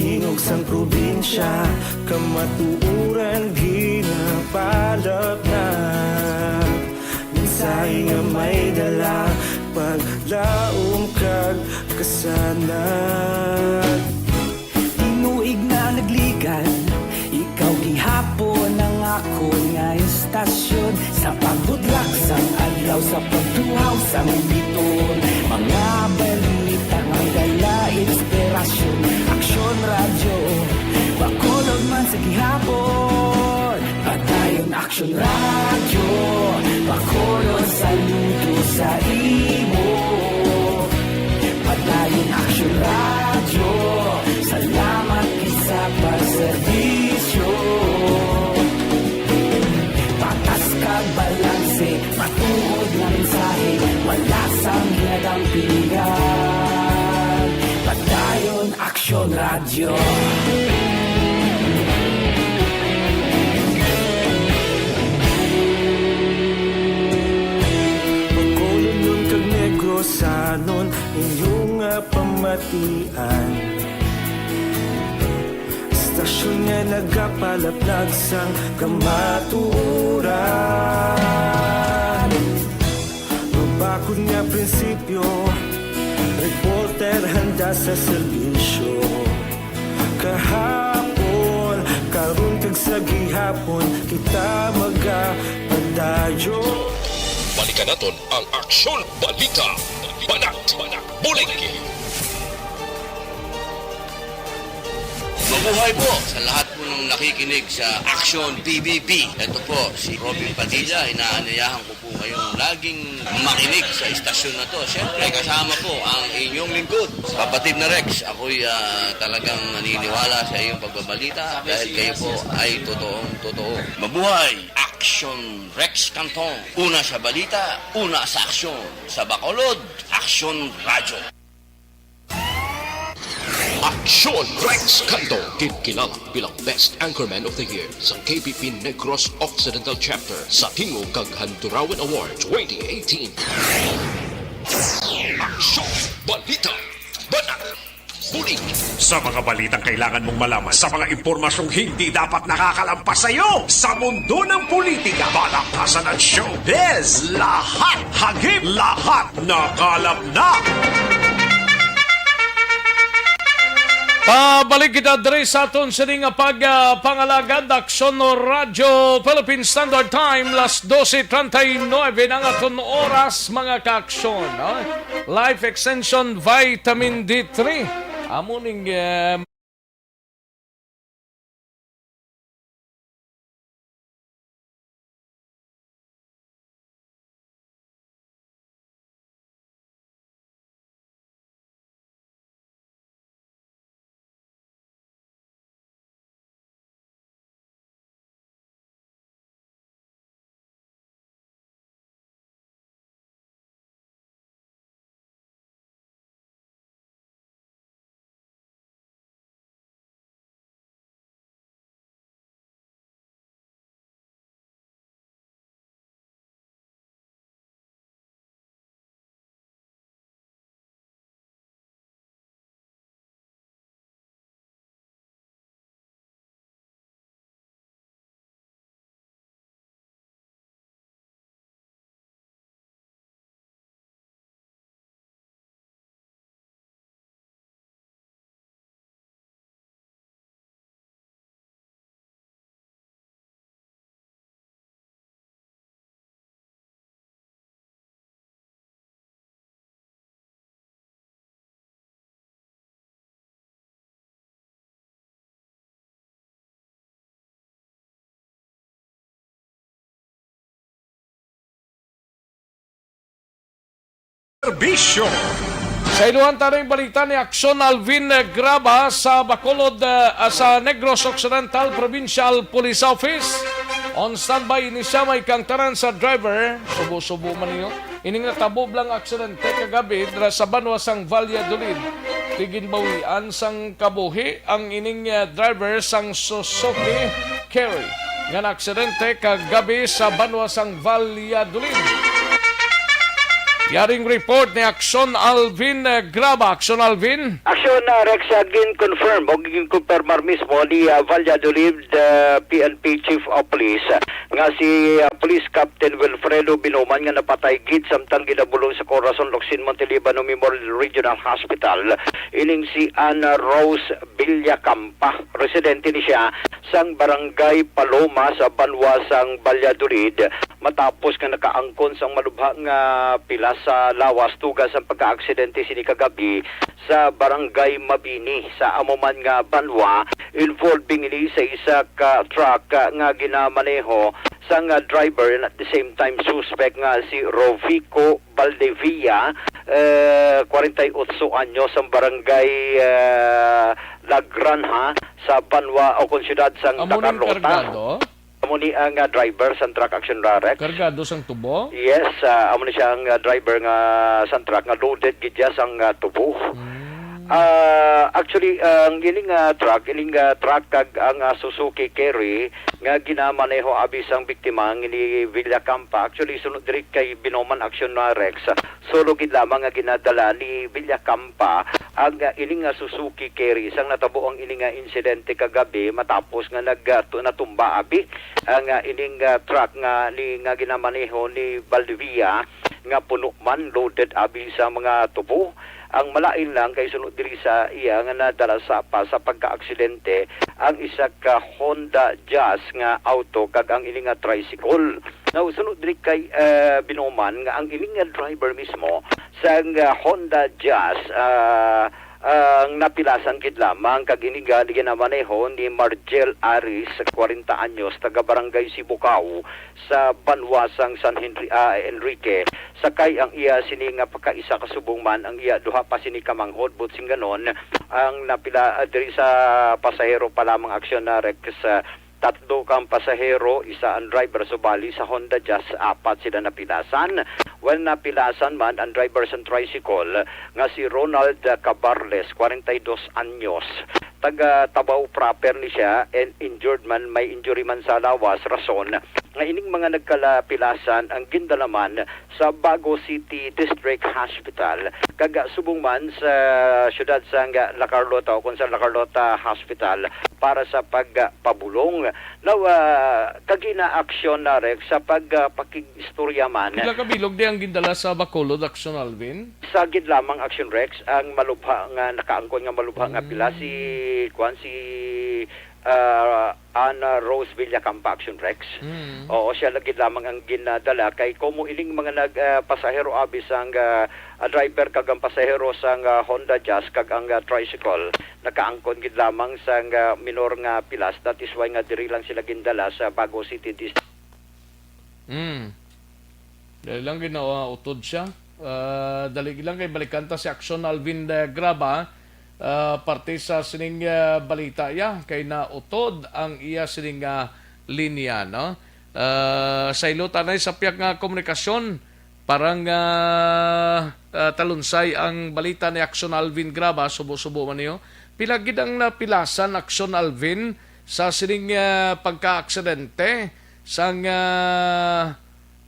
Tingog sang probinsya, kamatuoran ginapalapnap. Mensahe nga may dala, paglaom kag kasanag. Tinuig na nagligan, ikaw gihapon ang akon nga istasyon. Sa pagbudlak sang adlaw, Kapagtuhaw sa Miton, mga balita nga dala inspirasyon. Aksyon Radyo, Bacolod man sa gihapon. Padayon Aksyon Radyo, Bacolod saludo sa imo. Padayon Aksyon Radyo, salamat gid sa pagserbisyo. Patas kag balanse, matuod nga mensahe, wala sang ginadampingan. Padayon Aksyon Radyo. Bacolodnon kag Negrosanon, inyo nga pamatian. Istasyon nga nagapalaplag sang kamatuoran. Mabakod nga prinsipyo, reporter handa sa serbisyo. Kahapon, karon kag sa gihapon, kita magapadayon. Balikan naton ang Aksyon Balita. Banat, Banat, Bulig. Mabuhay po sa lahat po ng nakikinig sa Aksyon P B B. Ito po si Robin Padilla. Inaanyayahan ko po kayong laging makinig sa istasyon na to. Siyempre, kasama po ang inyong lingkod, Kapatid na Rex. Ako'y, ah, talagang naniniwala sa iyong pagbabalita dahil kayo po ay totoong totoo. Mabuhay! Aksyon Rex Cantong. Una sa balita, una sa aksyon. Sa Bacolod, Aksyon Radyo. Aksyon Rex Cantong, ginkilala bilang Best Anchorman of the Year sa K P P Negros Occidental Chapter sa Tingog kag Handurawan Award twenty eighteen. Aksyon, balita, banat, bulig. Sa mga balitang kailangan mong malaman, sa mga impormasyong hindi dapat nakakalampas sa iyo, sa mundo ng politika, palakpasan at showbiz, lahat hagip, lahat nakalap na. Pabalik kita diri sa aton sini nga pag, ah, pangalagad, Aksyon Radyo Philippine Standard Time, las doce treinta y nueve na ang aton oras, mga kaaksyon, no? Life Extension Vitamin D three. Amo ning, eh, Serbisyo. Sa iluhan taning balita ni Aksyon Alvin Graba sa Bacolod, ah, sa Negros Occidental Provincial Police Office. On standby ini siya, may kangtaran sa driver. Subo-subo man ninyo. Ini nga tabublang aksidente kagabi dira sa banwa sang Valladolid. Tiginbawian sang kabuhi ang ining, ah, driver sang Suzuki Carry nga naaksidente kagabi sa banwa sang Valladolid. Yaring report ni Action Alvin, eh, Graba. Action Alvin. Action, uh, Rex, uh, gin-confirm o gin-confirmar mismo ni uh, Valladolid uh, P N P Chief of Police uh, nga si uh, Police Captain Wilfredo Binuman nga napatay gid samtang ginabulong sa Corazon Locsin Montelibano Memorial Regional Hospital ining si Ana Rose Villacampa. Residente ni siya sang Barangay Paloma sa banwa sang Valladolid matapos nga nakaangkon sang malubha nga pilas sa lawas tuga sang pagkaaksidente sini kagabi sa Barangay Mabini sa amo man nga banwa, involving ini sa isa ka truck nga ginamaneho sang driver and at the same time suspect nga si Rovico Valdevia, eh, forty-eight anyos, ang barangay eh, La Granja sa banwa o kon siyudad sang Amo ning Carlota. Kargado? Amo ni ang ah, driver sang truck, Action Rex. Kargado sang tubo? Yes, ah, amo ni siya ang ah, driver nga sang truck nga loaded gid siya sang ah, tubo. Mm. Ah, actually, ang ining ah, truck, ining ah, truck kag ang ah, Suzuki Carry nga ginamaneho abi sang biktima nga ni Villacampa. Actually, sunod diri kay Binoman, Action Rex, solo gid lamang nga ginadala ni Villacampa ang ah, ining ah, Suzuki Carry sang natabo ang ining ah, insidente kagabi matapos nga nag ah, tu- natumba abi ang ah, ining ah, truck nga ni nga ginamaneho ni Valdivia nga puno man loaded abi sa mga tubo. Ang malain lang kay sunod diri sa iya nga nadala sa pa sa pagkaaksidente ang isa ka Honda Jazz nga auto kag ang ini nga tricycle. Now, sunod diri kay eh, Binoman nga ang ini nga driver mismo sang ah, Honda Jazz ah, ang napilasan gid lamang kag ini nga ginamaneho ni Margel Aris, forty anyos, taga Barangay Sibukaw sa banwa sang San Henry, ah, Enrique. Sakay ang iya sini nga pagkaisa ka subong man ang iya duha pa sini ka manghod, but sing ganon ang napila ah, diri sa pasahero pa lamang, Action Rex, ah, tatlo kang pasahero, isa ang driver, subali sa Honda Jazz apat sila napilasan. Well, napilasan man ang driver sang tricycle nga si Ronald Cabarles, forty-two anyos, taga Tabaw proper ni siya, and injured man, may injury man sa lawas, rason nga ining mga nagkalapilasan ang gindala man sa Bago City District Hospital kag subong man sa siyudad sang La Carlota o kon sa La Carlota Hospital para sa pagpabulong. Now, ah, kagina, Action Rex, sa pag ah, pakig-istorya man Pila ka bilog di ang gindala sa Bacolod, Action Alvin? Sa gid lamang, Action Rex, ang malubha nga nakaangkon nga malubha nga pila si kuan si ah, Ana Rose Villacampa, Action Rex. Mm. Oo, siya lagi lamang ang ginadala kay komo ining mga nag ah, pasahero abi sang ah, ah, driver kag ang pasahero sang ah, Honda Jazz kag ang ah, tricycle nakaangkon gid lamang sang ah, minor nga pilas, that is why nga diri lang sila gindala sa Bago City District. Mm. Dali lang gid na uh, utod siya. Ah, dali lang kay balikan ta si Action Alvin eh, Graba. Ah, parte sa sining ah, balita ya kay nautod ang iya sining ah, linya, no? Ah, saylo ta na sa pihak nga komunikasyon para nga ah, talunsay ang balita ni Action Alvin Graba, subo-subo man niyo. Pila gid ang napilasan, Action Alvin, sa sining ah, pagkaaksidente sang ah,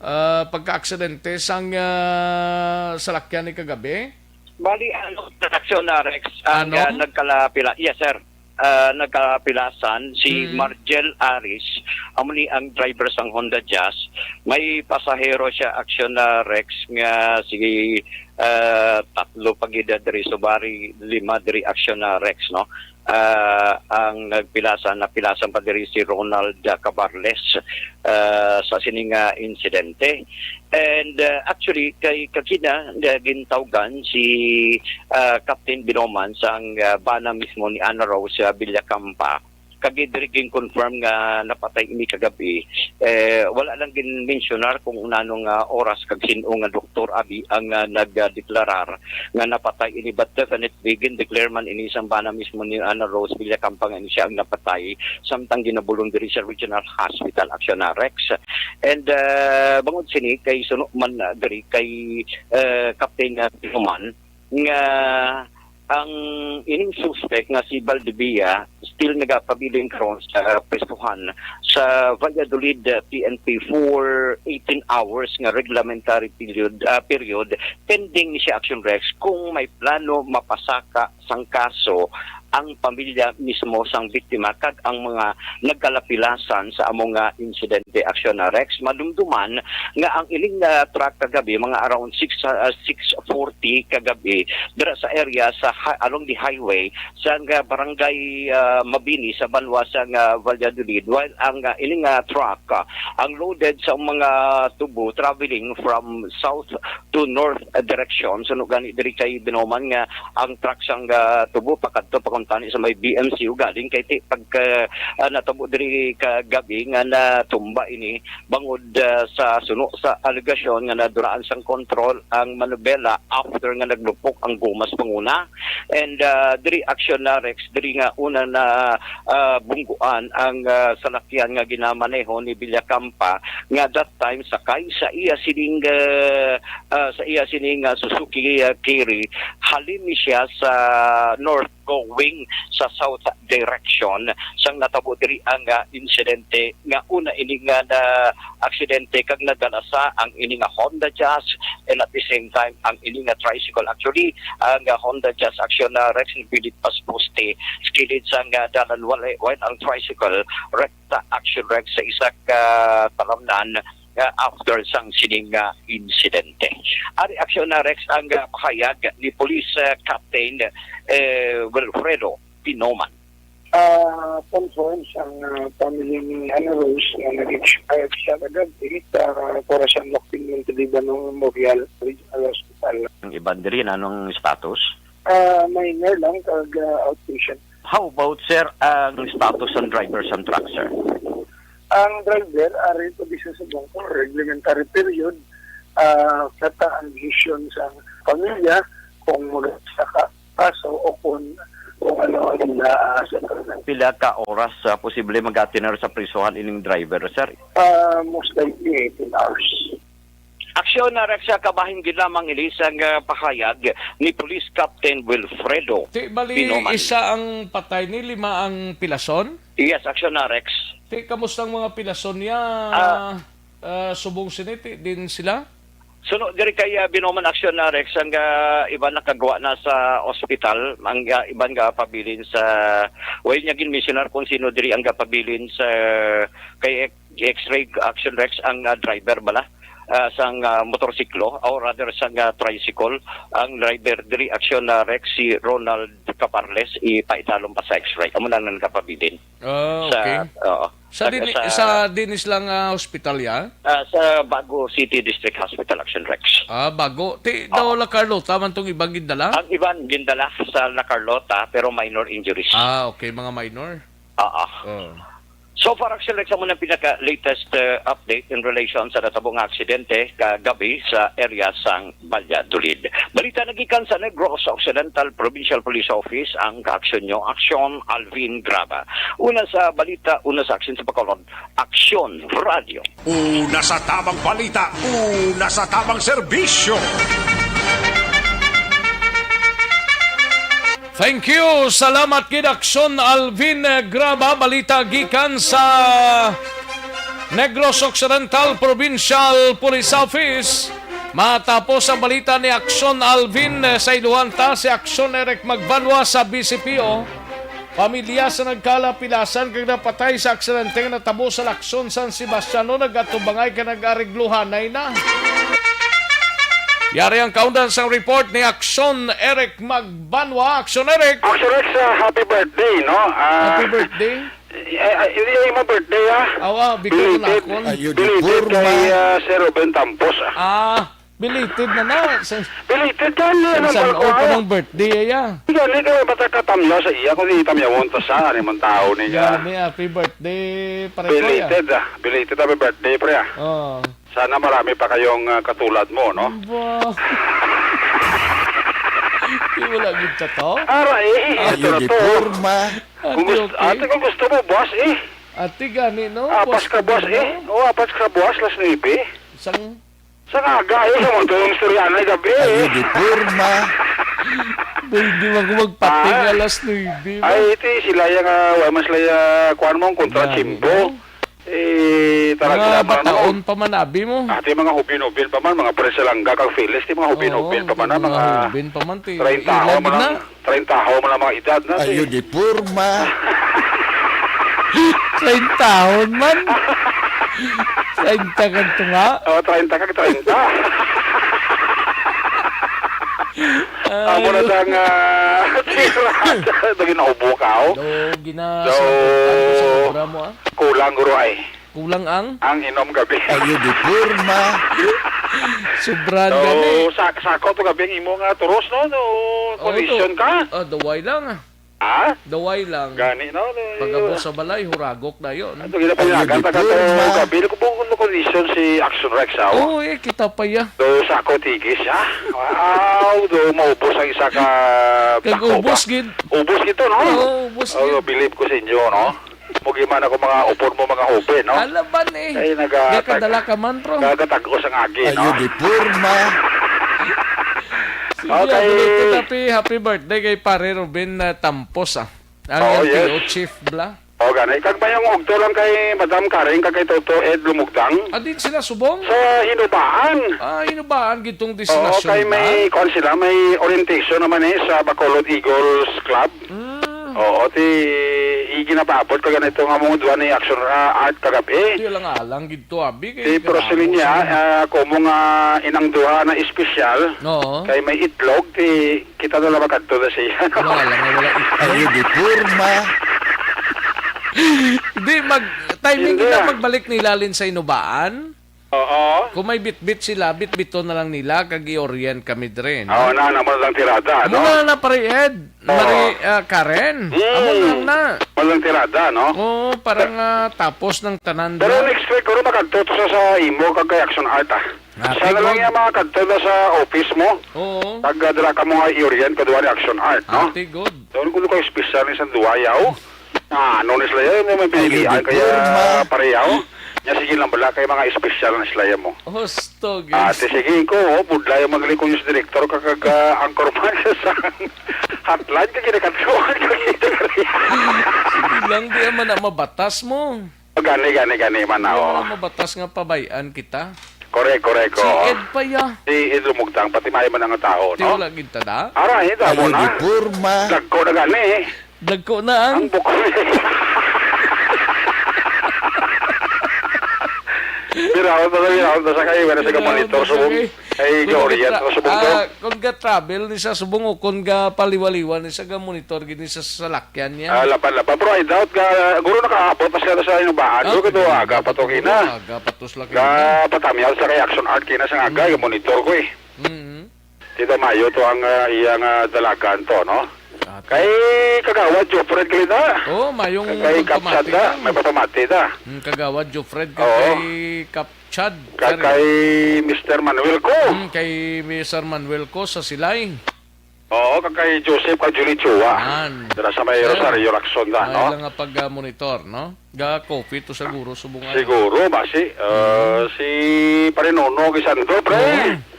ah, pagkaaksidente sang ah, salakyan ni kagabi? Bali, ano, Action Rex, ang Ano? ah, nagkalapila. Yes, sir. Ah, nagkalapilasan si Mm. Margel Aris, amo ni ang driver sang Honda Jazz. May pasahero siya, Action Rex, nga si ah, tatlo pa gid diri, subali lima diri, Action Rex, no? Ah, ang nagpilasan, napilasan pa diri si Ronald ah, Cabarles ah, sa sining ah, insidente. And ah, actually, kay kagina nga gintawgan si ah, Captain Binoman sang ah, bana mismo ni Ana Rose ah, Villacampa. Kag diri gin-confirm nga napatay ini kagabi. Eh, wala lang gin-mensionar kung unano nga oras kag sin-o nga doktor abi ang ah, nagdeklarar nga napatay ini, but definitely gin-declare man ini sang bana mismo ni Ana Rose Villacampa nga ini siya ang napatay samtang ginabulong diri sa Regional Hospital, Action Rex. And ah, bangod sini kay suno man ah, diri kay ah, Captain ah, Binoman nga ang ining suspect nga si Valdivia still nagapabilin karon sa pwesto sa Valladolid, uh, P N P for eighteen hours nga reglementary period, uh, period, pending ni siya, Action Rex, kung may plano mapasaka sang kaso ang pamilya mismo sang biktima kag ang mga nagkalapilasan sa amo nga insidente, Action Rex. Madumduman nga ang ining, uh, truck kagabi, mga around six, uh, six forty kagabi, dira sa area sa hi-, along the highway, sa nga barangay, ah, Mabini sa banwa sa nga Valladolid, while ang, ah, ini nga truck, ah, ang loaded sa mga tubo traveling from south to north, ah, direction. Suno gani diri kay Binoman nga ang truck sang, ah, tubo pakadto pakuntani sa may B M C, ugaling kay ti pag, ah, ah, natabo diri ka gabi nga natumba ini bangod, ah, sa suno sa alegasyon nga naduraan sang kontrol ang manubela after nga naglupok ang guma sa panguna. And, ah, diri, Action Rex, diri nga una na, ah, bungguan ang, ah, salakyan nga ginamaneho ni Villacampa, nga that time sakay sa iya sining, ah, ah, sa iya sining, ah, Suzuki, ah, Carry. Halin ni siya sa north going sa south direction sang natabo diri ang, ah, insidente nga una ini nga na aksidente kag nadalasa ang ini nga Honda Jazz and at the same time ang ini nga tricycle. Actually, ang, ah, Honda Jazz, Action Rex, nipilit pa sa poste sa kilid sang, ah, dalan, wala, while ang tricycle rekta, Action Rex, sa isa ka talamnan, ah, after sang sining, ah, insidente. Ari, Action Rex, ang, ah, pahayag ni Police, ah, Captain, eh, Wilfredo Pinoman. Ah, confirm sang, ah, family ni Ana Rose nga nag-expire siya kagabi sa Corazon Loctin Montalibano Memorial Regional Hospital. Ang iban diri, anong status? Ah, minor lang, kag, ah, outpatient. How about, sir, ang status sang driver sang truck, sir? Ang driver, ari pa di sa subong ko, reglementary period, ah, kata ang desisyon sa pamilya kung mag-, sa ka-, kaso o kung, kung ano ang ila, ah, settlement. Pila ka oras, ah, posible mag-atener sa prisuhan ining driver, sir? Ah, most likely eighteen hours. Aksyon na, Rex, sa kabahin gid lamang ini sang, ah, pahayag ni Police Captain Wilfredo Ti bali Pinoman. Isa ang patay ni, lima ang pilason? Yes, aksyon na, Rex. Ti, kamusta ang mga pilason niya? Ah. Ah, subong sini, ti, din sila? Suno diri kay, ah, Binoman, aksyon na, Rex, ang, ah, iban nakagwa na sa ospital, ang, ah, iban gapabilin sa, well, niya ginmensionar kung sino diri ang gapabilin sa, kay X-ray, aksyon, Rex, ang, ah, driver bala, ah, sang, ah, motorsiklo, or rather sang, ah, tricycle, ang driver diri, aksyon, na, Rex, si Ronald Caparles, ipaidalom pa sa X-ray. Amo na ang nagapabilin. Ah, sa, okay. Oo. Sa Sa, din-, sa sa dinis lang, ah, hospital, ya? Ah, sa Bago City District Hospital, aksyon, Rex. Ah, Bago. Ti, daw Oo. La Carlota man tong ibang gindala? Ang iban gindala sa La Carlota, pero minor injuries. Ah, okay, mga minor. Oo. Oh. So far, aksyon, Rex, amo na ang pinaka-latest, uh, update in relation sa natabo nga aksidente kagabi sa area sang Valladolid. Balita nagikan sa Negros Occidental Provincial Police Office, ang kaaksyon nyo, Aksyon Alvin Graba. Una sa balita, una sa aksyon sa Bacolod, Aksyon Radio. Una sa tamang balita, una sa tamang serbisyo. Thank you. Salamat gid, Aksyon Alvin Graba. Balita gikan sa Negros Occidental Provincial Police Office. Matapos ang balita ni Aksyon Alvin, eh, sa iluhan ta si Aksyon Eric Magbanwa sa B C P O. Pamilya sa nagkalapilasan kag napatay sa aksidente nga natabo sa Lacson, San Sebastiano, nagatubangay kag nag-aregluhanay na. Yari ang kaundan sang report ni Aksyon Eric Magbanwa. Aksyon Eric! Aksyon Eric, sa happy birthday, no? Ah, Happy birthday. Eh, ah, hindi yung mo birthday, ah. Awa, bigyan mo na Belated. Ako. Ayun, Belated kay, ah, Sir Ruben Tampos, ah. Ah, belated na na. Sa, Belated ka, hindi, sa, ano, san-o pa ng birthday, iya. Hindi, hindi ka bata katamyaw sa iya, kung hindi tamyawon, ta sa, ano, man tao ni niya. Gani, happy birthday, pare ko, ya. Belated, ah. Belated happy birthday, pre, ah. Oh. Sana marami pa kayong, ah, katulad mo, no? Ba? Di wala gid ka to? Aray, ito na to. Kung gusto, ate, kung gusto mo, boss, eh. Ate, gani, no? Apas ka, boss, eh. Oo, apas ka, boss, las nuebe. Sang? Sa aga, eh, sa mga istorya na gabi, eh. Pwede man ko magpating Ah. alas nuebe, ba? Ay, iti sila ya nga, wa man sila ya, kuwan mo, kontra Gani, chimbo. no? Eh, tara, Mga sila man, bataon ano? pa man, abi mo. Ah, ti mga hubin-hubin pa man, mga Preslangga kag Phyllis, ti mga Oo, hubin-hubin pa ti man, ah, mga mga hubin pa man, ti treinta ilag man na. lang, treinta man lang mga edad na, ti. Ayo, di porma. Treinta man. Treinta kag tunga. Oh, treinta kag treinta. Amo na Ay. sang, ah, tirada. Lagi naubo ka, oh. Do, gina-, So, sa sobra mo, ah. kulang, guro, ay. Kulang ang? Ang inom gabi. Ayo, di porma. Sobra So, gani. sa-, sako to gabi ang imo nga turos, no? No, Oh, condition to. ka? Ah, daway lang, ah. Ha? Daway lang. Gani, no? Pag-abot sa balay, huragok dayon. Ato, gina Ay, pinagan, taga to, uniforma. Gabi, kung mo kondisyon si Action Rex, aw. Oo, eh, kita pa ya. Do, sa ako, tigis, ha? Wow, do, maubos ang isa ka Kag dako ba? ubos gid. Ubos gid to, no? Oo, ubos Oh, gid. believe ko sa inyo, no? Mugi man ako mga upod mo, mga hobe, no? Alaban, eh. Ay, naga- Nakadala ka man, bro. Nagatag-os ang agi, Ayo, no? di porma. Sige, Okay. belated happy, happy birthday kay Pare Ruben, ah, Tampos, ah. Ang Oo, L T O yes. chief, bla. O, gani. Kag mayong ugto lang kay Madam Karen, kag kay Toto Ed Lumugdang. Ah, din sila subong? Sa Hinubaan. Ah, Hinubaan, gitong Oo, destinasyon kay na. may, kuwan sila, may orientation naman eh sa Bacolod Eagles Club. Mm. Oo, ti, iginapaabot ka ganito nga mong duwa ni Action, ah, Art kagabi. Di lang alang gid to, abi, kay Ti Proselinia, kadamo sa ah, kumo nga inang duha na espesyal, Oo. kay may itlog, ti kita na lang makadto na siya, no? Wala lang, wala itlog. Ayo, di porma. Di, mag-, timing Hindi, nila ah. magbalik nila lin sa Inubaan. Oo. Kung may bitbit sila, bitbiton na lang nila, kag i-orient kami dre, no? Oo, na, na, mo lang tirada, Amo no? na na, Pare Ed, Oo. Mari, ah, Karen. Mm. Amo na lang na. Mo lang tirada, no? Oo, parang, ah, tapos ng tanan Pero dre. next week, kuro makadto to sa, sa imo, kag kay Action Art, ah. Ah, Siya na lang good. yung mga kadto na sa office mo. Oo. Kag, ah, dira ka mo nga i-orient ka duwa ni Action Art, no? Ate, good. Doon ko ko special ni sa duwa, yaw. Ah, ano ni sila yun? May Ay, pinilian kaya uniforma. pareho? Nya, sige lang bala kay mga espesyal na sila yan mo. Husto, Ah, guys. ti sige ko, oh, budlay ang mga likong news director ka kag, ah, anchorman sa sang hotline ka kinakatuan ka kita. Sige lang, di man na mabatas mo. Gani, gani, gani man Di na, man oh. na mabatas nga pabayan kita. Correct, correct, Si oh. Ed pa ya. Si Ed Lumugtang, pati maayo man ang tao, Ti no? wala gid ta da. Ara, hindi Ayo mo na. di porma. Dagko na gani, eh. Dagko na ang Ang bukol. Biraon na, biraon na sa kayo, wala sa Biraon monitor na sa subong. kay-, Ay, kung Gloria, ga-tra-, sa subong to. ah, kung ga-travel ni sa subong o kung ga-paliwaliwan ni sa ga-monitor gid ni sa salakyan niya. Ah, laban, laban. Pero I doubt ka, guro nakaabot na sila sa Inubaan. Ah, Guro ka doon, aga pa to siguro, kina. aga pa to sila Ga kina. patamyaw sa kay Action Art kina sa aga, Mm. yung monitor ko eh. Mm. Tita Mayo to ang, ah, iyang, ah, dalagan to, no? Ah, Kay Kagawad Jofred Grida. Oh, mayong Kay pagpamati Kapsat da, lang. may papamati da. Hmm, Kagawad Jofred, Oo. kay Kap Chad, Ka-, kay Kari. Mister Manuel ko. Hmm, kay Mister Manuel ko sa Silay. Oo, ka-, kay Joseph, kay Julie Chua. Yan. Dira sa may Sir, Rosario Lacson da, may no? lang nga pag, ah, monitor, no? Ga-coffee to siguro, subong nga. Siguro, basi. Uh, Mm. si Pare Nono, kay Sando, pre. Oo.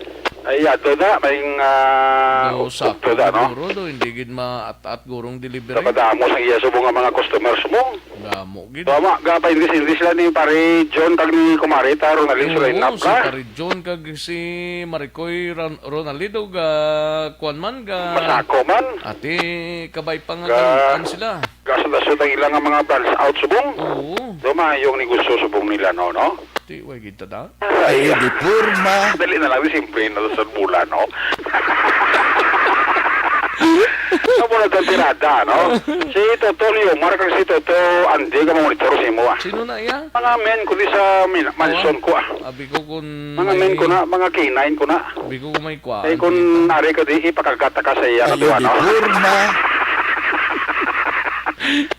Ay, ato na, may, ah, Do, ukto sakto na, no? siguro, do, hindi gid maat-at gurong delivery. Nakadamo sa iya subong nga mga customers mo. Damo gid. Tama, ga pa hindi, hindi sila ni Pare John kag ni Kumare ta, Ronaldin, Oo, sila inap si ka. Pare John kag si Maricoy Ron-, Ronaldo, ga, kuwan man, ga Masako man. Ate, kabay pa nga Ga- galutan sila. Gasudasud ang ilang nga mga branch out subong. Oo. Lumayong negosyo subong nila, no, no? Ti, way gid ta da. Ay, di porma. Dali na lang, simple na sa mula, no? Amo na itong tirada, no? Si Toto Leomar kag si Toto Andy, ka monitor sa imo, ah. Sino na iya? Mga men ko di sa min-, mansion ko, ah. Abi ko kung Mga may men ko na, mga K nine ko na. Abi ko kung may kuan, Ay, kung kita. nari ka di, ipakagat ka sa iya, Ayo, kaduwa, di no? porma.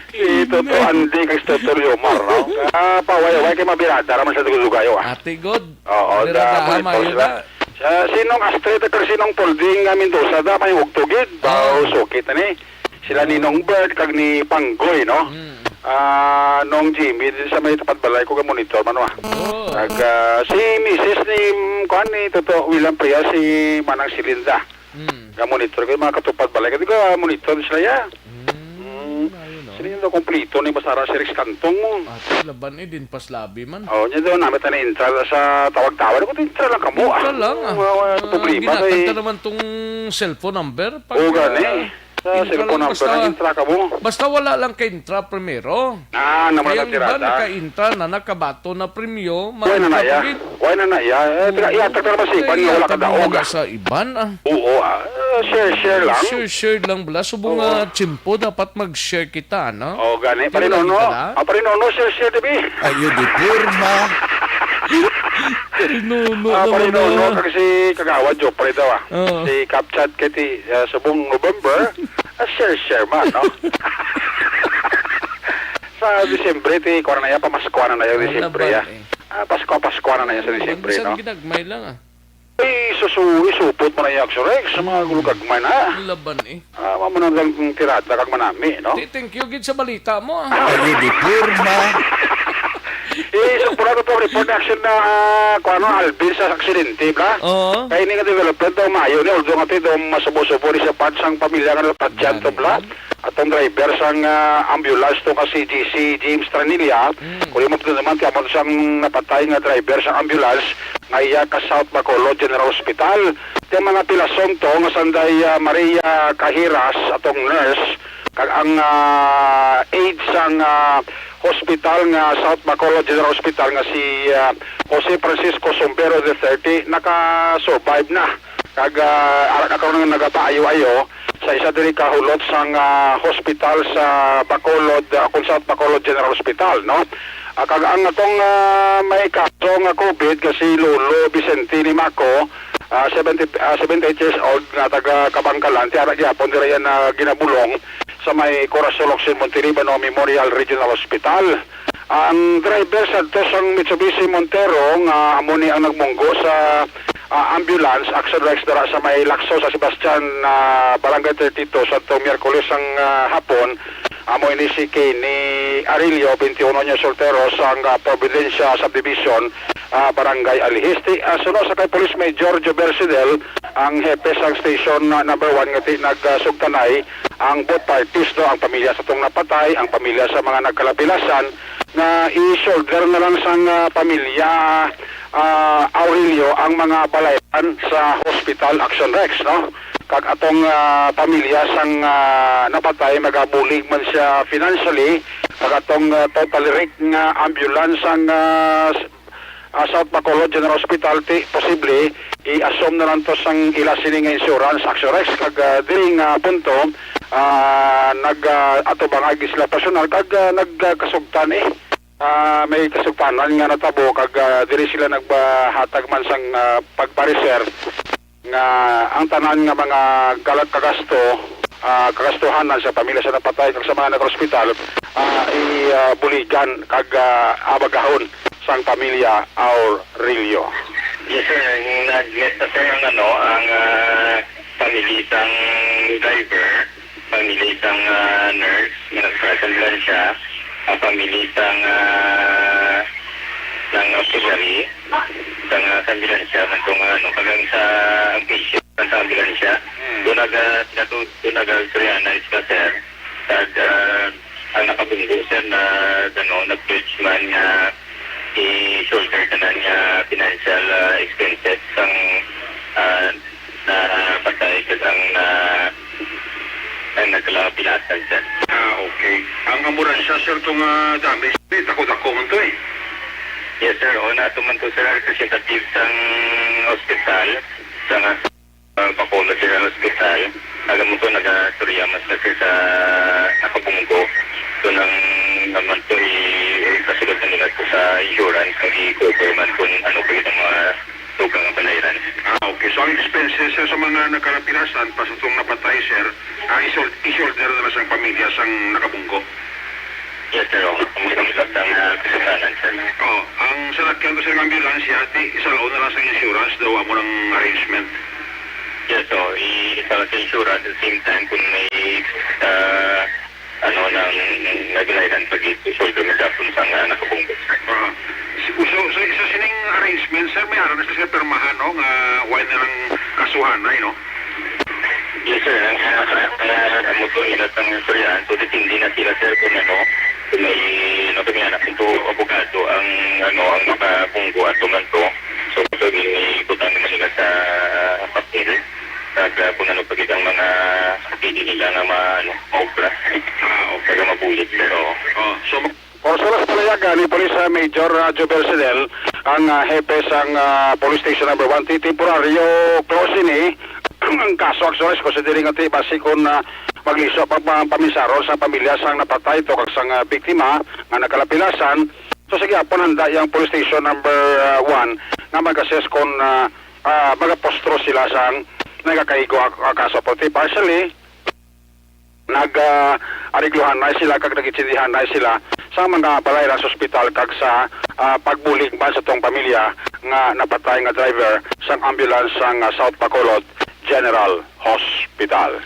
Si Toto Andy kag si Toto Leomar, no? Ah, paway-away kay mabirada ra man sa dugay-dugay, ah. Ate God. Oo, Birada da, ha, may mayo force da. na. Ah, sinong Astrid at sinong Polding nga Mendoza da, may ugtugid. Ah. Bao, sukit na ni. Sila ni Nong Bert kag ni Panggoy, no? Mm. Ah, Nong Jimmy, din sa may tapat balay ko, ga monitor man, wa. Oh. Kag, ah, si misis ni, mm, kuan ni Toto William Priya, si Manang Silinda. Mm. Ga-monitor ko yung mga katupad balay. Kasi ga-monitor sila ya. Mm, Mm. Ayun, no? Sino yung daw kompleto ni Basara si Rex Cantong mo? Ate, laban eh, din paslabi man. Oh, niya daw namin tayo intra sa tawag-tawag. Ako, intra lang kamo, Intra ah. lang, ah. Wala, wala Ah, problema, ginatag eh. ka naman tong cellphone number. Pag, Oo, gani. ah, Sa intra cellphone lang, number basta, na intra ka mo. basta wala lang ka-intra primero. Ah, naman Kaya ang ang iba tirada. naka-intra na, nakabato na premyo, Why na na, ya? maantapagid. Why na na, ya? Eh, tira, Oo, iya, tira, tira, mas iban, wala ka daog, ah. sa iban, ah. Oo, ah. Share, share lang. Share, share lang bala. Subong Oo. nga tiyempo, dapat mag-share kita, no? Oh, gani. Di Pare wala Nono. kita na? Ah, Pare Nono, share, share, tabi. Ayo, di porma. Pare Nono Ah, Pare naman Nono, na. kag si Kagawad Jopre daw, ah. Oo. Si Capchat kay ti, ah, subong November, ah, share, share man, no? Sa Disyembre, ti, kuwan na yan, pamaskuhan na yan, Ang Disyembre, laban, ah. eh. Ah, Pasko, Pasko na na yan sa Ang laban, Disyembre, bisan no? ginagmay lang, ah. Ay, susu-, isupot mo na yung Action Rex sa mga Hmm. gulugagmay na. Ang laban, eh. Ah, mamo na lang ang tirada kag manami, no? Ti, thank you gid sa balita mo, ah. Ayo, di porma. Eh, sa pula to, report action na, ah, kung ano, Alvin sa aksidente, bla? Oo. Kaya ini nga development daw, maayo ni, although nga ito, daw masubo-subo ni sa part sang pamilya nga natadyaan to, bla? Yan. Atong driver sang, ah, ambulance to nga si G C James Tranilla, Mm. kung imo naman, ti amo sang napatay nga driver sang ambulance, nga iya ka South Bacolod General Hospital. Ti mga pilason to nga sanday, ah, Maria Cajiras, atong nurse, kag ang, ah, aide sang, ah, hospital nga South Bacolod General Hospital nga si, ah, Jose Francisco Sombero the third, naka-survive na. Kag, ah, ara na karon nga nagapaayo-ayo sa isa diri ka hulot sang, ah, hospital sa Bacolod, ah, kung South Bacolod General Hospital, no? Ah, kag ang atong, ah, may kaso nga COVID nga si Lolo Vicente Limaco, ah, seventy, ah, seventy-eight years old nga taga Kabangkalan, ti ara gyapon dira yan na ginabulong sa may Corazon Locsin Montelibano Memorial Regional Hospital. Ang driver sadto sang Mitsubishi Montero nga amo ni ang nagmunggo sa, ah, ambulance, Action Rex, dara sa may Lacson sa Sebastian, ah, Barangay thirty-two, sadto Miyerkules sang, ah, hapon, amo ini si Kenny Arillo, twenty-one anyos, soltero, sang, ah, Providencia Subdivision, ah, Barangay Alihis. Ti, ah, suno sa kay Police Major Jover Sidel, ang hepe sang Station, ah, Number One nga ti nagsugtanay, ang both parties, no, ang pamilya sa tong napatay, ang pamilya sa mga nagkalapilasan, nga i-shoulder na lang sang, ah, pamilya, ah, Aurelio, ang mga balayran sa hospital, Action Rex, no? Kag atong, ah, pamilya sang, ah, napatay, magabulig man siya financially, kag atong, ah, Total Risk nga ambulance sang, ah, s-, ah, South Bacolod General Hospital, ti posible i-assume na lang to sang ila sini nga insurance, Action Rex, kag, ah, diri nga punto, ah, nag, ah, atubang agi sila personal kag, ah, nagkasugtan, eh. Ah, may kasugtanan nga natabo kag, ah, diri sila nagpahatag man sang, ah, pagpareser nga ang tanan nga mga gala-, kagasto, ah, kagastuhanan sa pamilya sa napatay kag sa mga nag-ospital, ah, i, ah, buligan kag, ah, abagahon sang pamilya Aurelio. Yes, sir. Nag-meet na, sir, ang, ano, ang, ah, family sang driver, family sang, ah, nurse nga nagpresent lang siya, ang family sang, ah, sang auxiliary, sang, ah, sa ambulansya, man tong, ano, kagang sa ang patient sa ambulansya. Hmm. Doon naga-, natu-, doon naga-, sir. Kag, ah, ang nakabunggo, sir, na, ano, nag-pledge man nga i-shoulder tanan nga financial, ah, expenses sang, ah, napatay kag ang, ah, ang nagkalapilasan, sir. Ah, okay. Ang ambulansya, sir, to nga damage, eh, dako-dako man to, eh. Yes, sir. O, na, ito man to, sir, representative sang ospital, sa nga ah, Bacolod General Hospital. Alam mo to, nagastorya man sila, sir, sa nakabunggo. So, nang naman to, i-, ipasulod na nila to sa insurance, kung i-cover man kung ano pa yun ang mga dugang nga balayran. Ah, okay. So, ang expenses, sir, sa mga nagkalapilasan, pa sa itong napatay, sir, ah, isol-, i-shoulder na lang sa pamilya sang nakabunggo? Yes, sir. Oo. Ang mga bilang sang, ah, kasalanan, sir. Oh, ang salakyan ko, sir, ng ambulansya, ti, isalaw na lang sa insurance daw, amo ng arrangement. Yes, so, i-, isa lang sa insurance at the same time kung may, ah, ano, nang naglayran pag-i-, shoulder na dapat sa nga nakabunggo. Ah. Si-, so, so, sa sining arrangement, sir, may ara na sila pirmahan, no, nga wala na lang kasuhanay, no? Yes, sir. Ang, ang, ang, ang, ang motor nila sa mga istoryahan, so depende na sila, sir, kung ano, kung may, ano, kami anak nito, abogado, ang, ano, ang makapunggo ato man to. So, so, may ikutan naman nila sa papel, sa, sa kung ano pa ang mga pwede nila nga ma-, ano, maobra. Ah, okay. Para mabulit, sir, oo. Oh, so, Por sa las palayagan ni Police, ah, Major, ah, Jubel Sidel, ang, ah, hepe sang, ah, Police Station Number One, ti-, temporaryo close ini ang kaso, actually, considering nga ti basi kon, ah, magliso pa, pa, pamisaron sa pamilya sang napatay to kag sang, ah, biktima nga nagkalapilasan. So, sige, apon handa yang Police Station Number, ah, One nga mag-assess kon, ah, ah, magapostro sila sang nagakaigo a, a kaso. Pero ti partially, nag, ah, arigluhan na sila kag nag-intindihan na sila sa mga balay sa ospital kag sa, ah, pagbulig man sa tong pamilya nga napatay nga driver sang ambulance sang, ah, South Bacolod General Hospital.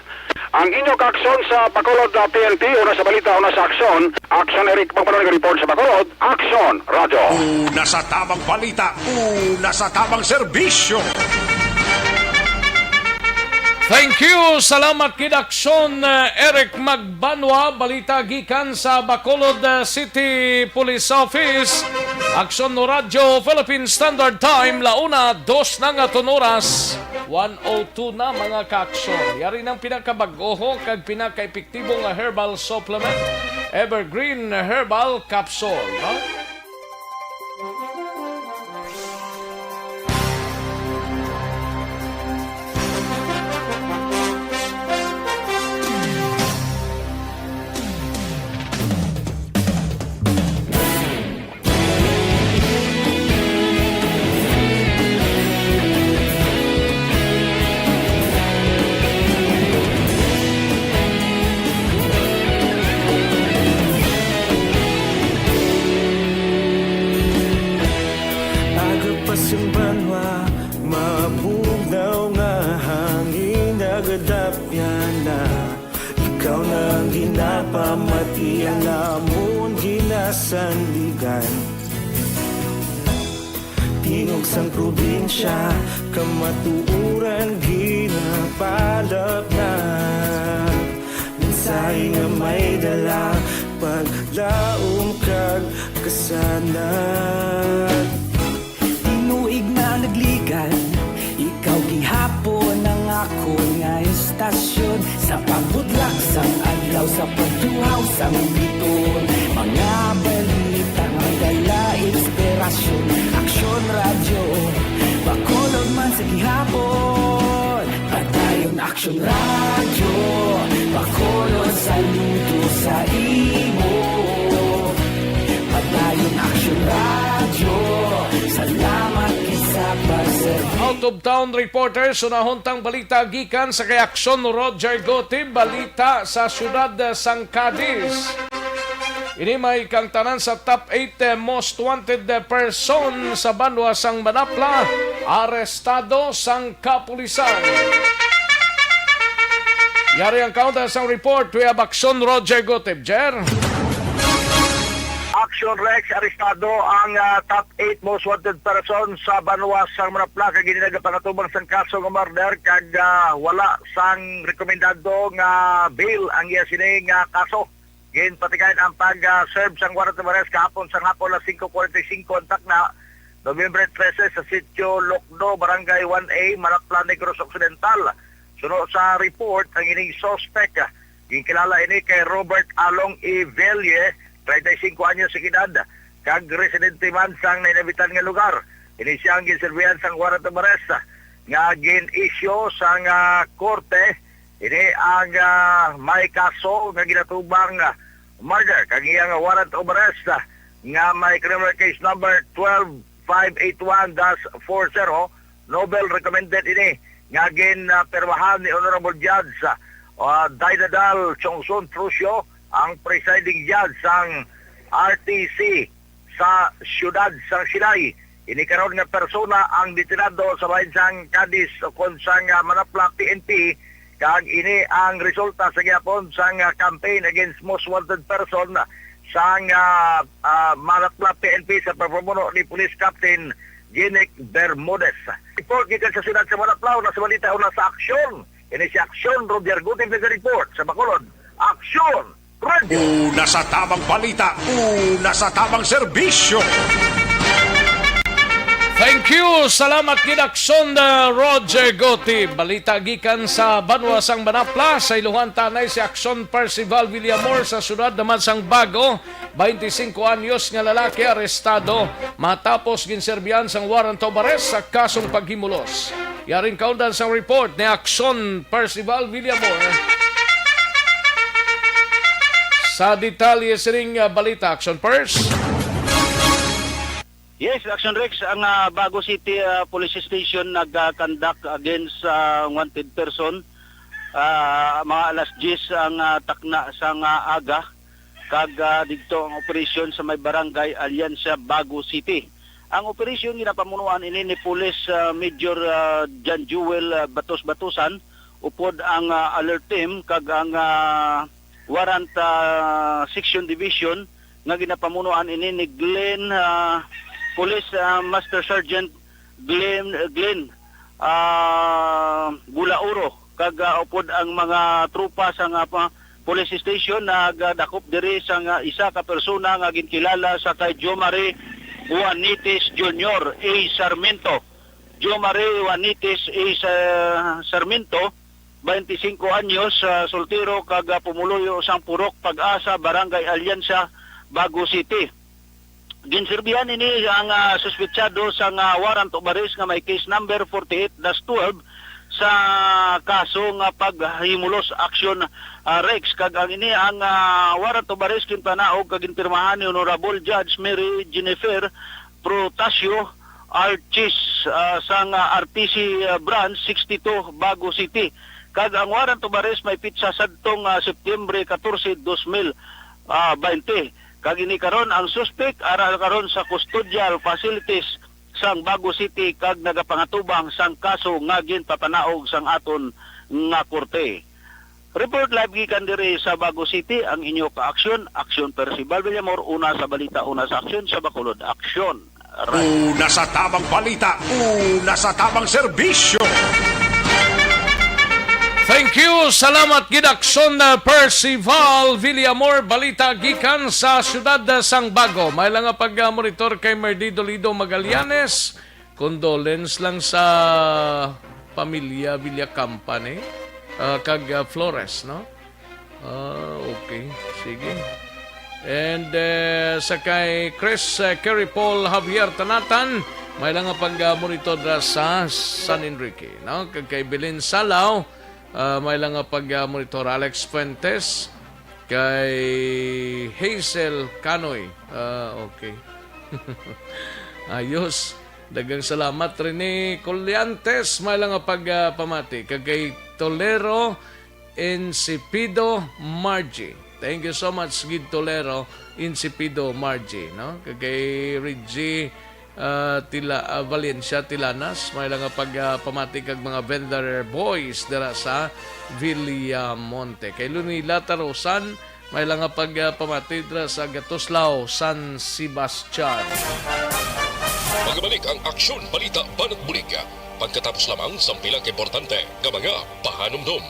Ang inyo kaaksyon sa Bacolod, ah, P N P, una sa balita, una sa aksyon. Aksyon, Eric Magbanwa, report sa Bacolod. Aksyon, Radyo. Una sa tamang balita, una sa tamang serbisyo. Thank you. Salamat gid, Aksyon, eh, Eric Magbanwa. Balita gikan sa Bacolod, eh, City Police Office. Aksyon Radyo Philippine Standard Time, la una, dos na nga ton oras. One oh two na, mga kaaksyon. Yari nang pinakabag-o kag pinakaepektibo nga herbal supplement, Evergreen Herbal Capsule, no? Aga pa sang banwa, mabugnaw nga hangin, nagadapyan na. Ikaw na ang ginapamati, ang amon ginasandigan. Tingog sang probinsya, kamatuoran ginapalapnag. Mensahe nga may dala, paglaom kag kasanag. Tinuig na nagligan, ikaw gihapon ang akon nga estasyon. Sa pagbutlak sang adlaw, sa pagtuhaw sang biton, mga balita nga dala inspirasyon. Aksyon Radyo, Bacolod man sa gihapon. Padayon Aksyon Radyo, Bacolod, saludo sa imo. Padayon Aksyon Radyo, salamat gid sa pagserbi. Out of town reporter, sunahon tang balita gikan sa kay Aksyon Roger Gotib, balita sa siyudad sang Cadiz. Ini may kaangtanan sa top eight, eh, most wanted, eh, person sa banwa sang Manapla, arestado sang kapulisan. Yari ang kaangtanan sang report. We have Aksyon Roger Gotib, Jer. Aksyon Rex, arestado ang, ah, top eight most wanted person sa banwa sang Manapla, kag ini nagapangatubang sang kaso nga murder, kag, ah, wala sang rekomendado nga bail ang iya sini nga kaso. Ginpatigayon ang pag-serve sang warrant of arrest kahapon sang hapon, alas singko kwarenta y singko ang takna, Nobyembre trese, sa Sitio Lokdo, Barangay one A, Manapla, Negros Occidental. Suno sa report, ang ining suspect, ah, ginkilala ini kay Robert Along Evelle, treinta y cinco anyos ang edad, kag residente man sang nainabitan nga lugar. Ini siya ang ginserbihan sang warrant of arrest, ah, nga gin-issue sang, ah, korte. Ini ang, ah, may kaso nga ginatubang, ah, murder, kag iya nga warrant of arrest, ah, nga may criminal case number twelve five eight one dash four zero, novel recommended ini, nga gin, ah, pirmahan ni Honorable Judge, ah, ah, Dainadal Chongson Trucio, ang presiding judge sang R T C sa siyudad sang Silay. Ini karon nga persona ang detenado sa bahin sang Cadiz, ukon sang, ah, Manapla P N P, kag ini ang resulta sa gihapon sang, ah, campaign against most wanted person sang, ah, ah, Manapla P N P sa pamumuno ni Police Captain Jinic Bermudez. Report gikan sa siyudad sa Manapla, una sa balita, una sa aksyon. Ini si Aksyon Roger Gutib naga-report sa Bacolod. Aksyon! Radyo! Una sa tamang balita, una sa tamang serbisyo. Thank you. Salamat gid, Aksyon, uh, Roger Gutib. Balita gikan sa banwa sang Manapla, sa Ilohan Tanay, si Aksyon Percival Villamor sa siyudad naman sang Bago. Twenty-cinco anyos nga lalaki arestado matapos ginserbihan sang warrant of arrest sa kasong paghimulos. Yaring kaundan sang report ni Aksyon Percival Villamor. Sa detalye sining, ah, balita, Aksyon Pers. Yes, Aksyon Rex, ang, ah, Bago City, ah, Police Station nag-conduct against sa wanted person. Ah, mga alas diyes ang, ah, takna sang, ah, aga, kag, ah, didto ang operasyon sa may barangay Alianza, Bago City. Ang operasyon ginapamunuan ini ni Police, ah, Major, ah, John Jewel, ah, Batos Batusan, upod ang, ah, alert team kag ang, ah, warrant, ah, section division nga ginapamunuan ini ni Glenn, ah, Police, ah, Master Sergeant Glenn, Glenn, ah, Gulauro, kag, ah, upod ang mga tropa sa nga pa, police station nagadakop diri sa nga isa ka persona nga ginkilala sa kay Jomari Juanites Junior A Sarmiento. Jomari Juanites A Sa-, Sarmiento, twenty-cinco anyos, ah, soltero kag, ah, pumuluyo sang Purok Pag-asa, Barangay Alianza, Bago City. Ginserbihan ini ang, ah, suspetsado sang warrant of arrest nga may case number forty-eight dash twelve sa kaso nga paghimulos aksyon, ah, Rex. Kag ang ini ang, ah, warrant of arrest ginpanaog kag ginpirmahan ni Honorable Judge Mary Jennifer Protasio Archis, ah, sang, ah, R T C, ah, Branch sixty-two, Bago City. Kag ang warrant of arrest may pitsa sadtong, ah, Setyembre katorse, dos mil, ah, baynte. Kag ini karon ang suspek ara karon sa custodial facilities sang Bago City kag nagapangatubang sang kaso nga ginpapanaog sang aton nga korte. Report live gikan diri sa Bago City, ang inyo ka-aksyon, Aksyon Percival Villamor, una sa balita, una sa aksyon, sa Bacolod, Aksyon. Una sa tamang balita, una sa tamang serbisyo. Thank you. Salamat gid, Aksyon, uh, Percival Villamor. Balita gikan sa siyudad, uh, sang Bago. May lang nga pag-monitor kay Merdido Lido Magallanes. Condolence lang sa pamilya Villacampa ni, ah, kag, ah, Flores, no? Ah, okay. Sige. And, eh, sa kay Chris, eh, Kerry Paul Javier Tanatan, may lang nga pag, ah, monitor dira sa San Enrique, no? Kag kay Belen Salaw, ah, may lang nga pag, ah, monitor Alex Fuentes, kay Hazel Canoy. Ah, okay. Ayos. Daghang salamat, Rene Colliantes, may lang nga pag, ah, pamati. Kag kay Tolero Incipido Margie. Thank you so much, Gid Tolero Incipido Margie, no? Kag kay Reggie, ah, Tila-, ah, Valencia Tilanas, may lang nga pag, ah, pamati kag mga vendor boys dira sa Villamonte. Kay Lunila Tarosan, may lang nga pag, ah, pamati dira sa Gatuslao, San Sebastian. Magabalik ang Aksyon Balita Banat Bulig pagkatapos lamang sang pila ka importante nga mga pahanumdom.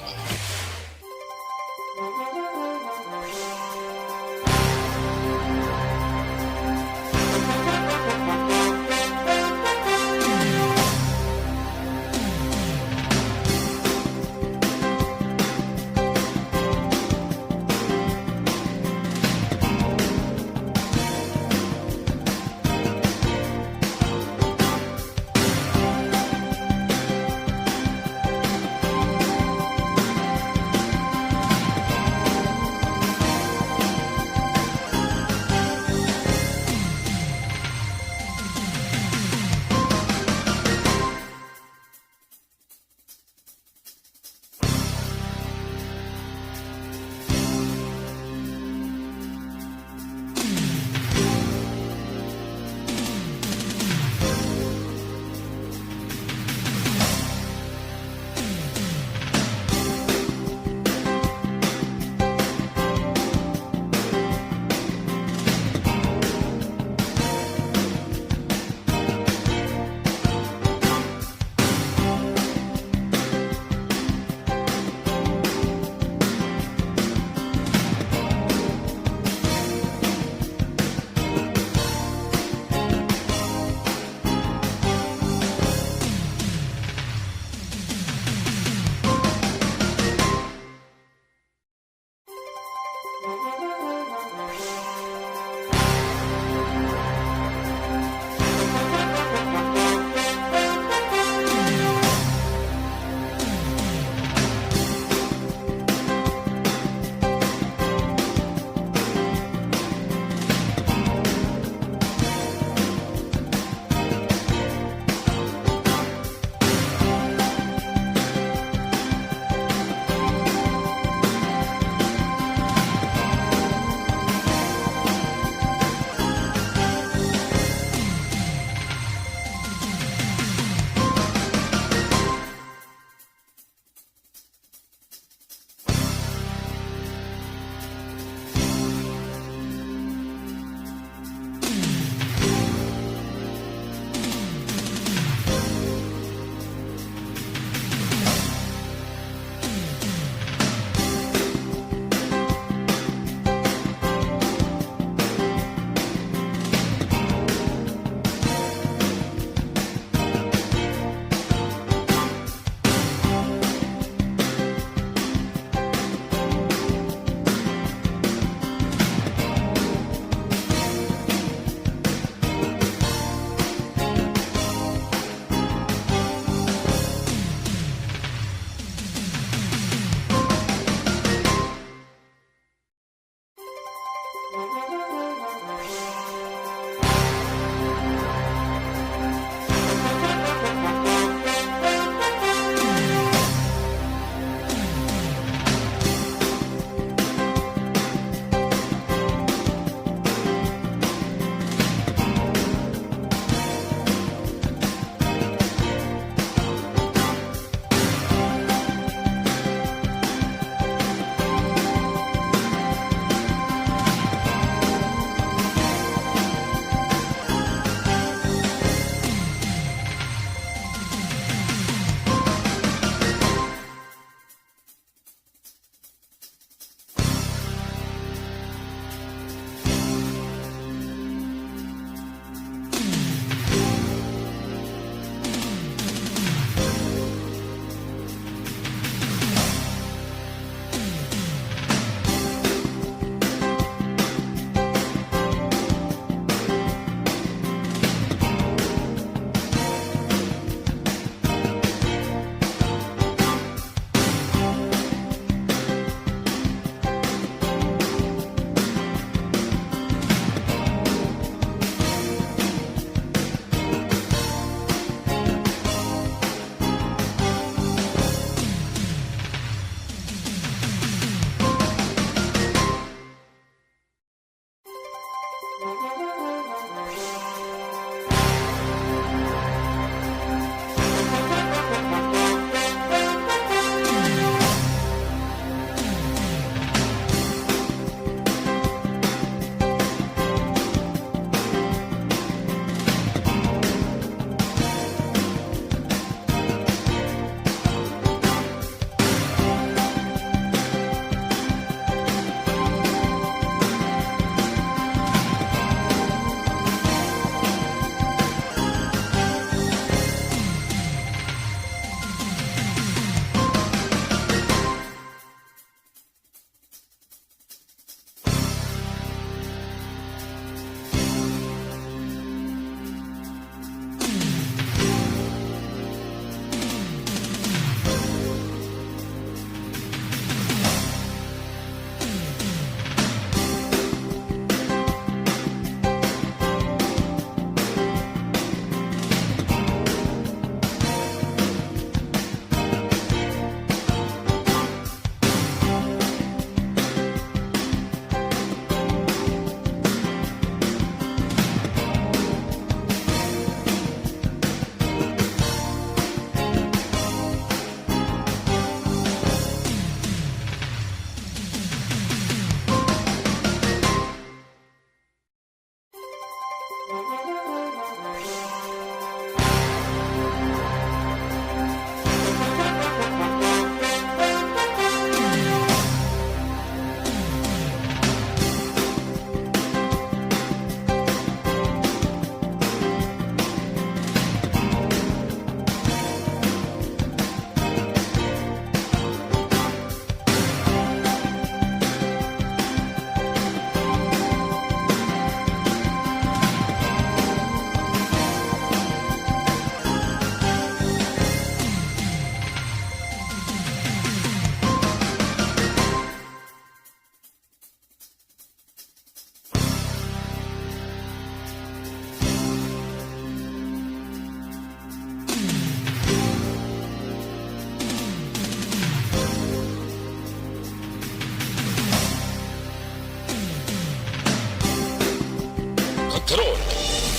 Karon,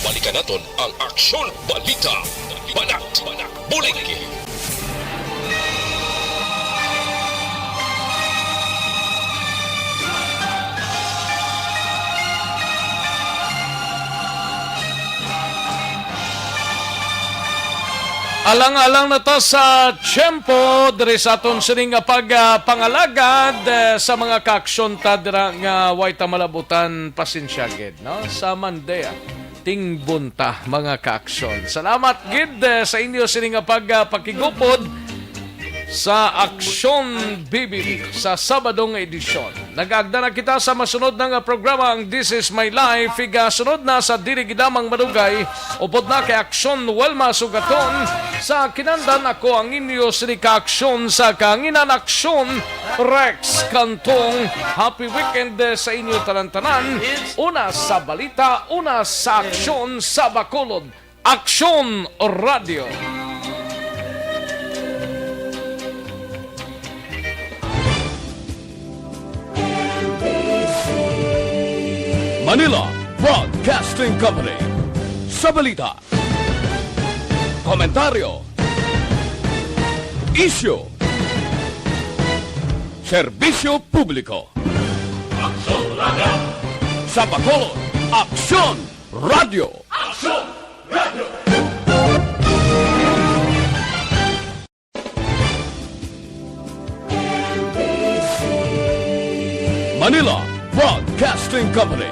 balikan naton ang Aksyon Balita. Banat, Bulig. Alang-alang na ta sa tiyempo diri sa aton sini nga pag, ah, pangalagad, eh, sa mga kaaksyon ta dira nga way ta malabutan, pasensya gid, no? Sa Monday, ah, tingbon ta, mga kaaksyon. Salamat gid, eh, sa inyo sini nga pag, ah, pakigupod sa Aksyon B B B sa Sabado nga edisyon. Nag-agda na kita sa masunod na nga programa, ang This Is My Life. Igasunod na sa dili gid lamang madugay, upod na kay Aksyon Wilma Sugaton sa Kinandan. Ako ang inyo sini ka Aksyon sa Kahanginan, Aksyon Rex Cantong. Happy weekend, eh, sa inyo tanan-tanan. Una sa balita, una sa aksyon sa Bacolod. Aksyon Radio. Manila Broadcasting Company. Sa balita, komentaryo, isyu, serbisyo publiko. Aksyon Radio. Sa Bacolod, Aksyon Radio. Aksyon Radio. Manila Broadcasting Company.